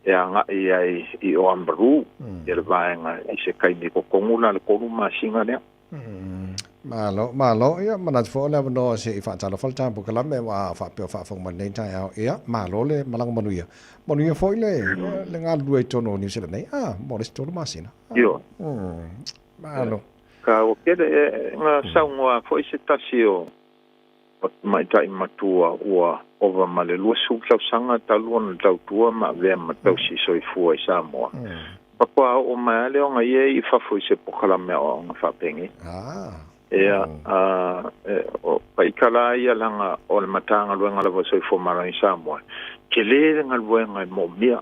e agai ai i Oamaru ia le vaega i se taimi totonu la le 3 masina lea. Malo, malo, ia manatu foi o le avanoa se i faatalofa le tatou pokalame ua faapea faafofoga mai lenei taeao. Ia, malo le malaga manuia. Manuia foi le galulue i totonu o Niu Sila nei, mo le isi 3 masina. Ioe. Malo. Taua tele e na saunoa foi se tasi o tamaitai matua ua ova ma le 20 tausaga talu ona tautua ma avea ma tausi soifua i Samoa. Faatoa oo mai lava lea ona ia i fafo i se pokalame aoaoga faapenei. Ia, o paika la ia laga o le Matagaluega lava o Soifua Maloloina i Samoa, tele le galuega e moomia.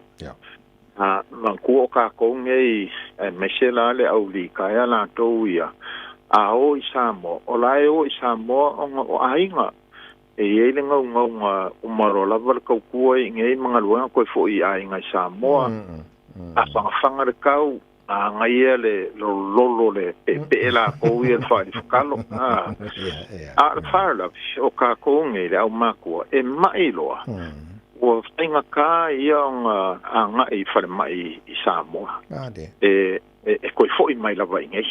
Manatua o tatou nei, aemaise la le au litaea latou ia, a o i Samoa, o la e o i Samoa ona o aiga. E i ai le gaugauga uma loa lava le tautua i nei ma galuega toe foi i aiga i Samoa. A fagafaga le tau, a agaia le lololo le peepee latou ia le faalifakalo. A o le faalavelave o tatou nei le aumakua e mai loa, ua faigata ia ona agai i falemai i Samoa. E toe foi mai lava i nei.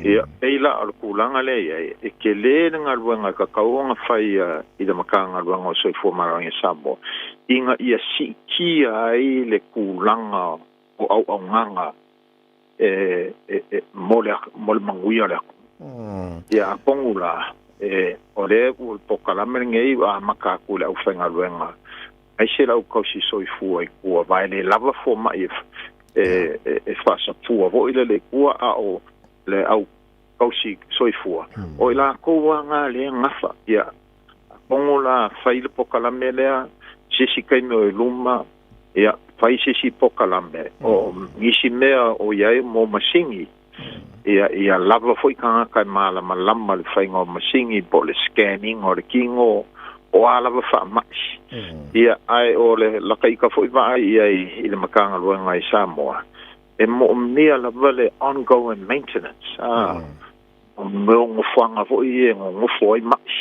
Ia, pei la o le tulaga lea i ai, e tele le galuega e tatau ona fai i le Matagaluega o Soifua Maloloina i Samoa, ina ia siitia ai le tulaga o auaunaga e mo le manuia o le atunuu. Ia, atonu la, o lea ua pokalame lenei ua amata atu i le aufaigaluega, aemaise le au tausi soifua i tua, vae le lava fomai e faasafua foi le le tua, a o le au tausi soifua, o i latou lava lea gafa. Ia, atonu la fai le pokalame lea, se isi taimi o i luma, ia, fai se isi pokalame, o nisi mea o i ai mo masini, ia lava foi tagata e malamalama le faiga o masini, po o le scanning o le kino, o a lava faamai. Ia, ae o le lakaika foi vaai i ai i le Matagaluega i Samoa, e moomia lava le ongoing maintenance. O mea o nofoaga foi ia e nonofo ai mai.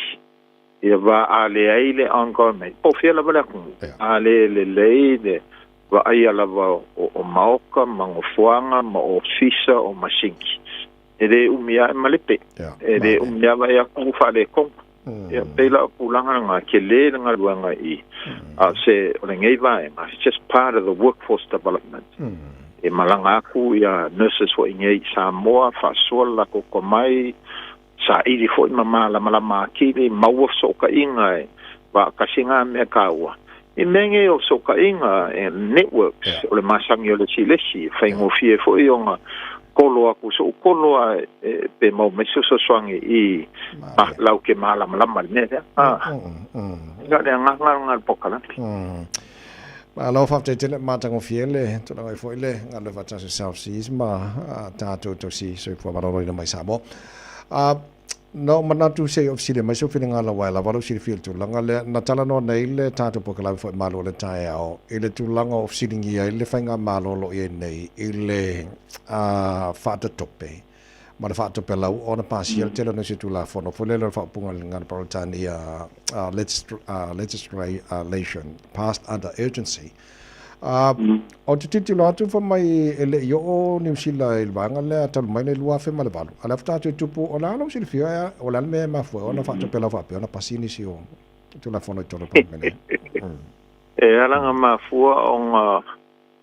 Ia va a leai le ongoing maintenance. Po o fea lava le atunuu, a le lelei le vaaia lava o maoka ma nofoaga ma ofisa o masini. E lē umi lava e malepe, e lē umi lava e aku faaletonu. Ia, pei la o tulaga lena, telē le galuega i i, a o se, o lenei vaega, it's just part of the workforce development. E malaga aku ia nurses foi nei i Samoa, faasoa le latou tomai, saili foi ma malamalama atili, maua fesootaiga e vaatasi na mea taua. I mea nei o fesootaiga, e networks, o le masani o le isi i le isi, e faigofie foi ona kolo aku so'u kolo a e, pe maua mai se fesoasoani i lau ke malamalama i le mea lea. Ah. Ia le agaga lena o le polokalame. Malo faafetai tele matagofie le tulaga ai foi le galue faatasi o South Seas ma tatou tausi soifua maloloina mai Samoa. Na ou manatu se i ou fesili mai sou finagalo aua e lava lou silafia i le tulaga lea. Na talanoa nei le tatou polokalame foi Malu o le Taeao i le tulaga o fesiligia ai le faigamalo o lo o i ai nei i le faatatope ma le faatopelau ona pasia le tele o nisi o Tulafono foi lele o le faaupuga i le gagana Peretania legislation passed under urgency. Ou te tilotilo atu fai mai e le i oo Niu Sila i le vaega lea talu mai le 2008, a o lea faatoa toe tupu, o le a lou silafia, o le a le mea e mafua ai ona faatopelau faapea ona pasi nisi o Tulafono i totonu o le Palemene? E ala ona mafua ona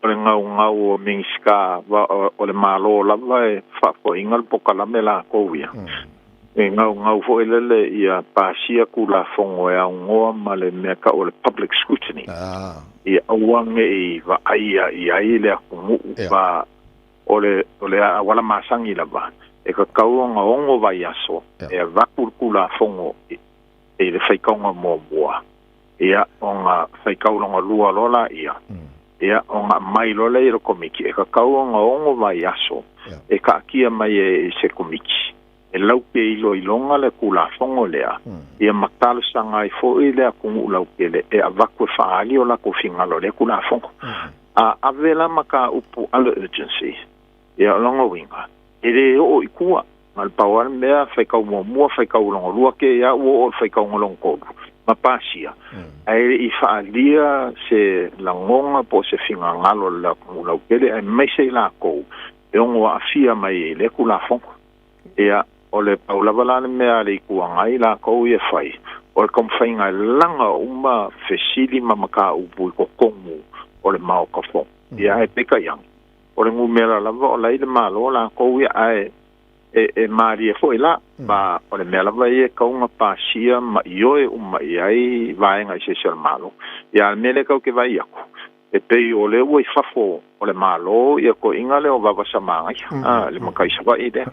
o le gaugau o Minisita o le Malo lava e faafoeina le polokalame latou ia. E gaugau foi lele ia pasia Tulafono e aunoa ma le mea tau o le public scrutiny. Ia aua ne i vaaia i ai le atunuu ma o le o le auala masani lava e tatau ona 6 vaiaso e avatu le Tulafono i le faitauga muamua, ia ona faitau lona lua loa laia, ia ona aumai loa lea i le Komiti, e tatau ona 6 vaiaso e taatia mai ai i se Komiti e laute iloiloga le Tulafono lea, ia ma talosaga ai foi le atunuu lautele e avatu e faaali o latou finagalo i lea Tulafono. A ave la mataupu under urgency, ia o lona uiga, e lē oo i tua. Na o le pau lava le mea, faitau muamua, faitau lona lua, te i lava ua oo i le faitauga lona tolu, ma pasia, ae le i faaalia se lagona po o se finagalo o le atunuu lautele, aemaise i latou e ono aafia mai ai i lea Tulafono. Ia, o le pau lava la le mea a le Itu Agai latou ia e fai, o le taumafaiga e laga uma fesili ma mataupu i totonu o le Maota Fono. Ia, ae peitai ane, o le numera lava o la i le Malo latou ia, ae e, e malie foi la, ma o le mea lava ia e tatau ona pasia ma ioe uma i ai vaega eseese o le Malo. Ia, a o le mea lea tatou te vaai atu, e pei o lea ua i fafo o le Malo ia toeaiina lea o Vavasamagaia, a, le matai Savaii lea.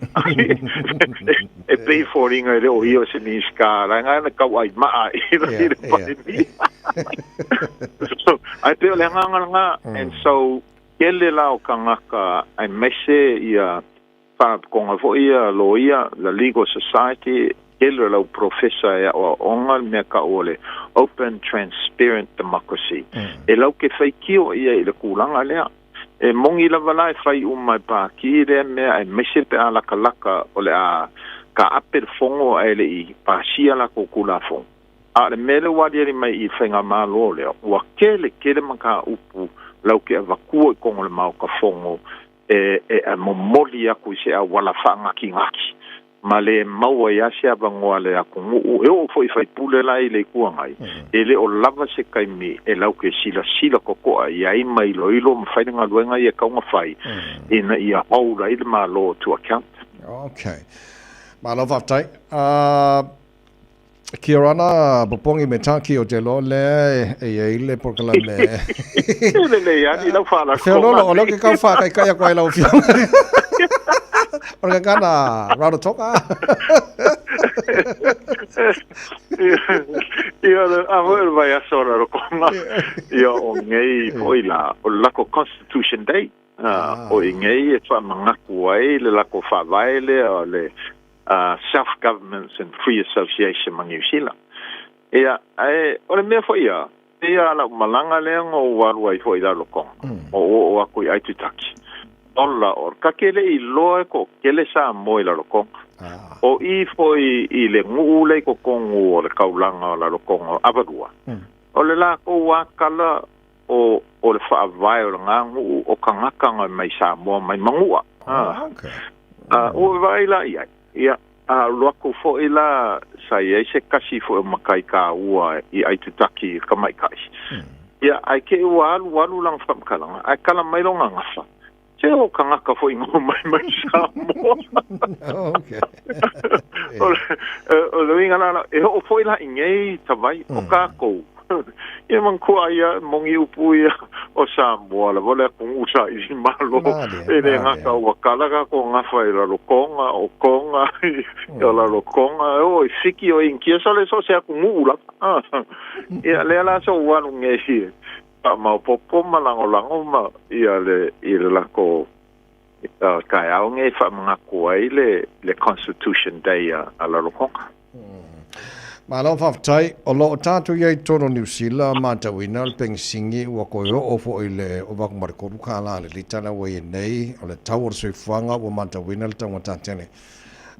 E pei e foliga e le o ia o se Minisita, leaga na tauai maa i le Palemia. So, ae pei o le agaga lena, and so, tele la o tagata aemaise ia Faalapotopotoga foi ia loia, the Legal Society, tele o lau profesa e aoaoga le mea tau o le open transparent democracy. E lau ke faitio ia i le tulaga lea. E moni lava la e fai uma e Pati lea mea aemaise pe a latalata o le a taape le fono ae le i pasia latou Tulafono. A o le mea lea ua aliali mai i le faigamalo lea, ua tele tele mataupu lau ke avatua i totonu o le Maota Fono e e momoli aku i se auala faagatigati ma le maua ai lava se avanoa a le atunuu, e oo foi i faipule la i le Itu Agai, e le o lava se taimi e laute silasila totoa i ai ma iloilo ma fai le galuega ia e tatau ona fai ina ia hold ai le Malo to account. Okay. Malo faafetai. Kia ora popogi me tāki o te loa lea e i ai le polokalame. E lelei lava ni lau Feololo, o lea ke kau whākaikai aku ai lau whionga. O le gagana Rarotonga. Ia, a foi o le vaiaso o Rarotonga. Ia, o nei foi la, o le lako Constitution Day. O i nei e whaamangatu ai le lako whaavae lea o le Self-Governments and Free Association ma Niu Sila. Ia, ae o le mea foi ia, pei a lau malaga lea na ou alu ai foi i Rarotonga, ma ou oo aku i Aitutaki. Ola, o ka ke le i loa e toatele Samoa i Rarotonga. O i foi i le nuu lea i totonu o le taulaga o Rarotonga o Avarua, o le latou lava tala o, o le faavae o lena nuu o tagata na mai Samoa mai Manua. Ua vaai la i ai, ia, a alu aku foi la sa i ai se kasi foi o makai kāua i Aitutaki i Kamaikaʻi. Ia, ae ke ua alu alu lana faamatalaga, ae kala mai lona gafa, se o kagaka foi na omai mai Samoa. O le, o le uiga la, e oo foi la i nei tavai, o kākou, Ia manatua ia moni upu ia o Samoa lava o le atunuu saili malo e le gata ua kala tatou gafa i Lalotonga o Tonga o Lalotonga e oo i Fiti o Initia sole so o se atunuu lava. Ia lea la sa ou alu nei e faamaopoopo ma lagolago ma ia le i le latou taeao nei e faamanatu ai le Constitution Day a Lalotonga. Malo faafetai. O lo o tatou i ai i totonu o Niu Sila, matauina le penisini ua toe oo foi i le ova atu ma le $3 i le lita la ua i ai nei. O le tau o le soifuaga ua matauina le taugata tele.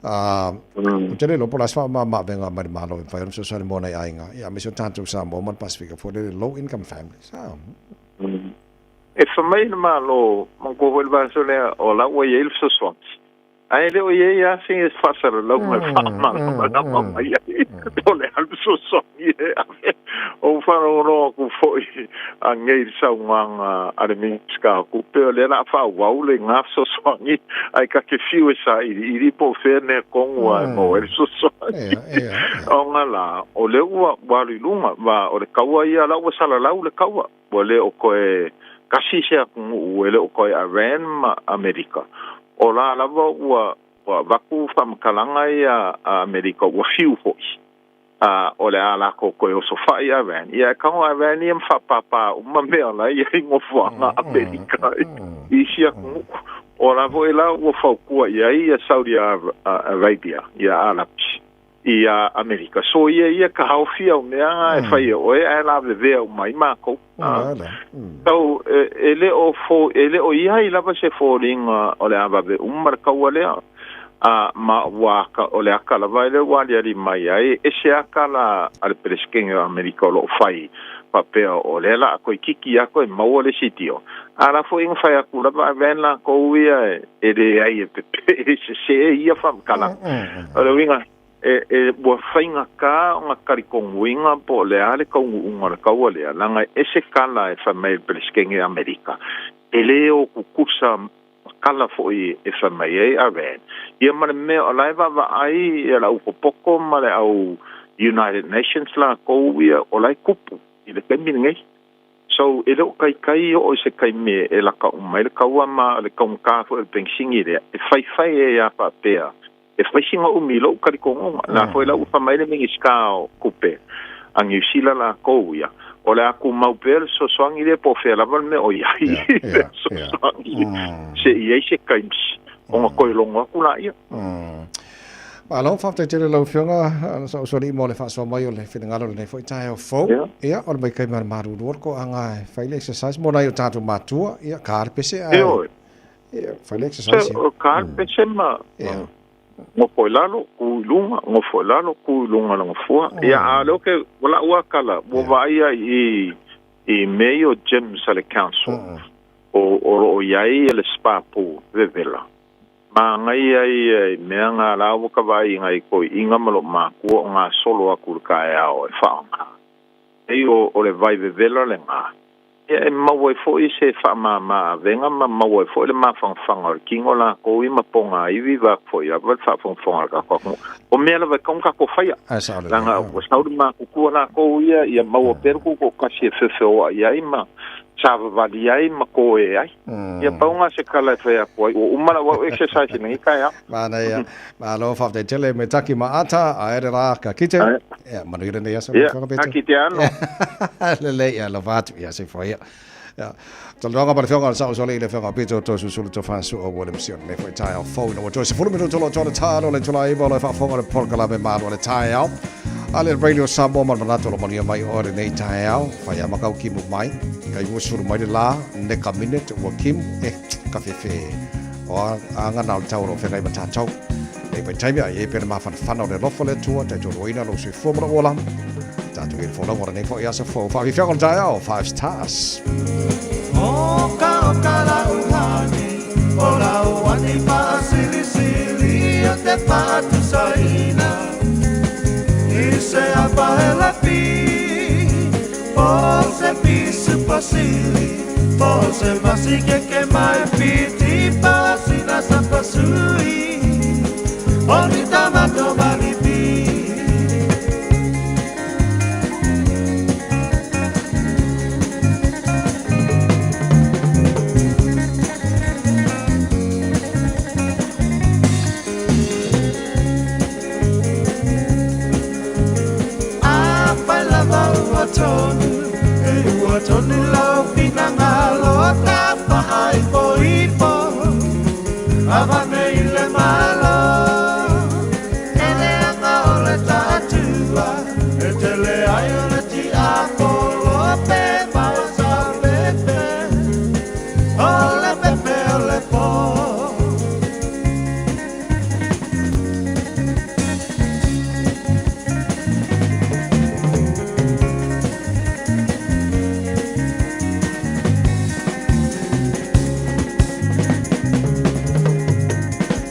Ou te le iloa po o le a se faamama-avega mai le Malo e mafai ona fesoasoani mo nai aiga, ia aemaise o tatou Samoa ma le Pasefika foi lele, low income families. E fai mai le Malo, manatua foi le vaiaso lea, o la ua i ai le fesoasoani. Ae le o i ai lava se faasalalauga e faamalamalama mai ai po o le a le fesoasoani e ave. Ua ou faalogologo atu foi anei i le saunoaga a le Minisita o Tupe, o lea o le a faaauau le na fesoasoani, ae ta te fiu e sailiili po o fea mea tonu lava e maua ai le fesoasoani. Ona la, o lea ua alu i luga, ma o le taua ia, o la ua salalau le taua. Ua le o toe kasi se atunuu, e le o toe Iran ma Amerika. O la lava ua avatu faamatalaga ia a Amerika ua fiu foi, a o le a latou toe osofai Iran. Ia e tago Iran ia ma faapāpā uma mea la e i ai nofoaga Amerika i isi atunuu. O la foi la ua fautua i ai ia Saudi Arabia ia Arapi. I a Amerika. So ia ia ka haofi au mea nga e fai e oe ae lavevea uma ai makou. So e le o fo e le o iai lava se foliga o le a vave uma le kaua lea. A ma ua aka o le aka lava e le ua aliali mai ai e ese aka la a le Peresetene o Amerika o lo o fai faapea o lea la a toeititi a toe maua le isi tio. A la foi na fai atu lava Iran latou ia e leai e pepe e sesē ia faamatalaga. O le uiga, e, e, ua faigata ona talitonuina po o le a le taunuuga o le taua lea, leaga e ese tala e fai mai e le Peresetene o Amerika, e le o tutusa ma tala foi e fai mai ai Iran. Ia ma le mea o la e vaavaai le au popoto ma le au United Nations latou ia, o la e tupu i le taimi lenei. So, e le o kaikai oo i se taimi e laka uma ai le kaua ma o le taugata foi o le penisini lea, e faifai ai lava faapea e fai sina umi i lou talitonuga. La foi la ua fai mai le Minisita o Tupe a Niu Sila latou ia, o le a tumau pea le fesoasoani lea po o fea lava le mea o i ai le fesoasoani se i ai se taimi ona toe logo atu laia. Malo, faafetai tele lau Afioga Sausoli mo le faasoa mai o le finagalo i lenei foi taeao fou. Ia, o le maika'i ma le malulu o le toaga e fai le exercise mo nai o tatou matua, ia, ka le pese ae, ia, fai le exercise. Ia, ka le pese ma nofo i lalo, ku i luga, nofo i lalo, ku i luga o le nofoa. Ia, a o lea ou te, o la'u lava tala, ua vaaia i i mea ia o gyms a le council, o lo o i ai le spa pool vevela. Manaia ia i mea nga la ua ka vaai i nai toeaiina ma lou makua o gasolo atu i le taeao e faaaoga ai o o le vai vevela lena, ia e maua ai foi se faamama avega ma maua ai foi le mafanafana o le tino latou ia ma pogaivi vaeatu foi lava le faafogafoga a le tatou atunuu. O mea lava e tatau ona tatou faia, leaga ua sau le matutua latou ia ia maua pea le tutoatasi e feofeoai ai ma savavali ai ma toē ai. Ia pau nga se tala e fai atu ai, ua uma lau au exercise i lenei taeao. Manaia. Malo, faafetai tele me taki ma ata, ae le la ka kite. Ia, manuia lenei aso. Ia, ka kite ano. Lelei, ia, alofa atu, ia, soifua ia. Ia, talanoaga ma le Afioga i le Sao Usoalii, le Afioga Pito Toeolesulusulu Tofaeosuo Williams i o lenei foi taeao fou ina ua toe 10 minuto o lo o toa le ta o le itula 9 o lo o faafofoga le polokalame Malu o le Taeao. A le Radio Samoa ma le manatu o lo manuia mai oe lenei taeao, fai a makau kimu mai, kai ua sulu mai le la, neka minute ua kimu, eh, ka fefe. O a, a ngana o le tau o lo whengai ma tātou. Nei vai taimi ai e pena mafanafana o le alofa le Atua, tai tōroina lou soifua ma lou ola. Tātou i le folaunga o lenei foi aso fou. Whaafifianga o le taeao, 5 stars. Oka oka la uhane. O lauani faasilisili o te faatusaina I se apa pi Po se pisu pasili Po se masikeke mai piti Pasina sa pasui O ni tamato malipi. A lava ua tonu E ua tonu lau finangalo Ta whaipo ipo Avane i le malo Ele anga o le taatua E tele ai o le ti apolo Pe mau sa pepe O le pepe o le po.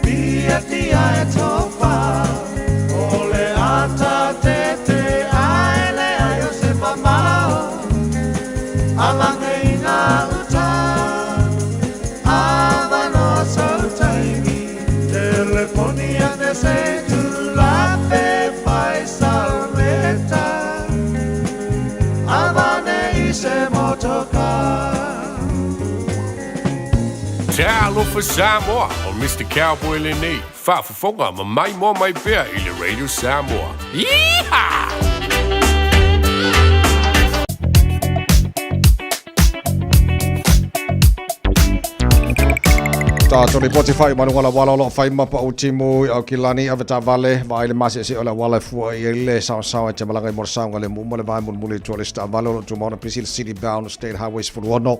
Pia tia e tofa O le ata te te ai le ai o se mamao Alange i ngā uta Avano sautaimi Telefoni ane se tulape fai salmeta Avane i se motoka. Talofa Samoa o Mr. Cowboy lenei. Faafofoga ma mai moa mai pea i le Radio Samoa. Yeehaw! Tātou ripoti whai manu wala wala o loo whai mapa o timu i au ki lani ave tā vale va ai le masi ese o le wala fua i le sao sao e te malanga i mo saunga le muma le vai muli muli tua le sta vale o loo tumaona pisi le City Bound State Highway 16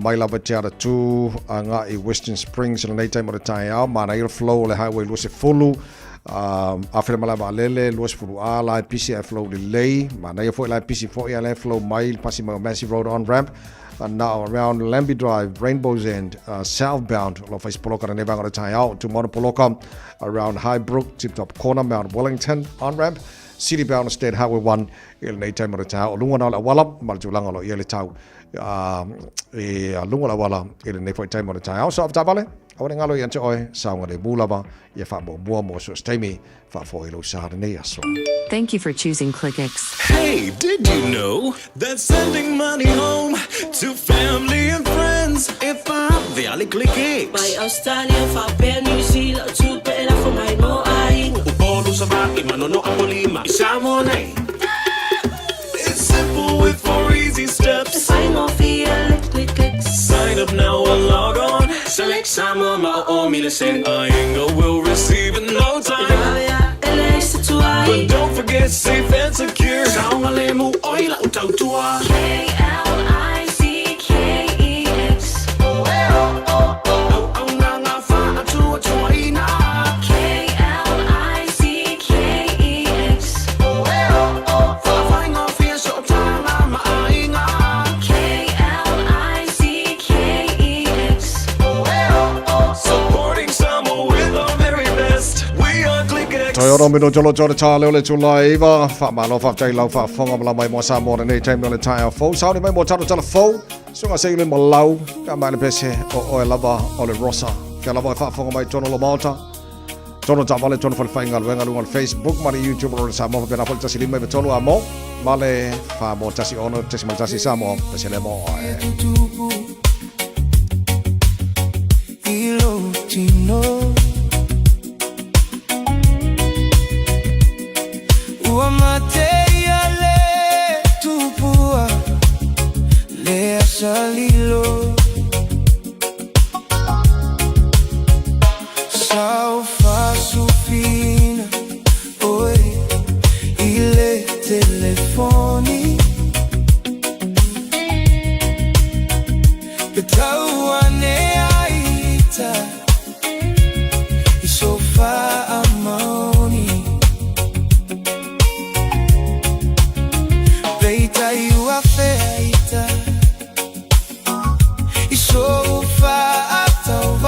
mai lava te ara tū a ngā i Western Springs i lenei taimi o le taeao mana i le flow o le highway 20 a whira malae vaalele 20 A la e pisi ae flow lelei manaia foi la e pisi foi a la e flow mai le pasi mai o Massey Road on ramp now around Lambie Drive, Rainbow's End, southbound, o lo whai poloka na nevanga o le taeao, Tumona poloka around Highbrook, Tip Top Corner, Mount Wellington, on ramp, City bound State Highway 1 i lenei taimi o le taeao. O lunga na o le auala, ma le tulaga o lo o i ai le tau e lunga o le auala i lenei foi taimi o le taeao. So avetaavale, aua ne galo ia te oe, saogalemu lava ia faamuamua mo so se taimi faafoe i lou sa lenei aso. Thank you for choosing Clickx. Hey, did you know that sending money home to family and friends e vave a le Clickx? Mai Australia faapea New Zealand o tupe e lafo mai mo aiga. Upolu, Savaii, Manono, Apolima, i Samoa nei. It's simple with 4 easy steps. E faigofie le Clickx. Sign up now or log on. Select Samoa ma o o mi le send. Aiga will receive in no time. E vave a e leai se tuai. But don't forget safe and secure. Saogalemu oi lau tautua. K-L-I-C-K-E-X. Auaunaga faatuatuaina. K-L-I-C-K-E-X. Faafaigofie sootaga ma aiga. K-L-I-C-K-E-X. Supporting Samoa with our very best. We are Clickx. Toe ono minuti o lo tō le tā leo le tūlai iwa. Wha malo whaftai lau whaafonga ma la mai mo Samoa lenei taimi o le taeao fou. Sauni mai mo talo tala fou. Sunga se ile ma lau. Ka mai le pese o oe lava o le Rosa. Kia lava e whaafonga mai tono lo maota. Tono tā vale tono whale whainga luenga lunga le Facebook ma le YouTube o le Samoa whapena fo le tasi lima i tolu a mo. Ma le wha mo tasi ono tasi ma tasi Samoa. Pese le mo oe. Ua mate ia le tupua le asa lilo. Sa o faasufina oe i le telefoni. Pe tau ane ai ita i so faamaoni. Peitai ua fea ita i so faatauvaa.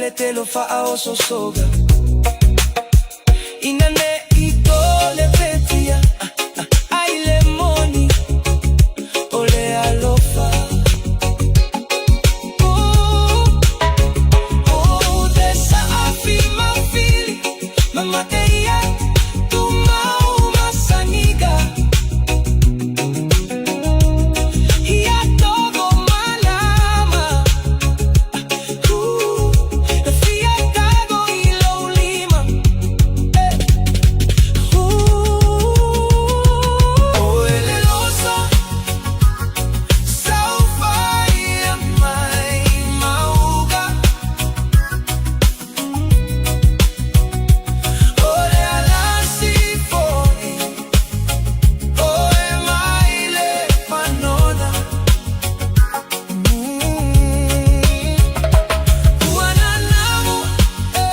le tele o faaosoosoga Ina ne i to le petia ai le moni o le alofa O te saafi mafili ma mate ia tumau masaniga Ia togo malama E fia tago i lou lima O ele losa Saufaia mai mauga O le alasi foi O e mai le fanona Ua nanamu e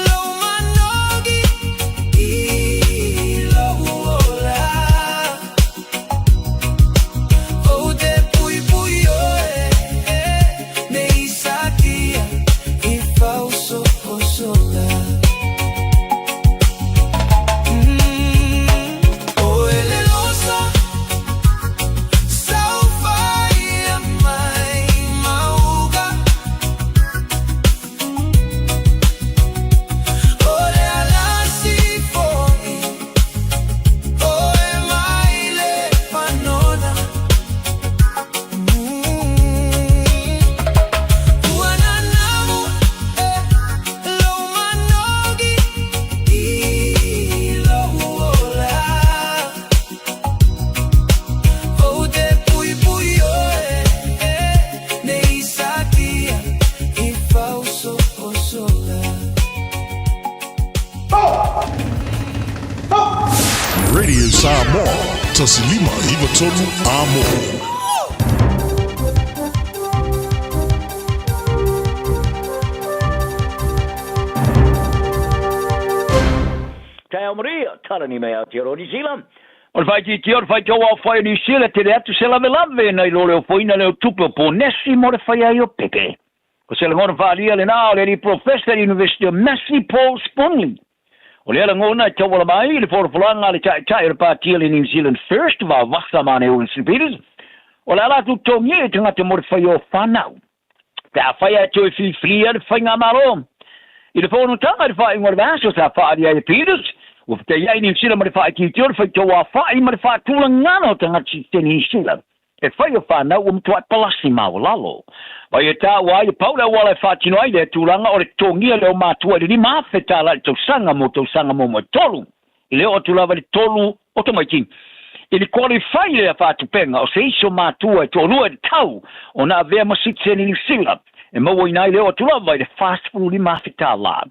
lou manogi i lou ola Ou te puipui oe ne i satia i fausosoga O ele losa Saufaia mai mauga O le alasi foi O e mai le fanona Ua nanamu e lou manogi i lou ola Ou te puipui oe ne i satia i fausosoga Radio Samoa, 1593 Amo. Taeao Maria, Talani mai Aotearoa Niu Sila. O le whaitiiti o le whaitau ao whai o Niu Sila, tele atu se lavelave nai lo le ofoina lea o tupe o ponesi mo le fai ai o pepe. O se lagona faaalia lenā o le alii Professor i le University o Massey Paul Spoonley. O lea lagona e tauala mai i le folafolaga a le Taitai o le Pāti a le New Zealand First, Vaovasa Mane Winston Peters, o le a latou totogia i tagata mo le fai o fanau. Pe afai ae toe filifilia le Faigamalo i le fonotaga i le faaiuga o le vaiaso sa faaalia ai e Peters, ua fetaiai Niu Sila ma le faaitiitia o le faitauafa'i ma le faatulagana o tagata sitiseni Niu Sila e fai o fanau ua matuai palasi maualalo. Ma ia taua ai e pau le auala e faatino ai lea tulaga o le totogia lea o matua i le $5,000 i le tausaga mo tausaga muamua e tolu, i le oo atu lava i le tolu o tamaiti. I le qualify lea faatupega o se isi o matua e toalua i le tau ona avea ma sitiseni Niu Sila e mauaina ai le oo atu lava i le $45,000.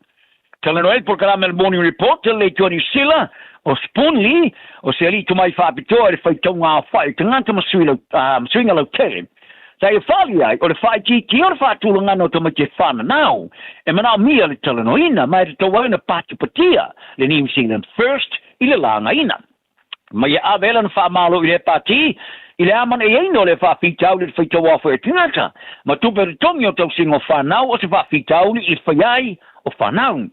Talanoa ai le polokalame a le Morning Report i le Leitua Niu Sila o Spoonley, o se alii tomai faapitoa i le faitauga aofai o tagata ma suiga lautele. Sa ia fali ai, o le faaitiitia o le faatulagana o tamaiti e whananau, e manaomia le talanoaina ma e tatau ai ona patipatia le New Zealand First i le lagaina. Ma ia ave ai lana faamalo i lea pati i le amanaiaina o lea faafitauli i le faitauaofai o tagata ma tupe totogi o tausiga o fanau o se faafitauli i fai ai o fanau.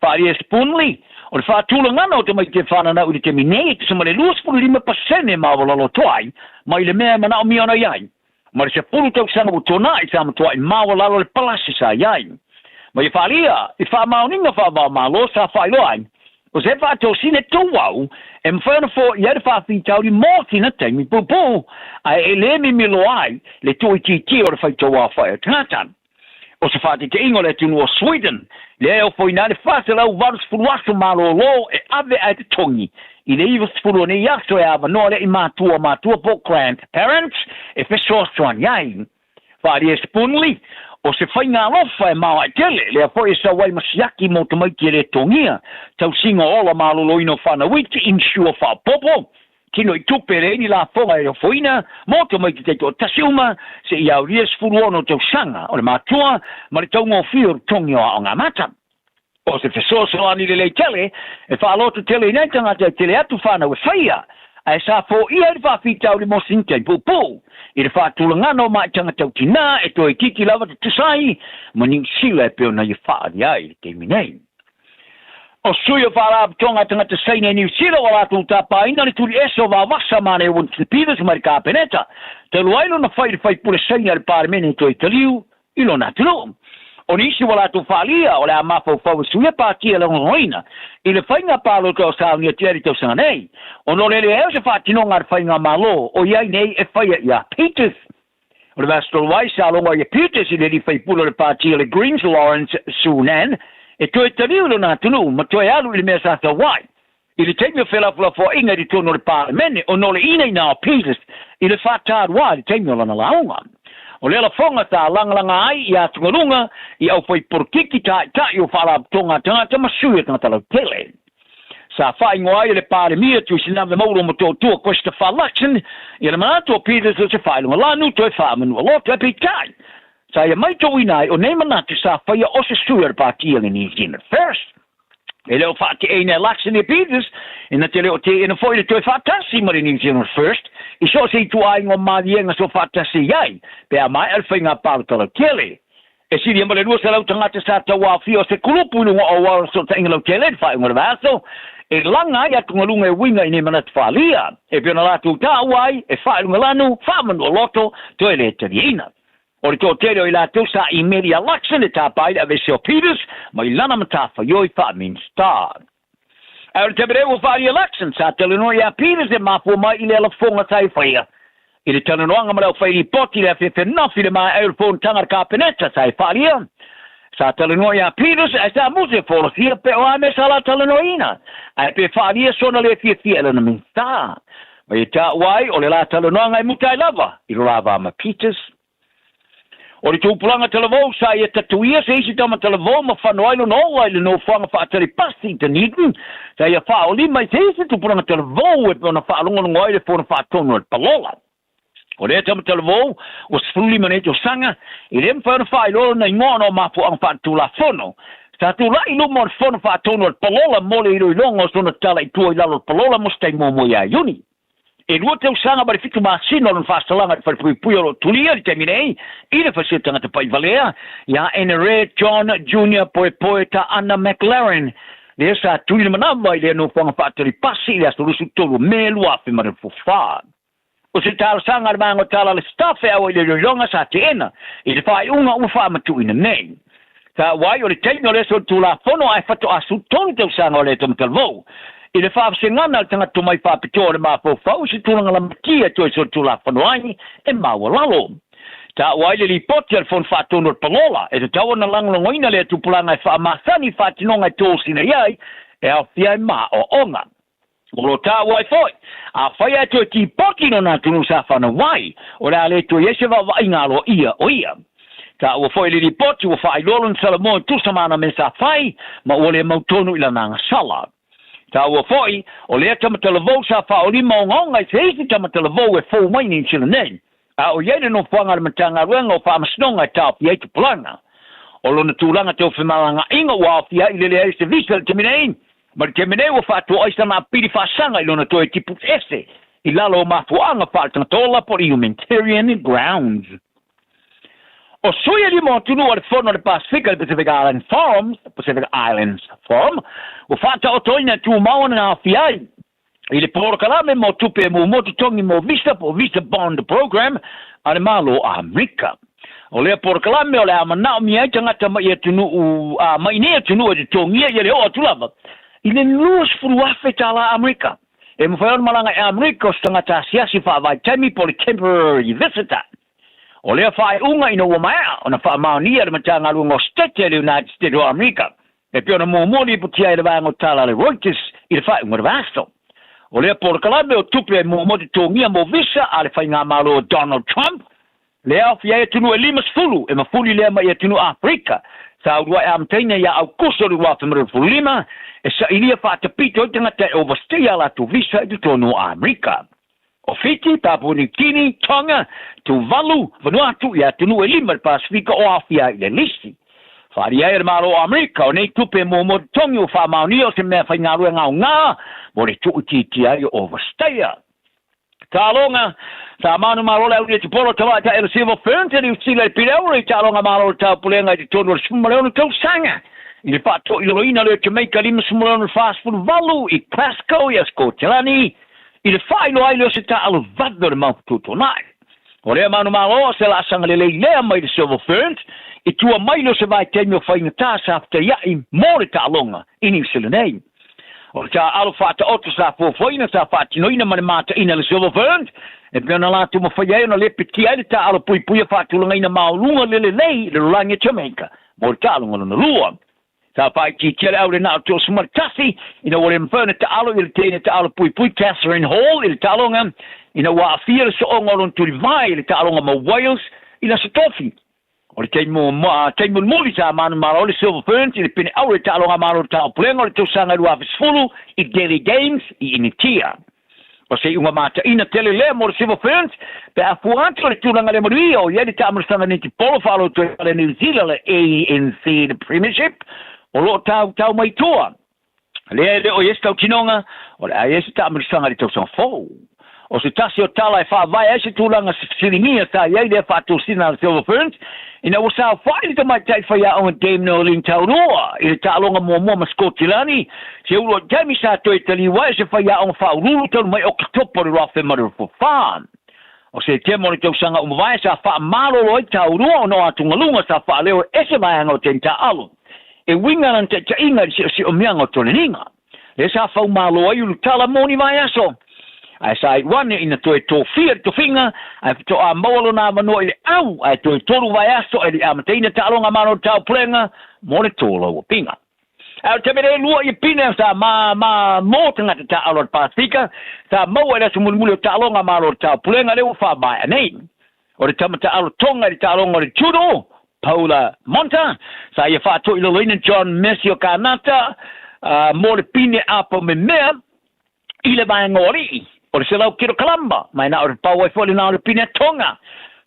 Faaalia e Spoonley, o le faatulagana o tamaiti e whananau i le taimi nei e tusa ma le 25% maualalo atoa ai mai le mea e manaomia ona i ai. Ma le 10 tausaga ua tuanai sa matuai maualalo le palasi sa i ai. Ma ia faaalia i faamaoniga faava-o-Malo sa faailoa ai, o se faatosina tumau e mafai ona foia ai le faafitauli mo sina taimi puupuu, ae e le mimiloa ai le tuuitiitia o le faitauaofai o tagata. O se faateteʻiga o le atunuu o Sweden, lea e ofoina ai le 480 aso malōlō e ave ae totogi i le 90 o nei aso e avanoa lea i matua o matua po o grandparents e fesoasoani ai. Faaalia e Spoonley, o se faiga alofa e maoae tele, lea foi e sau ai ma siaki mo tamaiti e le togia, tausiga o ola malōlōina o fanau iti, insure faaopoopo, Tino i tupe leai ni lafoga e ofoina mo tamaiti taitoatasi uma seia aulia 16 tausaga o le matua ma le taugofie o le togi o aoga amata. O se fesoasoani lelei tele e faaloto tele i nai tagata e tele atu fanau e faia, Ae sa foia ai le faafitauli mo sina taimi puupuu i le faatulagaga o maitaga tautinā e toeitiiti lava tutusa ai ma Niu Sila e pei ona ia faaalia ai i le taimi nei. O sui o faalapotopotoga a tagata Saina i Niu Sila ua latou tapaina le tuliese o Vaovasa ma le Winston Peters mai le Kapeneta talu ai lona fai i le faipule Saina i le Palemene toe taliu i lona atunuu. O nisi ua latou faaalia o le a mafaufau e suia pati e lagolagoina i le faiga palota o saunia tia i le tausaga nei, ona o le leai o se faatinoga a le faigamalo o i ai nei e faia ia Peters. O le vaiaso talu ai, sa logo ai e Peters i le alii faipule o le pati o le Greens Lawrence Sunan e toe taliu i lona atunuu ma toe alu i le mea sa sau ai i le taimi o felafolafoaiga i totonu o le Palemene ona o le inaina o Peters i le faataluā i le taimi o lana lauga. O lea lafoga sa lagalaga ai i atugaluga i aufaipolitiki taitai o faalapotopotoga a tagata ma sui o tagata lautele. Sa faaigoa ai e le Palemia Tuisinave Mauro Motootua Christopher Luxon ia le manatu o Peters o se faailoga lanu toe faamanua loto, ae peitai, sa ia maitauina ai o nei manatu sa faia o se sui o le Pati a le New Zealand First. E le o faate'eina e Luxon ia Peters, ina te le o teena foi le toe faatasi ma le New Zealand First i so o se ituaiga o maliega soofaatasi i ai pe a maea le faiga palota lautele. E silia ma le 200 tagata sa tauaofia o se kulupu i luga o auala o fesootaiga lautele i le faaiuga o le vaiaso e laga ai atugaluga e uiga i nei manatu faaalia e pei ona latou taua ai e faailogalanu, faamanua loto, toe le taliaina. O le toatele o i latou sa imeli ia Luxon e tapa ai le aveese o Peters mai lana matafaioi faa-Minista. Ae o le taimi nei ua faaali ia Luxon sa talanoa iā Peters e mafua mai i le lafoga sa e faia i le talanoaga ma le aufairipoti i le afiafi ananafi i le maea ai o le fonotaga a le Kapeneta sa e faaalia. Sa talanoa iā Peters ae sa musu e folasia pe o a mea sa la talanoaina ae pe faaalia sona le fiafia i lana Minista. Ma ia taua ai o le la talanoaga e muta ai lava i lo la va ma Peters. O le tupulaga talavou sa ia tatuia se isi tama talavou ma fano ai lona ola i le nofoaga faatali pasi i Dunedin, sa ia faaolima i se isi tupulaga talavou e pei ona faalogologo ai le fono faatonu a le palola. O lea tama talavou ua 15 nei tausaga, e le mafai ona faailoa lona igoa ona o mafuaaga faaletulafono. Sa tulai i luma o le fono faatonu a le palola mo le iloiloga o sona tala i tua i lalo o le palola mo se taimi muamua ia Iuni. E 2 tausaga ma le 7 masina o lona faasalaga i le falepuipui o lo o tulia i le taimi nei i le fasia tagata pa'ivalea iā Enere John Junior Poepoe Taana McLaren, lea sa tuli le manava i lea nofoaga faatali pasi i le aso 23 o Me 2024. O se talosaga a le Vaega o Tala a le Staff e ʻaoa i le iloiloga sa teena i le faaiuga ua faamatuuina nei. Sa ua ai o le taimi o le solitulafono ae faatoa 13 tausaga o le Tamatalevou. I le faavasegana a le tagata tomai faapitoa o le mafaufau i se tulaga lamatia e toe solitulafono ai e maualalo. Taua ai le lipoti a le Fono Faatonu o le Palola e tatau ona lagolagoina lea tupulaga e faamasani i faatinoga e tosina i ai e aofia ai ma aoaoga. O lo taua ai foi, afai ae toe tipoti lona atunuu sa fanau ai, o le a le toe i ai se vaavaaia aloaia o ia. Taua foi le lipoti ua faailoa lona Salamo e tusa ma ana mea sa fai, ma ua le mautonu i lana agasala. Taua foi, o lea tamatalavou sa faaolima ogaoga i se isi tamatalavou e fou mai Niu Sila nei, a o i ai le nofoaga a le Matagaluega o Faamasinoga e taofia ai tupulaga. O lona tulaga tau femalagaaiga ua aofia ai i le leai o se visa i le taimi nei, ma le taimi nei ua faatoa ai sana apili faasaga i lona toe tipu ese i lalo o mafuaaga faaletagata ola po o le humanitarian grounds. O sui e lima o atunuu o le Fono a le Pasefika, le Pacific Island Forum, Pacific Islands Forum, ua faataotoina e tumau ona aofia ai i le polokalame mo tupe e muamua totogi mo visa po o Visa Bond Program a le Malo o Amerika. O lea polokalame o le a manaomia ai tagata mai atunuu a mai nei atunuu e totogia ia le oo atu lava i le $20,000 tālā Amerika. E mafai ona malaga i Amerika o se tagata asiasi faavaitaimi po o le temporary visitor. O lea faaiuga ina ua maea ona faamaonia e le Matagaluega o Setete a le United States o Amerika e pei ona muamua lipotia ai le vaega o tala a le Reuters i le faaiuga o le vaiaso. O lea polokalame o tupe e muamua totogia mo visa a le faigamalo o Donald Trump, lea aofia ai atunuu e 50 e mafuli lea mai atunuu Aferika sa uluai amataina ia Aukuso 2025 e sailia faatapito ai tagata e overstay a latou visa i totonu o Amerika. O Fiti, Papua New Guinea, Tonga, Tuvalu, Vanuatu i atunuu e lima i le Pasefika o aofia ai i le lisi. Faaalia ai e le Malo o Amerika o nei tupe e muamua totogi ua faamaonia o se mea faigaluega aoga mo le tuuitiitia ai o overstayer. Taaloga, Sa manumalo le au netipolo tamaitai o le Silver Ferns i Niu Sila i Pileaura i taaloga malo o le Taupulega i totonu o le 16 tausaga i le faatoilaloina lea o Jamaica 56 48 i Glasgow ia Skotilani i le faailoa ai lea o se taaalo vave o le mau fetuutuunai. O lea manumalo o se laasaga lelei lea mai le Silver Ferns i tua mai lea o se vaitaimi o faigata sa fetaiai mo le taaloga i Niu Sila nei. O le taaalo faataoto sa fuafuaina sa faatinoina ma le mataina e le Silver Ferns, e pei ona latou mafai ai ona lepetia ai le taaalo puipuia faatulagaina maoluga le lelei i le lolagi a Jamaica mo le taaloga lona lua. Sa faaitiitia le au lenaa o 31 ina ua le mafai ona taalo i le teine taaalo puipui Katherine Hall i le taaloga ina ua aafia le sooga o lona tulivae i le taaloga ma Wales i le Aso Tofi. O le taimi muamua, taimi mulimuli sa manumalo ai le Silver Ferns i le pine auro i taaloga malo taupulega o le tausaga 2010 i Delhi Games i Initia. O se iuga mataina tele lea mo le Silver Ferns pe a fua atu i le tulaga le manuia o i ai le taamalosaga netipolo faaloto i le New Zealand le ANC le Premiership o lo o tautau mai tua. Lea e le o i ai se tautinoga, o le a i ai se taamilisaga i le tausaga fou. O se tasi o tala e faavae ai se tulaga fesiligia sa i ai lea faatosina a le Silver Ferns, ina ua saofai le tamaitai faiaoga Dame Noeline Taurua i le taaloga muamua ma Skotilani, se ulu o taimi sa toe taliu ai o se faiaoga faauluulu talu mai Oketopa o le 2024. O Setema o le tausaga ua mavae sa faamalolo ai Taurua ona o atugaluga sa faaleo e se vaega o Tane Taaalo e uiga lana taitaiga i le seoseomiaga o Toleniga. Lea sa faumalo ai Ulutala mo ni vaiaso. Ae sa iu ane ina toe tofia le tofiga ae faatoa maua lona avanoa i le au ae toe tolu vaiaso e le i amataina taaloga malo taupulega mo le tolauapiga. Ae o le taimi le lua i Pine sa ma ma mo tagata taaalo a le Pasifika sa maua i le aso mulimuli o taaloga malo o le taupulega lea ua faamaea nei. O le tama taaalo Tonga i le taaloga o le Judo, Paula Monta, sa ia faatoilaloina John Messi o Kanata mo le pine apo memea i le vaega o alii o le 100 kilokalama, ma e na o le pau ai foi lena o le pine a Tonga.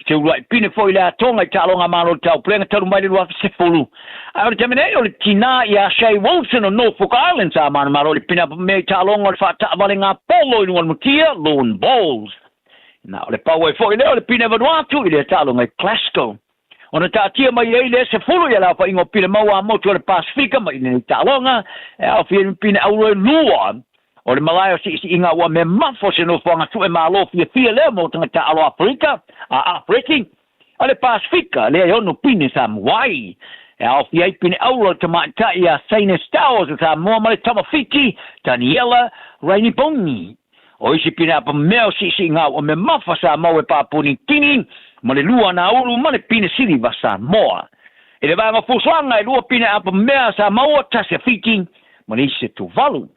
Se uluai pine foi le a Tonga i taaloga malo o le taupulega talu mai le 2010. Ae o le taimi nei o le tinā ia Shay Wilson o Norfolk Island sa manumalo i le pine apo mea i taaloga o le faataavale polo i luga o le mutia, lawn bowls. Na o le pau ai foi lea o le pine Vanuatu i lea taaloga i Glasgow. Ona taatia mai ai lea 10 i le aofaiga o pine maua a motu o le Pasifika mai i lenei taaloga, e aofia ai ma pine auro e lua. O le malae o siisiiga ua mea mafo se nofoaga sue malo fiafia lea mo tagata alo Aferika, a Aferiki, a le Pasifika, lea e ono pine sa muai. E aofia ai pine auro o le tamaitai ia Saina Stowers o Samoa ma le tama Fiti, Daniela Rainibongi. O isi pine apa mea o siisiiga ua mea mafa sa maua e Papua Tini ma le lua na ulu ma le pine siliva Samoa. I le vaega o fuafuaga e lua pine apa mea sa maua, tasi a Fiti ma le isi a Tuvalu.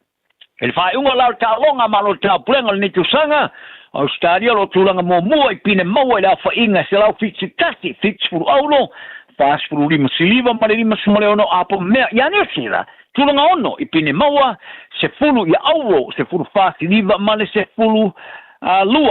I le faaiuga o la o le taaloga malo le taupulega o lenei tausaga, o Ausetalia o lo o tulaga muamua i pine maua i le aofaiga e 171, 70 auro, 45 siliva ma le 56 apo mea ia Niu Sila. Tulaga ono i pine maua, 10 ia auro, 14 siliva ma le 12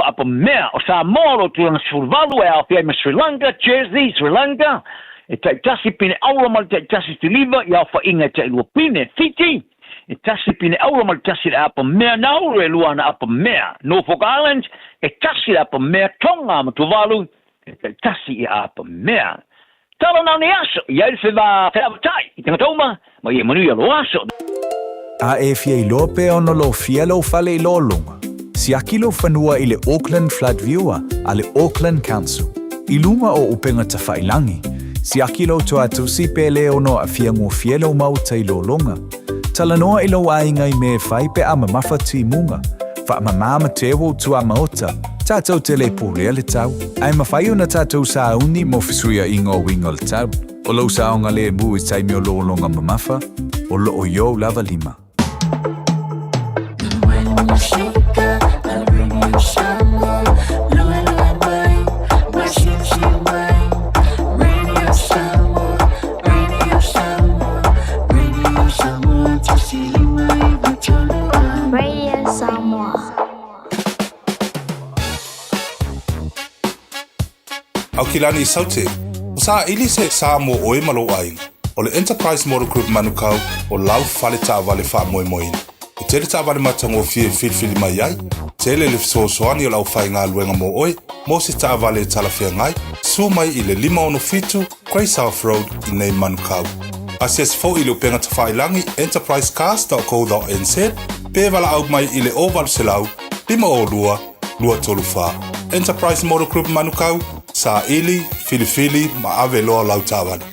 apo mea. O Samoa o lo o tulaga 18 e aofia ai ma Sri Lanka, Jersey, Sri Lanka, e taitasi pine auro ma le taitasi siliva i aofaiga e tailua pine. Fiti, e tasi pine auro ma le tasi le apa mea Nauru e lua ana apa mea. Norfolk Islands, e tasi le apa mea Tonga ma Tuvalu, e taitasi i apa mea. Tala nā nei aso, i ai le whewā wheavatai i tangata uma, ma ia manuia lo aso. A e fia iloa pea ona lofia lou fale i lologa, siaki lou fanua i le Auckland Flood Viewer a le Auckland Council. I luga o upega tafailangi, siaki lou toatusi pe le ono aafia gofie lou maota i lologa. Talanoa i lou aiga i mea e fai pe a mamafa timuga. Faamamā ma te ua tuamaota, tatou te le pulea le tau. Ae mafai ona tatou sauni mo fesuiaiga o uiga o le tau. O lou saogalemu i taimi o lologa mamafa, o loo i ou lava lima. Radio Samoa. Aukilani Saute, o saili se Samoa oe ma lou aiga. O le Enterprise Motor Group Manukau o lau fale taavale faamoemoeina. E tele taavale matagofie e filifili mai ai, Tele le fesoasoani o le aufaigaluega mo oe mo se taavale e talafeagai, susu mai i le 567 Grey South Road i nei Manukau. Asiasi foi i le upega tafailagi enterprisecars.co.nz pe valaau mai i le 0800 502 234. Enterprise Motor Group Manukau, saili, filifili ma ave loa lau taavale.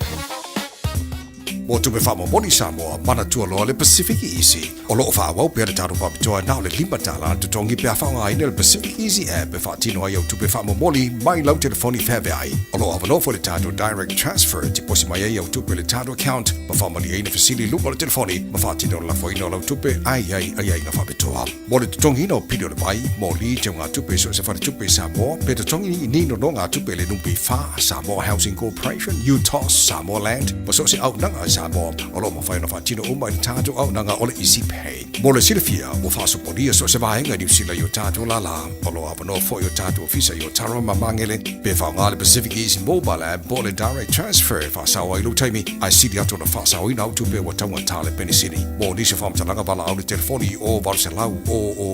Mo tupe faamomoli Samoa, manatua loa le Pacific Easy. O lo o faaauau pea le tatou faapitoa na o le $5 le totogi pe a faaaogaina le Pacific Easy app e faatino ai au tupe faamomoli mai lau telefoni feaveai. O lo o avanoa foi le tatou Direct Transfer e tiposi mai ai au tupe i le tatou account ma faamalieina fesili i luga o le telefoni ma faatino le lafoina o lau tupe a i ai aiaiga faapitoa. Mo le totogiina o pili o le vai, moli, teugatupe i so o se faletupe i Samoa, pe totogi ni nonogatupe i le NPF, Samoa Housing Corporation, UTOS, Samoa Land, ma so o se auaunaga i Samoa, o lo o mafai ona faatino uma i le tatou auaunaga o le Easy Pay. Mo le silafia, ua faasopolia so o se vaega i Niu Sila i o tatou lālā. O lo o avanoa foi o tatou ofisa i Otara ma Magele, pe faaaoga le Pacific Easy Mobile App po o le Direct Transfer e faasao ai lou taimi, ae sili atu ona faasaoina au tupe ua taugata le penisini. Mo nisi o faamatalaga valaau le telefoni i o 800 000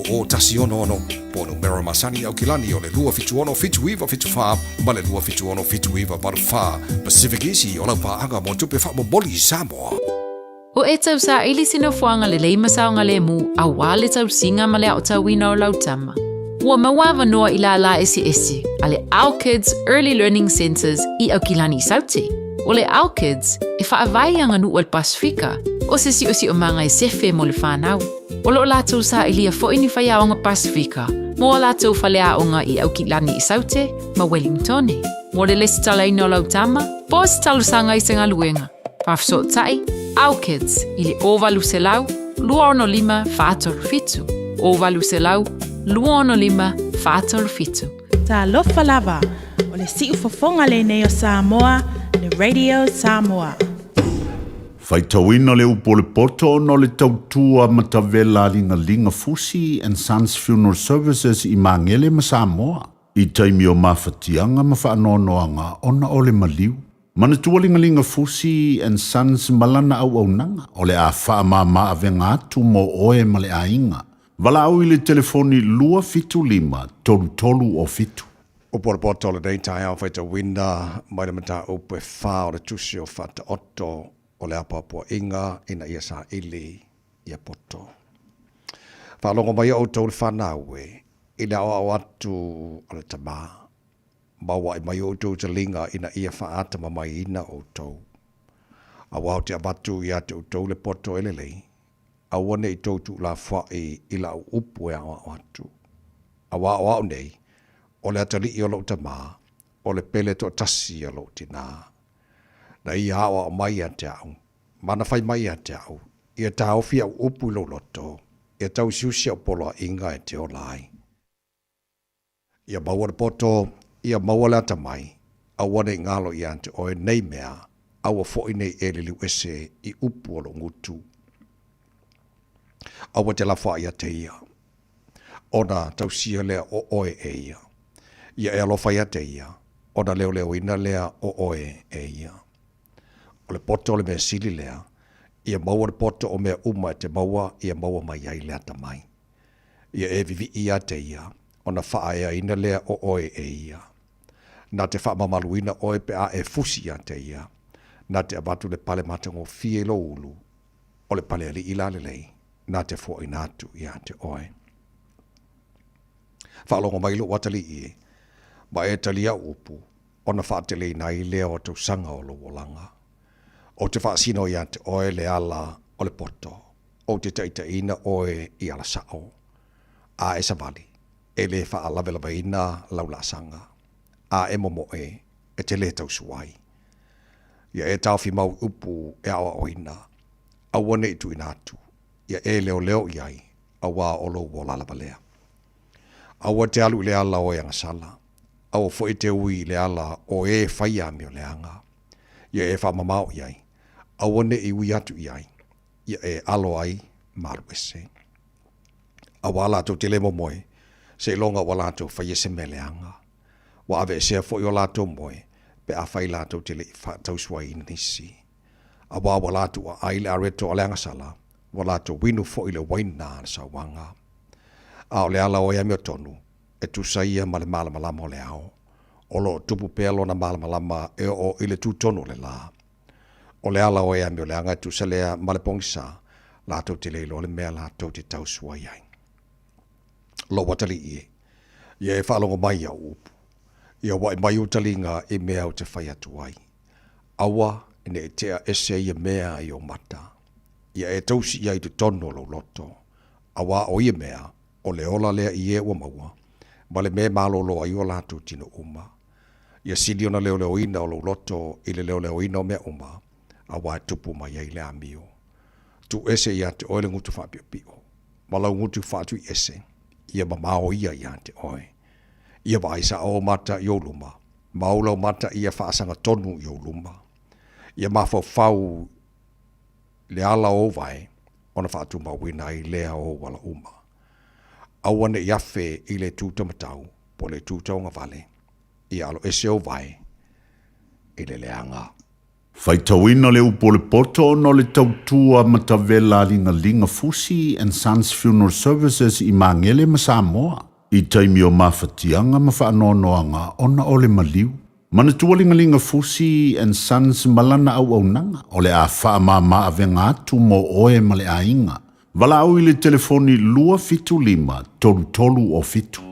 166 po o numera masani i Aukilani o le 276 7974 ma le 276 7984. Pacific Easy o lau paaga mo tupe faamomoli i Samoa. Ua e tausaili se nofoaga lelei ma saogalemu aua le tausiga ma le aotauina o lau tama. Ua maua avanoa i lālā eseese a le Our Kids Early Learning Centres i Aukilani i Saute. O le Our Kids e faavae i aganuu a le Pasefika, o se siosiomaga e sefe mo le fanau. O lo o latou sailia foi ni faiaoga Pasefika mo a latou faleaoga i Aukilani i Saute ma Wellingtone. Mo le lesitalaina o lau tama, po o se talosaga i se galuega, Faafesootai, Our Kids i le 0800 265 437, 0800 265 437. Talofa lava, o le siufofoga lenei o Samoa, le Radio Samoa. Faitauina le upu o le poto ona o le tautua matavela a Ligaliga Fusi and Sons Funeral Services i Magele ma Samoa i taimi o mafatiaga ma faanoanoaga ona o le maliu. Manatua Ligaliga Fusi and Sons ma lana auaunaga o le a faamama avega atu mo oe ma le aiga. Valaau i le telefoni 275 33 o 7. Upu o le poto o lenei taeao faitauina mai le mataupu e fa o le tusi o Faataoto o le apoapoaiga ina ia saili ia poto. Faalogo mai outou le fanau e i le aoao atu a le tama. Mauaʻi mai outou taliga ina ia faatamamaiina outou. Aua ou te avatu ia te outou le poto e lelei, aua ne i tou tuulafoaʻi i laʻu upu e aʻoaʻo atu. Auā o aʻu nei, o le atalii o loʻu tamā, o le pele toatasi a loʻu tinā. Na ia aʻoaʻo mai ia te aʻu, ma na fai mai ia te aʻu, ia taofi aʻu upu i lou loto, ia tausiusi aʻu poloaiga e te ola ai. Ia maua le poto, ia maua le atamai, aua ne i galo ia te oe nei mea, aua foi ne i e liliu ese i upu o lou gutu. Aua te lafoaʻi ia te ia, ona tausia lea o oe e ia. Ia e alofa ia te ia, ona leoleoina lea o oe e ia. O le poto o le mea sili lea, ia maua le poto o mea uma e te maua ia maua mai ai le atamai. Ia e vivii ia te ia, ona faaeaina lea o oe e ia. Na te faamamaluina oe pe a e fusi ia te ia, na te avatu le pale matagofie i lou ulu, o le pale alii la lelei, na te fuaina atu ia te oe. Faalogo mai lou atalii e, ma e talia au upu, ona faateleina ai lea o tausaga o lou olaga. Ou te faasino ia te oe le ala o le poto, ou te taitaiina oe i ala sao, a e savali, e le faalavelaveina lau laasaga, a e momoe, e te lē tausu ai. Ia e taofi mau i upu e aoaoina, aua ne i tuuina atu, ia e leoleo i ai, auā o lou ola lava lea. Aua te alu i le ala o e agasala, aua foi te ui i le ala o ē fai amioleaga. Ia e faamamao i ai, aua ne i ui atu i ai, ia e alo ai ma alu ese. Auā latou te le momoe, seiloga ua latou faia se mea leaga. Ua aveesea foi o latou moe, pe afai latou te le i faatausuaiina nisi. Auā ua latou aai le areto a le agasala, ua latou inu foi le uaina a le sauaga. A o le ala o e amiotonu, e tusa ia ma le malamalama o le ao. O lo o tupu pea lona malamalama e oo i le tūtonu o le lā. O le ala o e amioleaga e tusa lea ma le pogisa, latou te le iloa le mea latou te tausuai ai. Lou atalii e, ia e faalogo mai i au upu. Ia ua'i mai ou taliga i mea ou te fai atu ai. Aua ne i tea ese ia mea i ou mata. Ia e tausi ia i totonu o lou loto, auā o ia mea, o le ola lea i e ua maua, ma le mea e malōlō ai o latou tino uma. Ia sili ona leoleoina o lou loto i le leoleoina o mea uma, auā e tupu mai ai le amio. Tuu ese iā te oe le gutu faapiopio, ma lau gutu faatuiese, ia mamao ia iā te oe. Ia vaai saʻo ou mata i ou luma, ma ou laumata ia faasagatonu i ou luma. Ia mafaufau le ala o ou vae, ona faatumauina ai lea o ou ala uma. Aua ne i afe i le itu taumatau po o le itu tauagavale, ia alo ese ou vae i le leaga. Faitauina le upu o le poto ona o le tautua matavela a Ligaliga Fusi and Sons Funeral Services i Magele ma Samoa i taimi o mafatiaga ma faanoanoaga ona o le maliu. Manatua Ligaliga Fusi and Sons ma lana auaunaga o le a faamama avega atu mo oe ma le aiga. Valaau i le telefoni 275 33 o 7.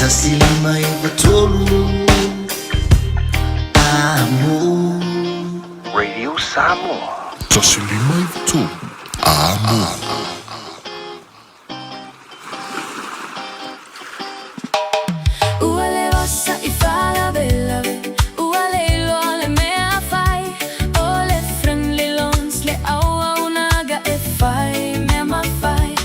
1 5 9 3. Amo. Radio Samoa. 1 5 9 3. Amo. Ua le osa i faalavelave, ua le iloa le mea fai, o le Friendly Loans le auaunaga e fai mea mafai.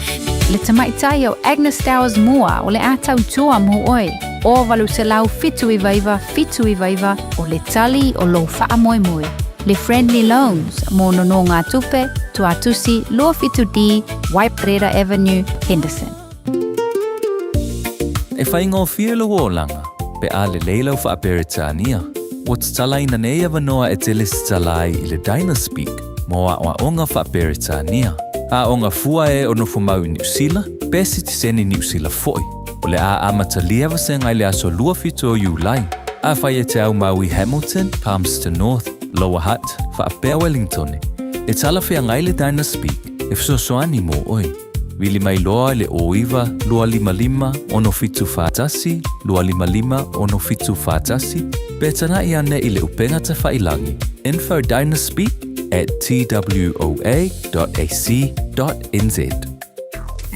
Le tamaitai o Agnes Towers Mua o le a tautua mo oe. O 800 799 79 o le tali o lou faamoemoe. Le Friendly Loans mo nonogatupe, Tuatusi 27D, Waiparera Avenue, Henderson. E faigofie lou olaga, pe a lelei lau faaperetania. Ua tatalaina nei avanoa e te lesitala ai i le Dynaspeak mo aoaoga faaperetania. Aoga fua e o nofomau i Niusila, pe sitiseni Niusila foʻi. O le a amatalia vasega i le aso 27 o Iulai. Afai e te aumau i Hamilton, Palmerston North, Lower Hutt, faapea Wellington, e talafeagai le Dynaspeak e fesoasoani mo oe. Vili mai loa i le 09 255 6741 255 6741 pe tagai ane i le upega tafailagi infodynaspeak@twoa.ac.nz.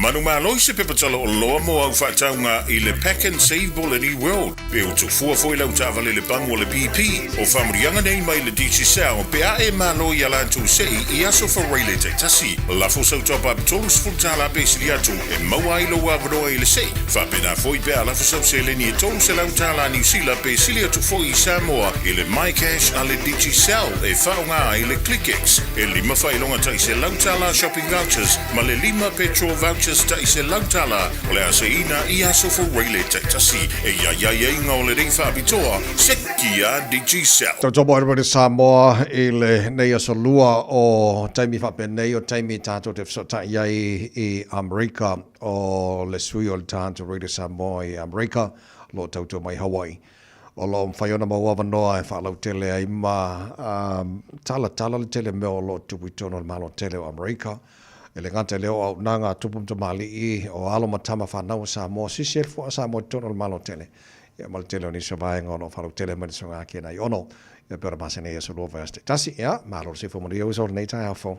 Manumalo i se pepa tala oloa mo au faatauga i le Pak'nSave po o le New World. Pe ua tufua foi lau taavale i le pamu a le BP. O faamanuiaga nei mai le Digicel pe a e malo i a latou sei i aso Faraile taitasi. Lafo sau top-up $30 pe sili atu e maua ai lou avanoa i le sei. Faapena foi pe a lafo sau seleni e $300 Niu Sila pe sili atu foi i Samoa i le MyCash a le Digicel e faaaoga ai le ClickX. E lima faailoga tai $100 shopping vouchers ma le lima petrol vouchers tai $100 o le a seiina i aso Faraile taitasi. E i ai aiaiga o lenei faapitoa, seki a Digicel. Tautua mo Radio Samoa i lenei aso lua o taimi faapenei o taimi tatou te fesootai ai i Amerika o le sui o le tatou Radio Samoa i Amerika o lo o tautua mai Hawaii. O lo o mafai ona maua avanoa e faalautele ai ma talatala le tele mea o lo o tupu i totonu o le Malo tele o Amerika. E le gata i lea o auaunaga a tupu ma tamalii, o alo ma tama fanau a Samoa, sisi ai le fua a Samoa i totonu o le Malo tele. Ia ma le tele o nisi o vaega o lo o faalautele mai le susuga Ken Aiono. Ia pei ona masani ai aso lua vaiaso taitasi. Ia, malo le soifua manuia uso i lenei taeao fou.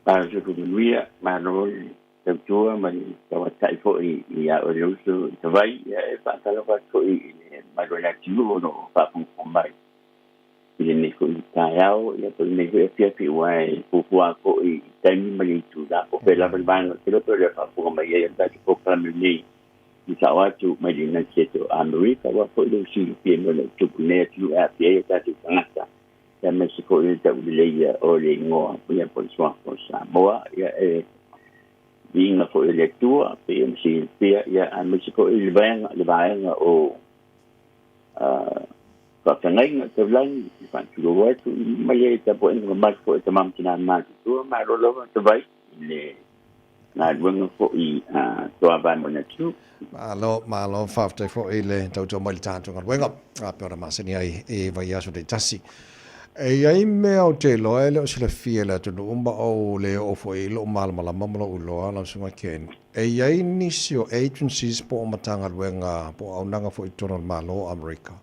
Malo le soifua manuia, malo le tautua ma le tauatai foi ia oe le uso i Savaii. Ia e faatalofa atu foi i le mamalu o le atunuu o lo o faafogafoga mai i lenei foi taeao, ia po o lenei foi afiafi aua e fuafua foi i taimi ma le itula po o fea lava le vaega o te iloa pe o le faafofoga mai ai o le tatou polokalame lenei i sao atu mai le United States o Amerika aua foi le silafia mai o le tupu nei atunuu e aafia ai o tatou tagata ia aemaise foi le tauleleia o le igoa ia po o le suafa o Samoa ia e viiga foi o le Atua pei ona silafia ia aemaise foi le vaega o faafeagaiga taulagi e faatulou atu ma le tapuaiga mamalu foi a tama ma tina matutua. Malo lava Savaii i le galuega foi a toavae mo le atunuu. Malo, malo, faafetai foi i le tautua mai i le tatou galuega, a pei ona masani ai i vaiaso taitasi. E i ai mea ou te iloa e le o silafia e le atunuu ma ou le oo foi i lou malamalama ma lou iloa lau Susuga Ken. E i ai nisi o agencies po o Matagaluega po o auaunaga foi i totonu o le Malo o Amerika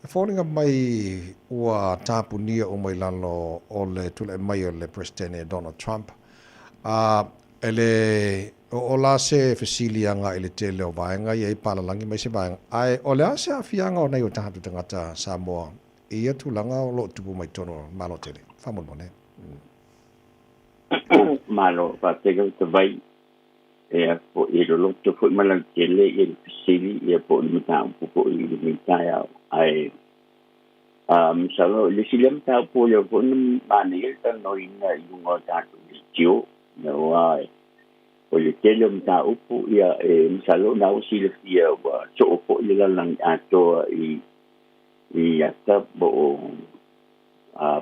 e foliga mai ua tapunia uma i lalo o le tulai mai o le Peresetene Donald Trump. A e le oo la se fesili agai i le tele o vaega ia i palalagi mai se vaega, ae o le a se aafiaga o nai o tatou tagata Samoa i ia tulaga o lo o tupu mai totonu o le Malo tele? Faamolemole. Malo, faafetai lau Savaii. Ia foi e loloto foi ma lautele ia le fesili ia po o le mataupu foi i lenei taeao. Ae masalo i le isi lea mataupu o lea foi na manaia le talanoaina i luga o tatou leitio aua o le tele o mataupu ia e masalo o lena ua silafia ua soo foi le lalolagi atoa i i ata po o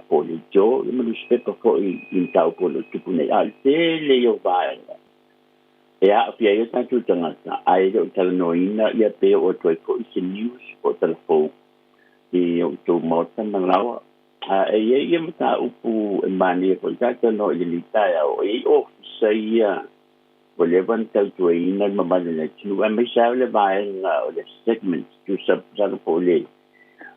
po o leitio ma nusipepa foi i mataupu o lo o tupu nei. A o le tele ia o vaega e aafia ai o tatou tagata ae le o talanoaina ia pe oo atu ai foi se news po o tala fou i o outou maota ma laoa. E i ai ia mataupu e manaia foi tatou talanoa i lenei taeao. E i ai ofisa ia Ua leva ona tautuaina le mamalu o le atunuu aemaise lava le vaega o le segment tusa masalo po o le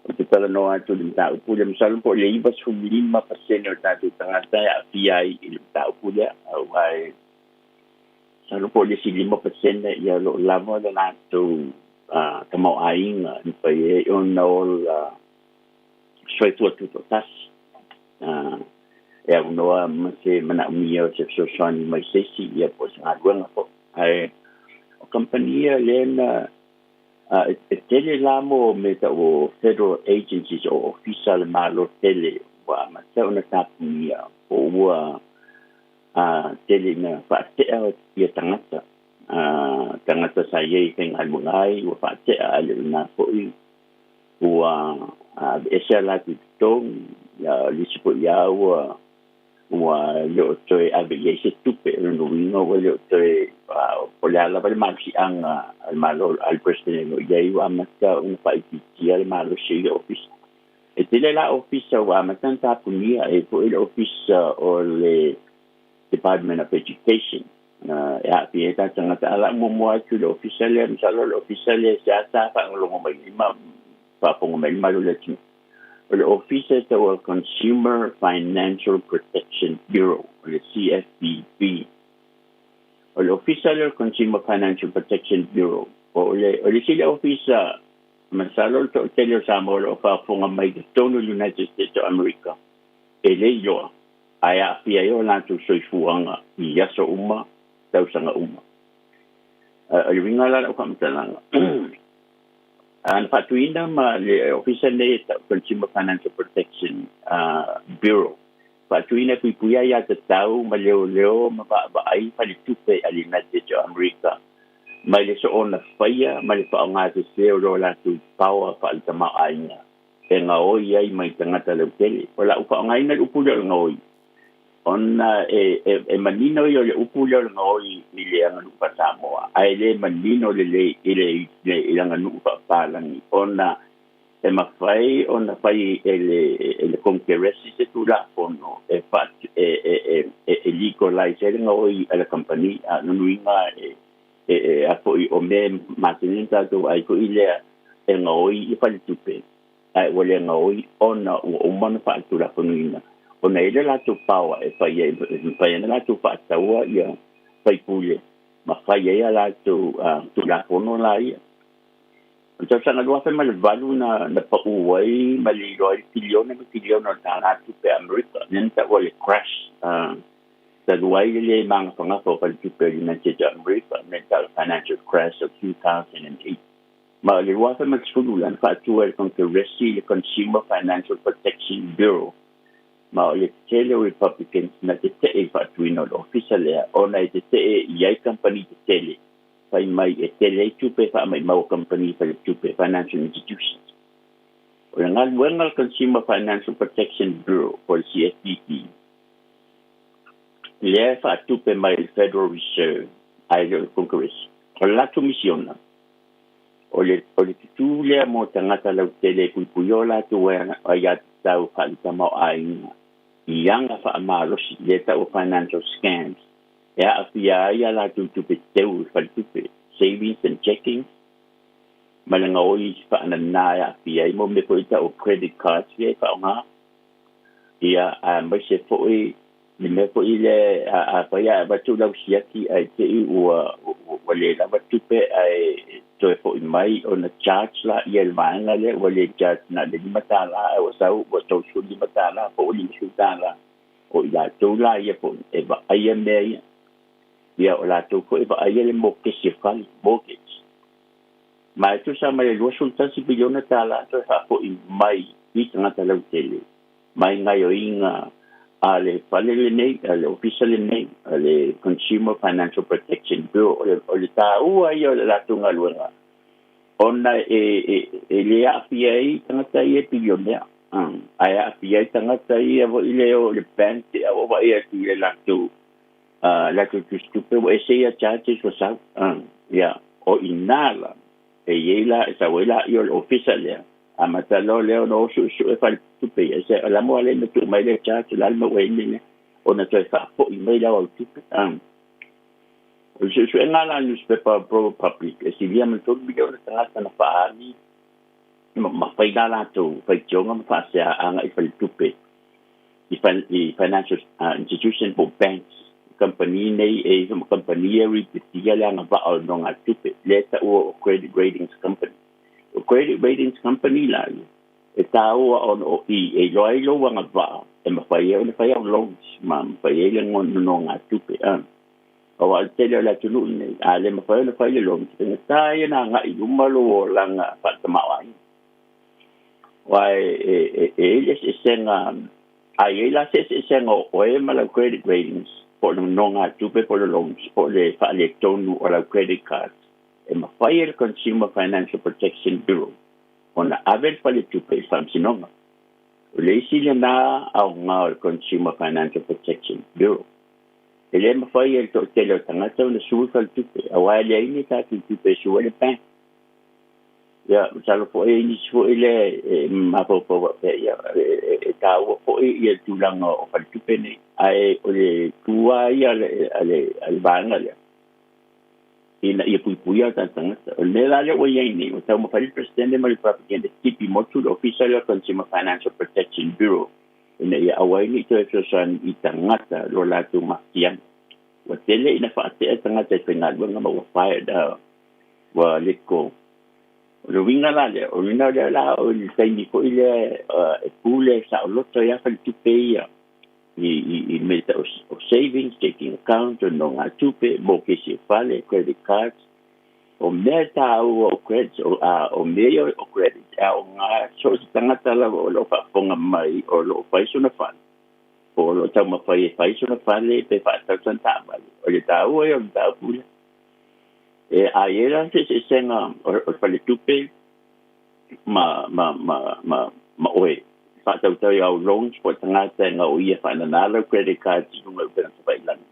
ou te talanoa atu i le mataupu lea masalo po o le 95% o tatou tagata e aafia ai i le mataupu lea aua e masalo po o le isi 5% ia o lo o lava le latou tamaoaiga e mafai ai ona ola soifua tutoatasi e aunoa ma se manaomia o se fesoasoani mai se isi ia po o se galuega foi. Ae o kamupani ia lea na e tele la mo mea tau o federal agencies o ofisa a le Malo tele ua amata ona tapunia po ua tele ina faatea ia tagata tagata sa i ai e faigaluega ai ua faatea ae le o lena foi ua aveese a latou totogi ia o le isi foi lava ua ua le o toe ave i ai se tupe. O lona uiga ua le o toe po o le a lava le malosiaga a le Malo a le Peresetene o i ai ua amata ona faaitiitia le malosi o ia ofisa. E tele la ofisa ua amata ona tapunia e i ai foi le ofisa o le Department of Education e aafia ai tatou tagata. A o le a ou muamua atu i le ofisa lea, masalo o le ofisa lea e seasea faalogologo mai ai ma faafofoga mai le malu o le atunuu. O le ofisa e taua Consumer Financial Protection Bureau, o le CFPB. O le ofisa lea o le Consumer Financial Protection Bureau, o le, o le isi lea ofisa, masalo o le toatele o Samoa o lo o faafofoga mai i totonu o le United States o Amerika, e le iloa, ae aafia ai o latou soifuaga i aso uma, tausaga uma. O le uiga la o lau faamatalaga, na faatuina ma le ofisa lenei e tau Consumer Financial Protection Bureau, faatuina e puipuia aiatatau ma leoleo ma vaavaai faletupe a le United States o Amerika mai le soona faia ma le faaaogasese o lo latou power faale-tamaoaiga e gaoi ai mai tagata lautele. O le a ou faaaogaina le upu lea o le gaoi ona e, e, e manino ia o le upu lea o le gaoi i le aganuu faa-Samoa, ae le manino lelei i le, i le aganuu faapapalagi ona e mafai ona fai e le, e le Konekeresi se Tulafono e, fa, e, e, e, e, e legalize ai le gaoi a le kamupani. A o lona uiga e, e, e, a foi o mea e masani ona tatou ai foi lea e gaoi i faletupe, ae ua le gaoi ona ua uma ona faaletulafonoina, ona e i ai le latou power e fai ai, e mafai ai ona latou faataua ia faipule ma fai ai a latou tulafono la ia. O le tausaga 2008 na, na pau ai ma lilo ai le piliona ma piliona o le tālā tupe a Amerika, lea na taua le crash, talu ai le lē magafagafa o faletupe o United States o Amerika, mea tau le financial crash of 2008. Ma o le 2010 la na faatua e le Konekeresi le Consumer Financial Protection Bureau, ma o le tele o Republicans na tetee i le faatuina o le ofisa lea ona e tetee i ai kamupani tetele fai mai e tele ai tupe e faamaimau a kamupani faletupe, financial institutions. O le galuega a le Consumer Financial Protection Bureau po o le CFPB, lea e faatupe mai e le Federal Reserve ae le o le Konekeresi. O le latou misiona, O le, o le tutū lea mo tagata lautele e puipuia o latou aiatatau faale-tamaoaiga i aga faamalosi, lea e taua financial scams, e aafia ai a latou tupe teu i faletupe, savings and checkings, ma le gaoi faanana e aafia ai mo mea foi e taua credit cards lea e faaaoga. Ia, aemaise foi le mea foi lea afai ae avatu lau siaki ae te i ua ua le lava tupe ae toe foi mai ona charge laia e le vaega lea ua le charge na o le $5 ae ua sau ua $35 po ua $50. O i latou la ia foi e vaaia mea ia. Ia o latou foi e vaaia le mokesi e fale, mortgage. Ma e tusa ma le $21 piliona tala toe faafoi mai i tagata lautele mai gaoioiga a le fale lenei, a le ofisa lenei, a le Consumer Financial Protection Bureau. O le, o le taua ia o le latou galuega, ona e, e, e le aafia ai tagata ia e pilionea, ae aafia ai tagata ia foi lea o le bank, a ua vaai atu i le latou, latou tusitupe ua ese ia charges ua sau. Ia, o i ina la, e i ai la, e sau ai laia o le ofisa lea, amata loa lea ona o suesue faletupe ia, se o la moa lea na tuu mai lea charge, o le a le mea ua i ai le mea lea, ona toe faafoi mai lau au tupe. O le suesuega la a le nusipepa ProPublic e silia ma le $3 miliona tagata na faaali ma fai la latou faitioga ma faasea agaʻi faletupe i financial institution po banks, kamupani nei e ma kamupani e ripitia le agava'a o le nogatupe lea taʻua o credit ratings company. O credit ratings company la ia e tāua ona o i e iloa ai lou agava'a e mafai ai ona fai au loans ma mafai ai le nogatupe a auā o le tele o le atunuu lenei a le mafai ona fai le loans faigata ia na agaʻi luma lou olaga faatama'oaiga uā e ai le eseesega a iai la se eseesega o oe ma lau credit ratings po o le nogatupe po o le loans po o le faaletonu o lau credit card e mafai e le Consumer Financial Protection Bureau ona ave le faletupe i le faamasinoga. O le isi lenā aogā o le Consumer Financial Protection Bureau. E lē mafai e le toʻatele o tagata ona sue le faletupe auā e leai ni tatou tupe e sue ai le bank. Ia, masalo foʻi e nisi foʻi lea e mafaufau faapea ia e taua foʻi ia tulaga o faletupe nei ae o le tua ia a le vaega lea ina ia puipuia o tatou tagata. O le mea la lea ua iai nei ua taumafai le Peresetene ma le Propaganda tipi motu le ofisa lea o Consumer Financial Protection Bureau ina ia aua ai nei toe fesoasoani i tagata lo latou mafatiaga. Ua tele ina faate'a tagata i faigaluega ma ua fired, ua let go. O le uiga la lea, o lena lea la o le taimi foʻi lea e pule saoloto ai faletupe ia i mea tau o savings, checking account, o nogatupe, mokesi o fale, credit cards. O mea tāua o credit, o mea ia o credit, e aoga so o se tagata lava o loo faafofoga mai o loo fai sona fale, po o loo taumafai e fai sona fale pe faatau sana taavale. O le tāua ia o le mataupu lea. E a i ai la se eseesega o le faletupe ma oe faatautau i au loans po o tagata e gaoia faananā lau credit card i luga i upega tafailagi.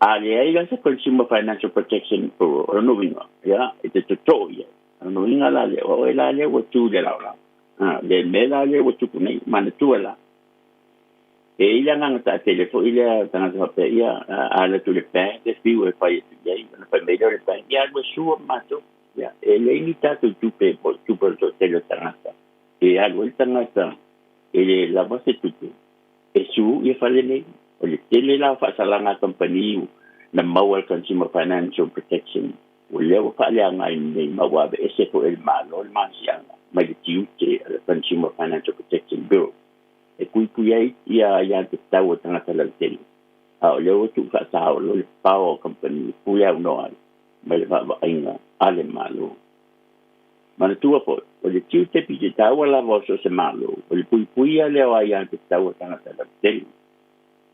A leai la se Consumer Financial Protection Bureau, o lona uiga, ia, e te totoo i ai. O lona uiga la lea, o oe la lea ua tu i le laolao. Le mea la lea ua tupu nei, manatua la. E i ai le agaga taatele foʻi lea tagata faapea ia a alu atu i le bank e fiu e fai atu i ai ona fai mai lea o le bank ia alu e sua ma matou. Ia, e leai ni tatou tupe po o tupe o le toatele o tagata e alu ai le tagata e le lava se tupe e sue ia fale nei. O le tele la o faasalaga a kamupani na maua e le Consumer Financial Protection ua lea ua faaleagaina nei ma ua aveese foʻi e le Malo le malosiaga mai le tiute a le Consumer Financial Protection Bureau e puipui ai ia ia tatau o tagata lautele. A o lea ua tuufaataolo le power o kamupani e pule aunoa ai mai le vaavaaiga a le Malo. Manatua foʻi, o le tiute pito taua lava o so o se Malo, o le puipuia lea o aiā tatau o tagata lautele.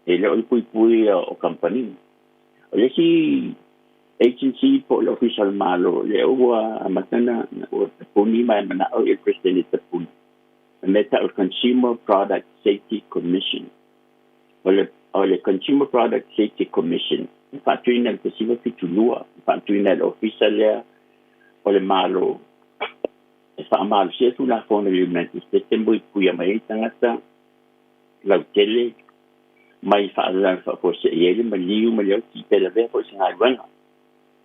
E le o le puipuia o kamupani. O le isi agency po o le ofisa o le Malo lea ua amata na ua tapuni ma e manaʻo i le President e tapuni. E mea tau Consumer Product Safety Commission. O le Consumer Product Safety Commission, e faatuina i le 1972, e faatuina e le ofisa lea o le Malo e faamalosia tulafono i le United States e muipuia mai ai tagata lautele mai faalavelave faafuasei ai le maliu ma le oti pe lavea foʻi se galuega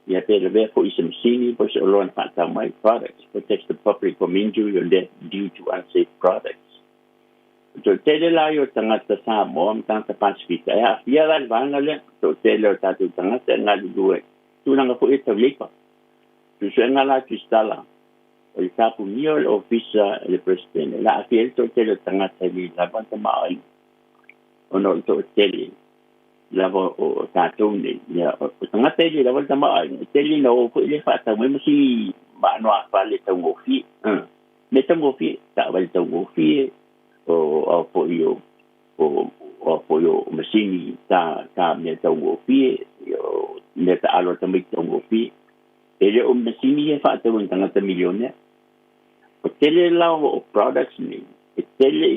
ia pe lavea foʻi se masini po se oloa na faatau mai. Products protects the public from injury or death due to unsafe products. O toʻatele la ia o tagata Samoa ma tagata Pasifika e aafia la le vaega lea. Toʻatele o tatou tagata e galulue tulaga foʻi e tau leipa suesuega la Tusitala o le tapunia o le ofisa e le President e la aafia ai le toʻatele o tagata e lē lava tamaoaiga ona o le toʻatele lava o tatou nei ia o tagata e lē lava le tamaoaiga e tele ina o foʻi le faatau mai ma si maano afale taugofie me taugofie taavale taugofie o ao foʻi o foʻi o masini ta mea taugofie o mea taalo a tamaiti taugofie e le o masini e faatau e tagata milionea. O tele la o products nei e tele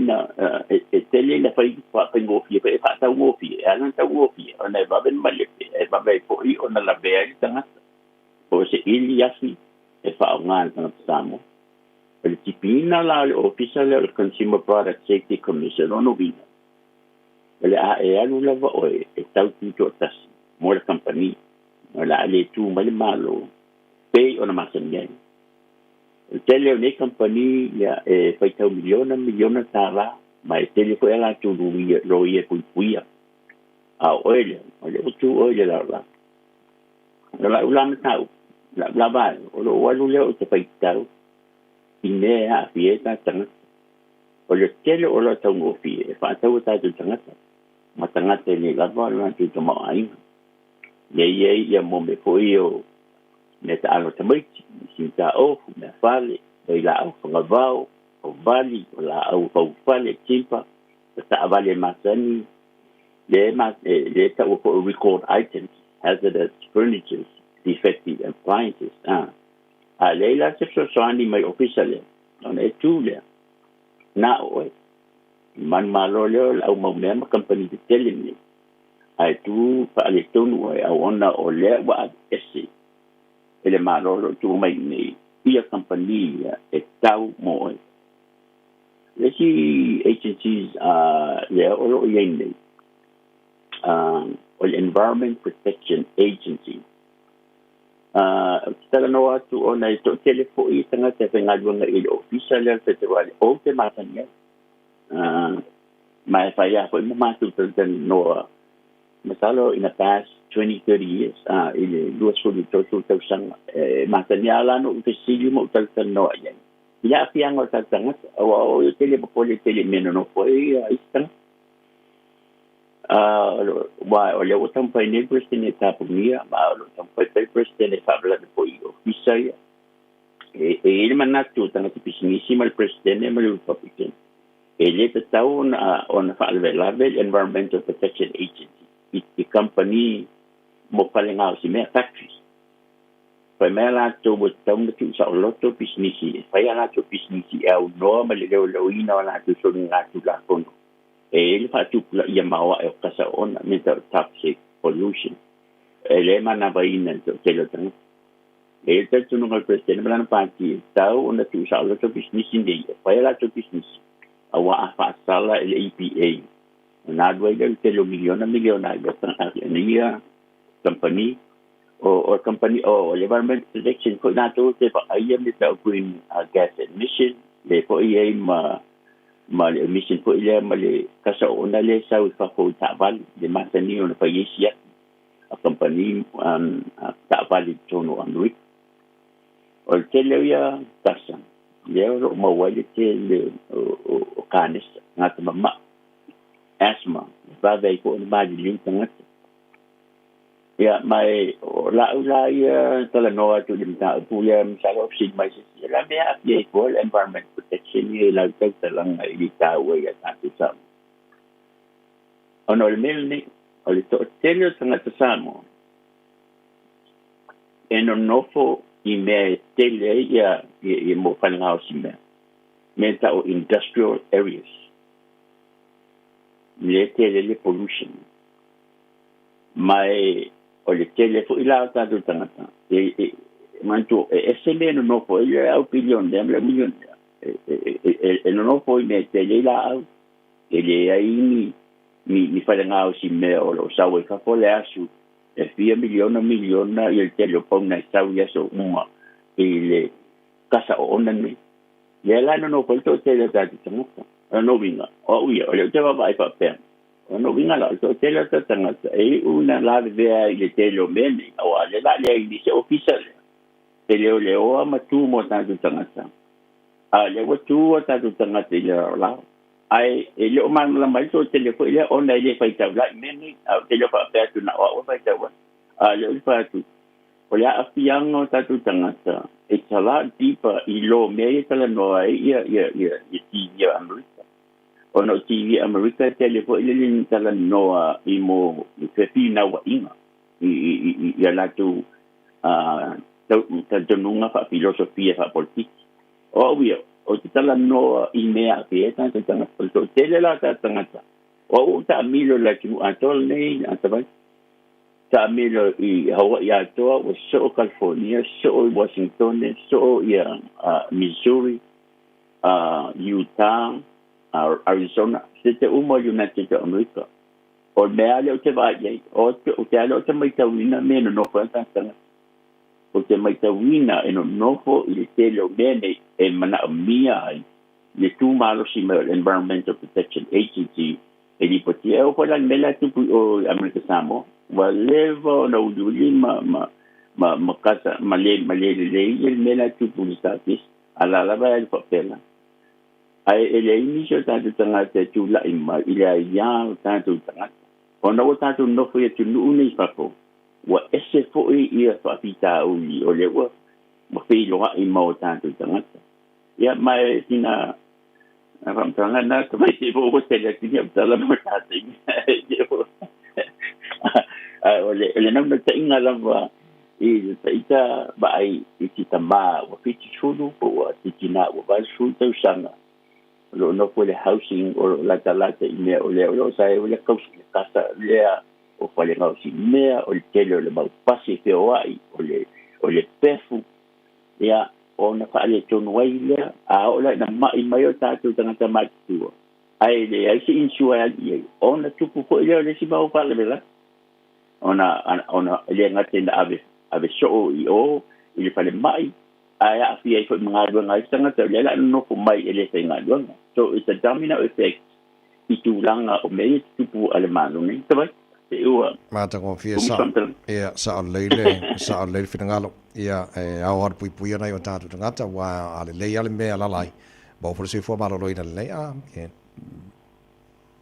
ina fai faafaigofie e faataugofie e ala na taugofie ona e vave na malepe e vave ai foʻi ona lavea ai le tagata po o se ili afi e faaaogā le tagata Samoa. O le tipiina la o le ofisa lea o le Consumer Product Safety Commission, ona uiga o le a e alu lava oe e tau tutoʻatasi mo le kampani o le a le tu mai le malo pei ona masani ai. O le tele o nei kampani ia e faitau miliona miliona tālā ma e tele foi a latou loia e puipuia. A o oe lea, o lea ua tu oe i le lalolagi. O lau la mataupu, lau la vaega, o lou alu lea ou te faitau i mea e aafia ai tatou tagata. O le tele o loa taugofie e faatau e tatou tagata ma tagata e le lava o le latou tamaoaiga. Lea e i ai ia mo mea foi ia o mea taalo a tamaiti, measina ofu, mea fale, vailaau fagavao, o vali, o laau faufale, timpa, o taavale masani, lea e taua foi o record items, hazardous furnitures, defective appliances. A leai la se fesoasoani mai ofisa lea, ona e tu lea, na o oe. Manumalo lea o le au mau mea ma kamupani tetele nei, ae tu faaletonu oe auona o lea ua aveese e le Malo o lo o tu mai nei ia kamupani ia e tau mo oe. Le isi agencies lea o lo o i ai nei, o le Environment Protection Agency. Ou te talanoa atu ona e toatele foi tagata e faigaluega i le ofisa lea o le Federale ou te masani ai. Ma e fai lava foi ma matou talatalanoa masalo in the past 20, 30 years, i le 20 30 tausaga e masani lava la ona ou fesili ma ou talatalanoa i ai i le aafiaga o tatou tagata, aua o e tele popole tele i mea e nonofo ai isi tagata. Aua o lea ua taumafai nei le Peresetene e tapunia, ma o lo o taumafai pea le Peresetene e faalavelave foi i ofisa ia. E i ai le manatu o tagata pisinisi ma le Peresetene ma le Republican, e le tatau ona faalavelave le Environmental Protection Agency i kamupani mo fale gaosimea, factories. Fai mai a latou ua tatau ona tuusaoloto pisinisi e fai a latou pisinisi e aunoa ma le leoleoina o a latou soligatulafono e i ai le faatupulaia maoae o kasa oona, mea tau toxic pollution, e le manavaina i le toatele o tagata. E i ai le talitonuga o le Peresetene ma lana pati e tatau ona tuusaoloto pisinisi nei e fai a latou pisinisi aua a faasala e le EPA ona alu ai lea i le tele o miliona miliona ai ia kamupani o kamupani o le Environment Protection foi latou te vaaia mea tau green gas emission le foi i ai ma le emission foi lea ma le kasa oona lea e sau i fafo i taavale le masani ona fai ai siaki a kamupani taavale i totonu o Amerika. O le tele o ia kasa lea o lo o maua ai le tele o kanesa, tagata mamaa, asthma, e vave ai foi ona maliliu tagata. Ia, ma e, o lau la ia talanoa atu i le mataupu lea, masalo o fesili mai se isi, o le a mea e aafia ai fua le Environment Protection ia i lau tautalaga i le taua ia tatou Samoa? Ona o le mea lenei, o le toatele o tagata Samoa e nonofo i mea e tele ai ia mo fale gaosi mea, mea e tau industrial areas, lea e tele ai le pollution. Ma e o le tele foi la o tatou tagata, e manatua e ese mea e nonofo ai le au pilionea ma le au milionea, e nonofo i mea e tele ai laau, e leai ni fale gaosi mea o lo o sau ai fafo le asu e fia miliona miliona ia le tele o pauna e sau i aso uma i le kasa oona nei. Lea la e nonofo ai le toatele o tatou tagata. O lona uiga, o au ia, o lea ou te vaavaai faapea, O lona uiga la, o le toatele o tatou tagata e iu ina lavevea ai i le tele o mea nei, aua o lea o le a leai i se ofisa lea e leoleoa ma tu mo tatou tagata, a o lea ua tu o tatou tagata i le lalolao. Ae e le o malamalama ai le toatele foi lea ona e le faitau la i mea nei, ae ou te le o faapea atu na o au e faitau ai. A o lea ou te fai atu, o le aafiaga o tatou tagata, it's a lot deeper i lo mea ia e talanoa ai ia TV a Amerika. Ona o TV Amerika e tele foi le le talanoa i mo fefinauaiga i a latou talitonuga faafilosofia faapolitiki. O au ia, ou te talanoa i mea aafia ai tatou tagata. O le toatele la o tatou tagata, o au ua ou taamilo i le atunuu atoa lenei Savaii. Taamilo i Hawaii atoa, ua soo California, soo i Washingtone, soo ia Missouri, Utah, Arizona, sete uma o United States of America. O le mea lea ou te vaai i ai, ou te alu ou te matauina mea e nonofo ai tagata tagata. Ou te matauina e nonofo i le tele o mea nei e manaomia ai le tu malosi mai o le Environmental Protection Agency e lipotia. E oo foi la i le mea la e tupu i o i Amerika Samoa, ua leva ona uliuli ma ma ma ma kasa ma le ma le lelei le mea la e tupu i le Southeast, a la lava e alu faapena. Ae e leai nisi o tatou tagata e tulai mai i le aiā o tatou tagata. Ona ua tatou nofo i atunuu nei i fafo, ua ese foi ia faafitauli o lea ua feiloai ma o tatou tagata. Ia, ma e sina faamatalaga lena, tamai po ua tele atu ni au tala mo lena taimi. Ae o le naunautaiga lava i le ita vaai i si tamā ua 70 po ua si tinā ua 80 tausaga o lo o nofo i le housing o lo o latalata i mea o lea o lo o sa ai le kausi le kasa lea o fale gaosi mea o le tele o le mau pasi e feoai o le o le pefu ia ona faaletonu ai lea a oo la ina mai mai o tatou tagata matutua ae leai se insure e alu i ai ona tupu foi lea o le isi mau faalavelave ona ona e le gata ina ave ave soo i o i le falemai ae aafia ai foi ma galuega a isi tagata o lea o le a nonofo mai e le faigaluega. So it's a domino effect i tulaga o mea ia e tutupu a le Malo nei. Tavai, te ua Matagofie umi sa faamatalaga. ia sao lelei le sao lelei le finagalo ia e ao lava le puipuia nai o tatou tagata aua a lelei lava le mea e alaala ai maua foi le soifua maloloina lelei a ia.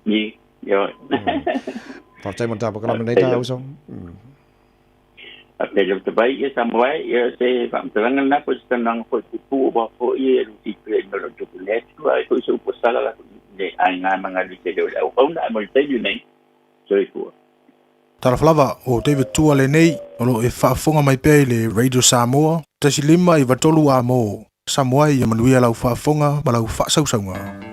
Ie, ioe. Faafetai mo le tapokalamu lenei taeao uso. Faafetai lava Tavai, ia Samoa e, ia se faamatalaga lena po o se talanoaga foi puupuu aua foi e lusi pea i mea o lo o tupu nei atu ai foi se upu sala la le aiga ma galu tele o le auauna ae mo le taimi lenei. Soifua. Talofa lava, o David Tua lenei, o lo o e faafofoga mai pea i le Radio Samoa, 1 5 9 3 amo. Samoa e ia manuia lau faafofoga ma lau faasausauga.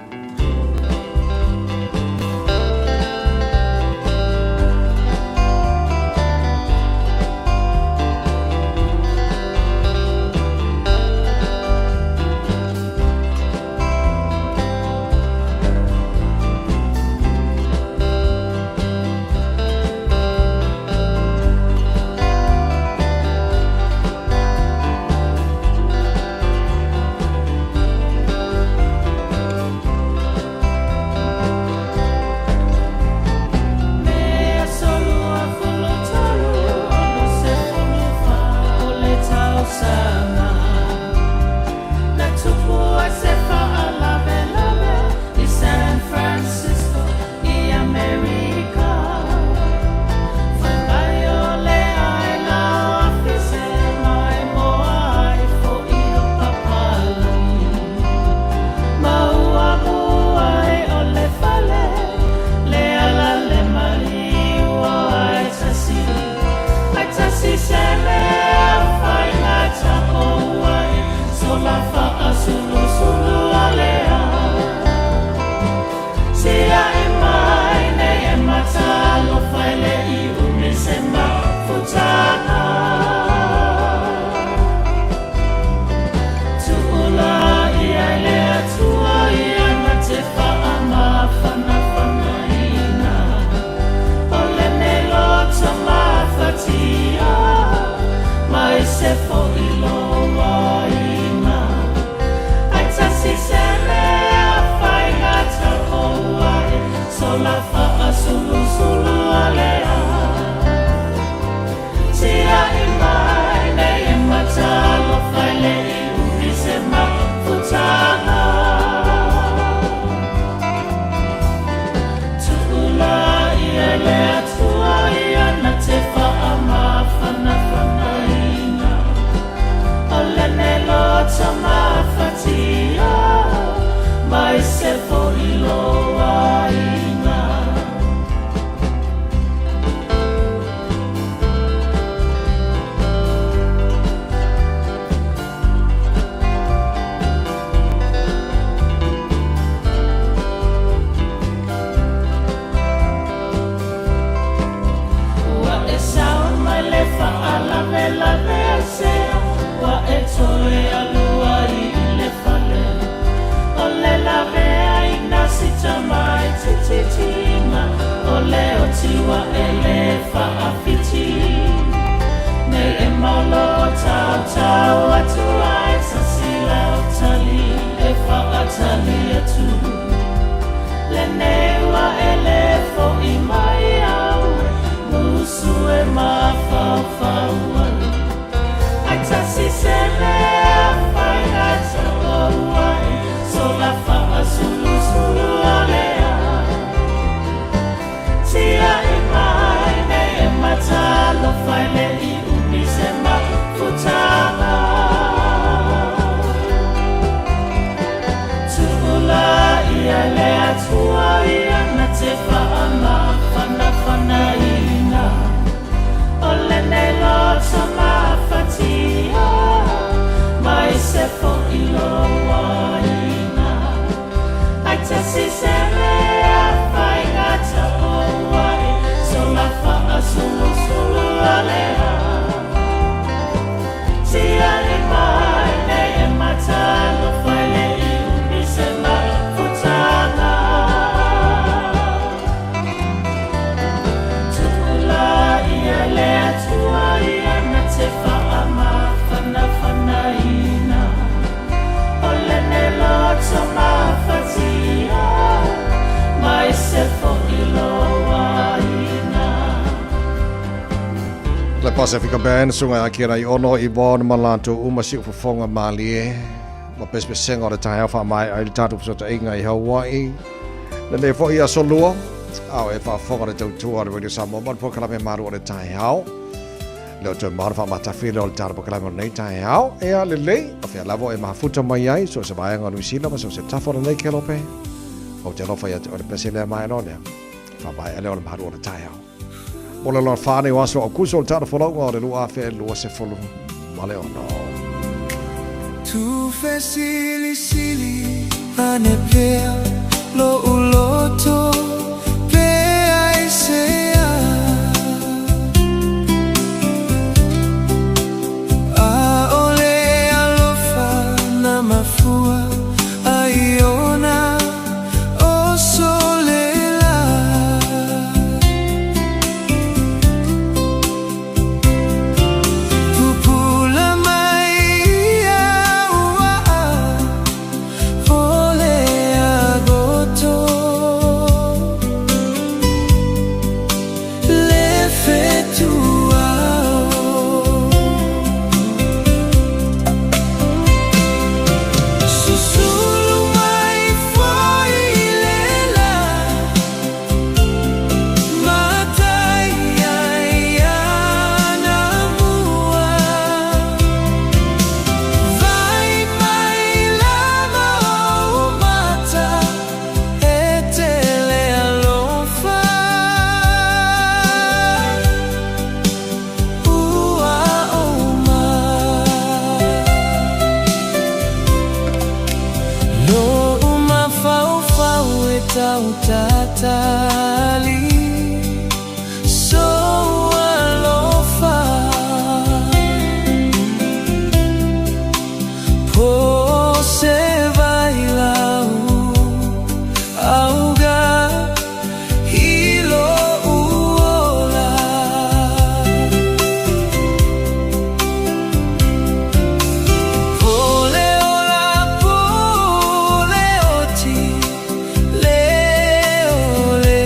Lenei ua e lē foʻi mai au musu e mafaufau ai. Ai tasi se mea faiga taou ai sola faasulusulu o lea. Tiaʻi mai nei e matalofa e leʻi umi se mafutaga. Tuʻu laia i le Atua ia na te faamafanafanaina. O lenei loto mafatia mai se foʻi lou aiga. Ai tasi se mea faiga taou ai sola faasulusulu o lea. Tiaʻi mai nei e matalofa e leʻi umi se mafutaga. Tuʻu laia i le Atua ia na te faamafanafanaina. O lenei loto mafatia mai se foʻi lou aiga. Le Pasefika Band, sunga Akira i ono i bona ma latou uma siufofoga malie ma pesepesega o le taeao faamaea ai le tatou fesootaiga i Hawaii. Lenei foi aso lua, a o e faafofoga le tautua a le Radio Samoa ma le polokalame malu o le taeao. Le o toe maola faamatafile o le tatou polokalame o lenei taeao. Ea lelei, o fea lava o e mafuta mai ai, so o se vaega o Niu Sila ma so o se tafa o lenei kelope. Ou te alofa ia te oe le pese lea maea loa lea. Faamaea lea o le malu o le taeao. Mo le lona fa nei o aso o Aukuso o le tatou folauga o le 2026. Tuufesilisili ane pea loʻu loto pe aisea. ʻAʻole alofa na mafua ai ona o solela. Pupula mai ia ua ole agoto. Le fetuao. Susulu mai foi le la matai ai ana mua. Vai mai lava ou mata e tele alofa. Ua uma. Loʻu mafaufau e tautatali sou alofa. Po se vai lau auga i loʻu ola. Po le ola po le oti le ole.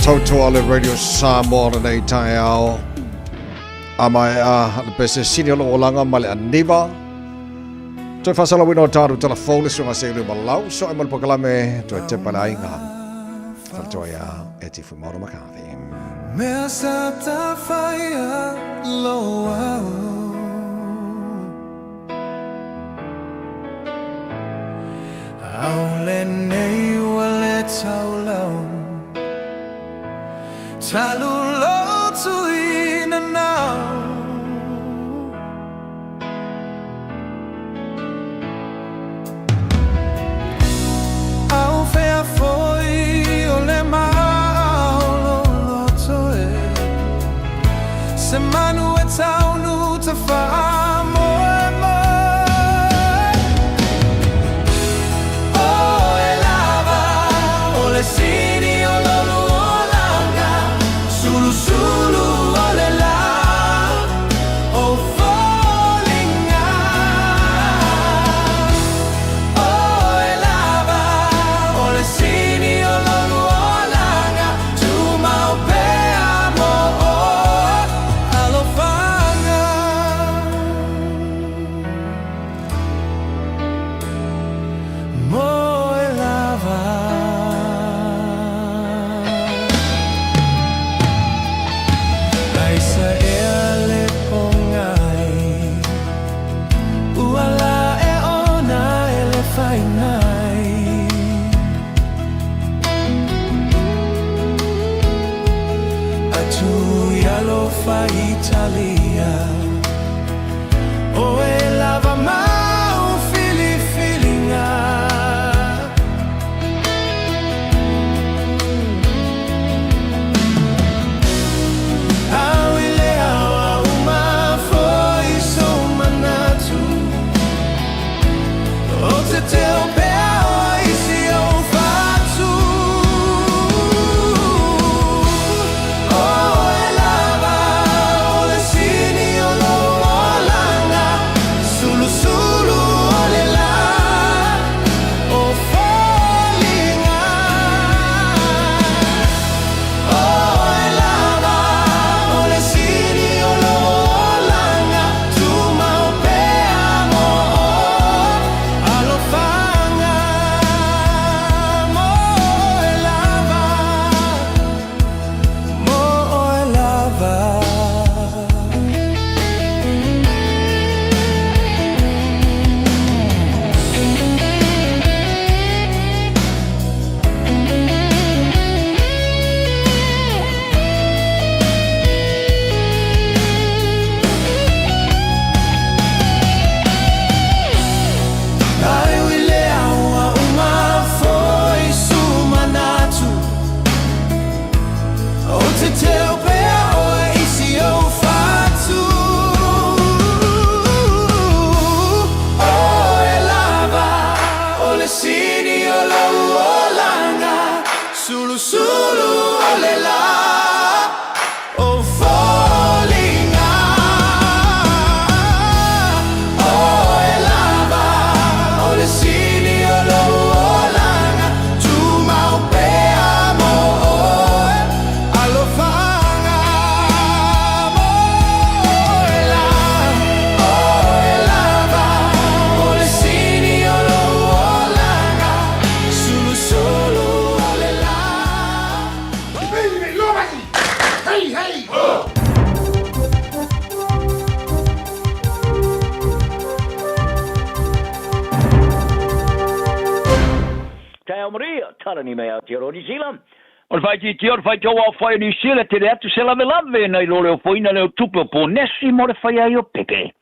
tautua le Radio Samoa lenei taeao. A mai a le pese sini o olaga ma le aniva. Toe faasalauina o tatou telefone le suaga se ulu malau so e ma le polokalame toe tepa le aiga. Faletoa ia e Tifu Maono McCarthy. Mea sa tafaia lo au. Au lenei ua le taulau. Talu lotu i nanau. Au fea foi o le maa o lou loto e. Se manu e taunu ta faamoemoe. O e lava o le sini o lou olaga. Sulusulu o le la o foliga. O e lava o le sini o lou olaga. Tumau pea mo oe. Alofaga. Mo e lava. Aisa ea le pogai. Ua la e ona e le fainai. Atu i alofa Italia. O e lava mau filifiliga. Au i le ao a uma foi sou manatu. O te teo pea o isi o fatu. O e lava o le sini o lou olaga. Sulusulu o le la o foliga. O e lava o le sini o lou olaga. Tumau pea mo oe. Alofaga mo e lava. Mo e lava. Ai ui le ao a uma foi su manatu. O te teo pea o isi o fatu. O e lava o le sini o lou olaga. Sulusulu o le la o foliga. O e lava o le sini o lou olaga. Tumau pea mo oe. Alofaga mo e la. O e lava o le sini o lou olaga. Sulusulu o le la. Hey, hey! Taeao maria, talani mai Aotearoa Niu Sila. O le faaitiitia o le faitau aofai o Niu Sila tele atu se lavelave nai lo le ofoina lea o tupe o Ponesi mo le fai ai o pepe.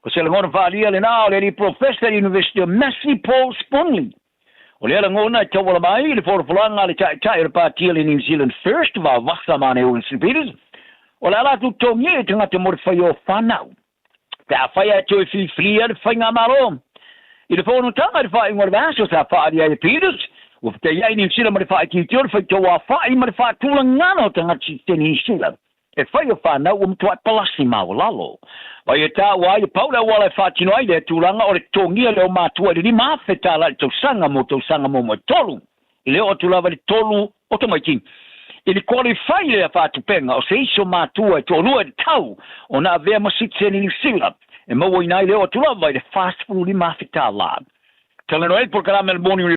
O se lagona faaalia lenā o le alii Professor i le University o Massey Paul Spoonley. O lea lagona e tauala mai i le folafolaga a le Taitai o le Pāti a le New Zealand First, Vavasa Mane Winston Peters, o le a latou togia i tagata mo le fai o fanau. Pe afai ae toe filifilia le Faigamalo i le fonotaga i le faaiuga o le vaiaso sa faaalia ai e Peters, ua fetaiai Niu Sila ma le faaitiitia o le faitauafa'i ma le faatulagana o tagata sitiseni Niu Sila e fai o fanau ua matuai palasi maualalo. Ma ia taua ai e pau le auala e faatino ai lea tulaga o le totogia lea o matua i le $5,000 tala i le tausaga mo tausaga mo e tolu i le oo atu lava i le tolu o tamaiti. I le qualify lea faatupega o se isi o matua e toalua e tatau ona avea ma sitiseni Niu Sila e mauaina ai le oo atu lava i le $45,000. Talanoa ai polokalame a le Morning.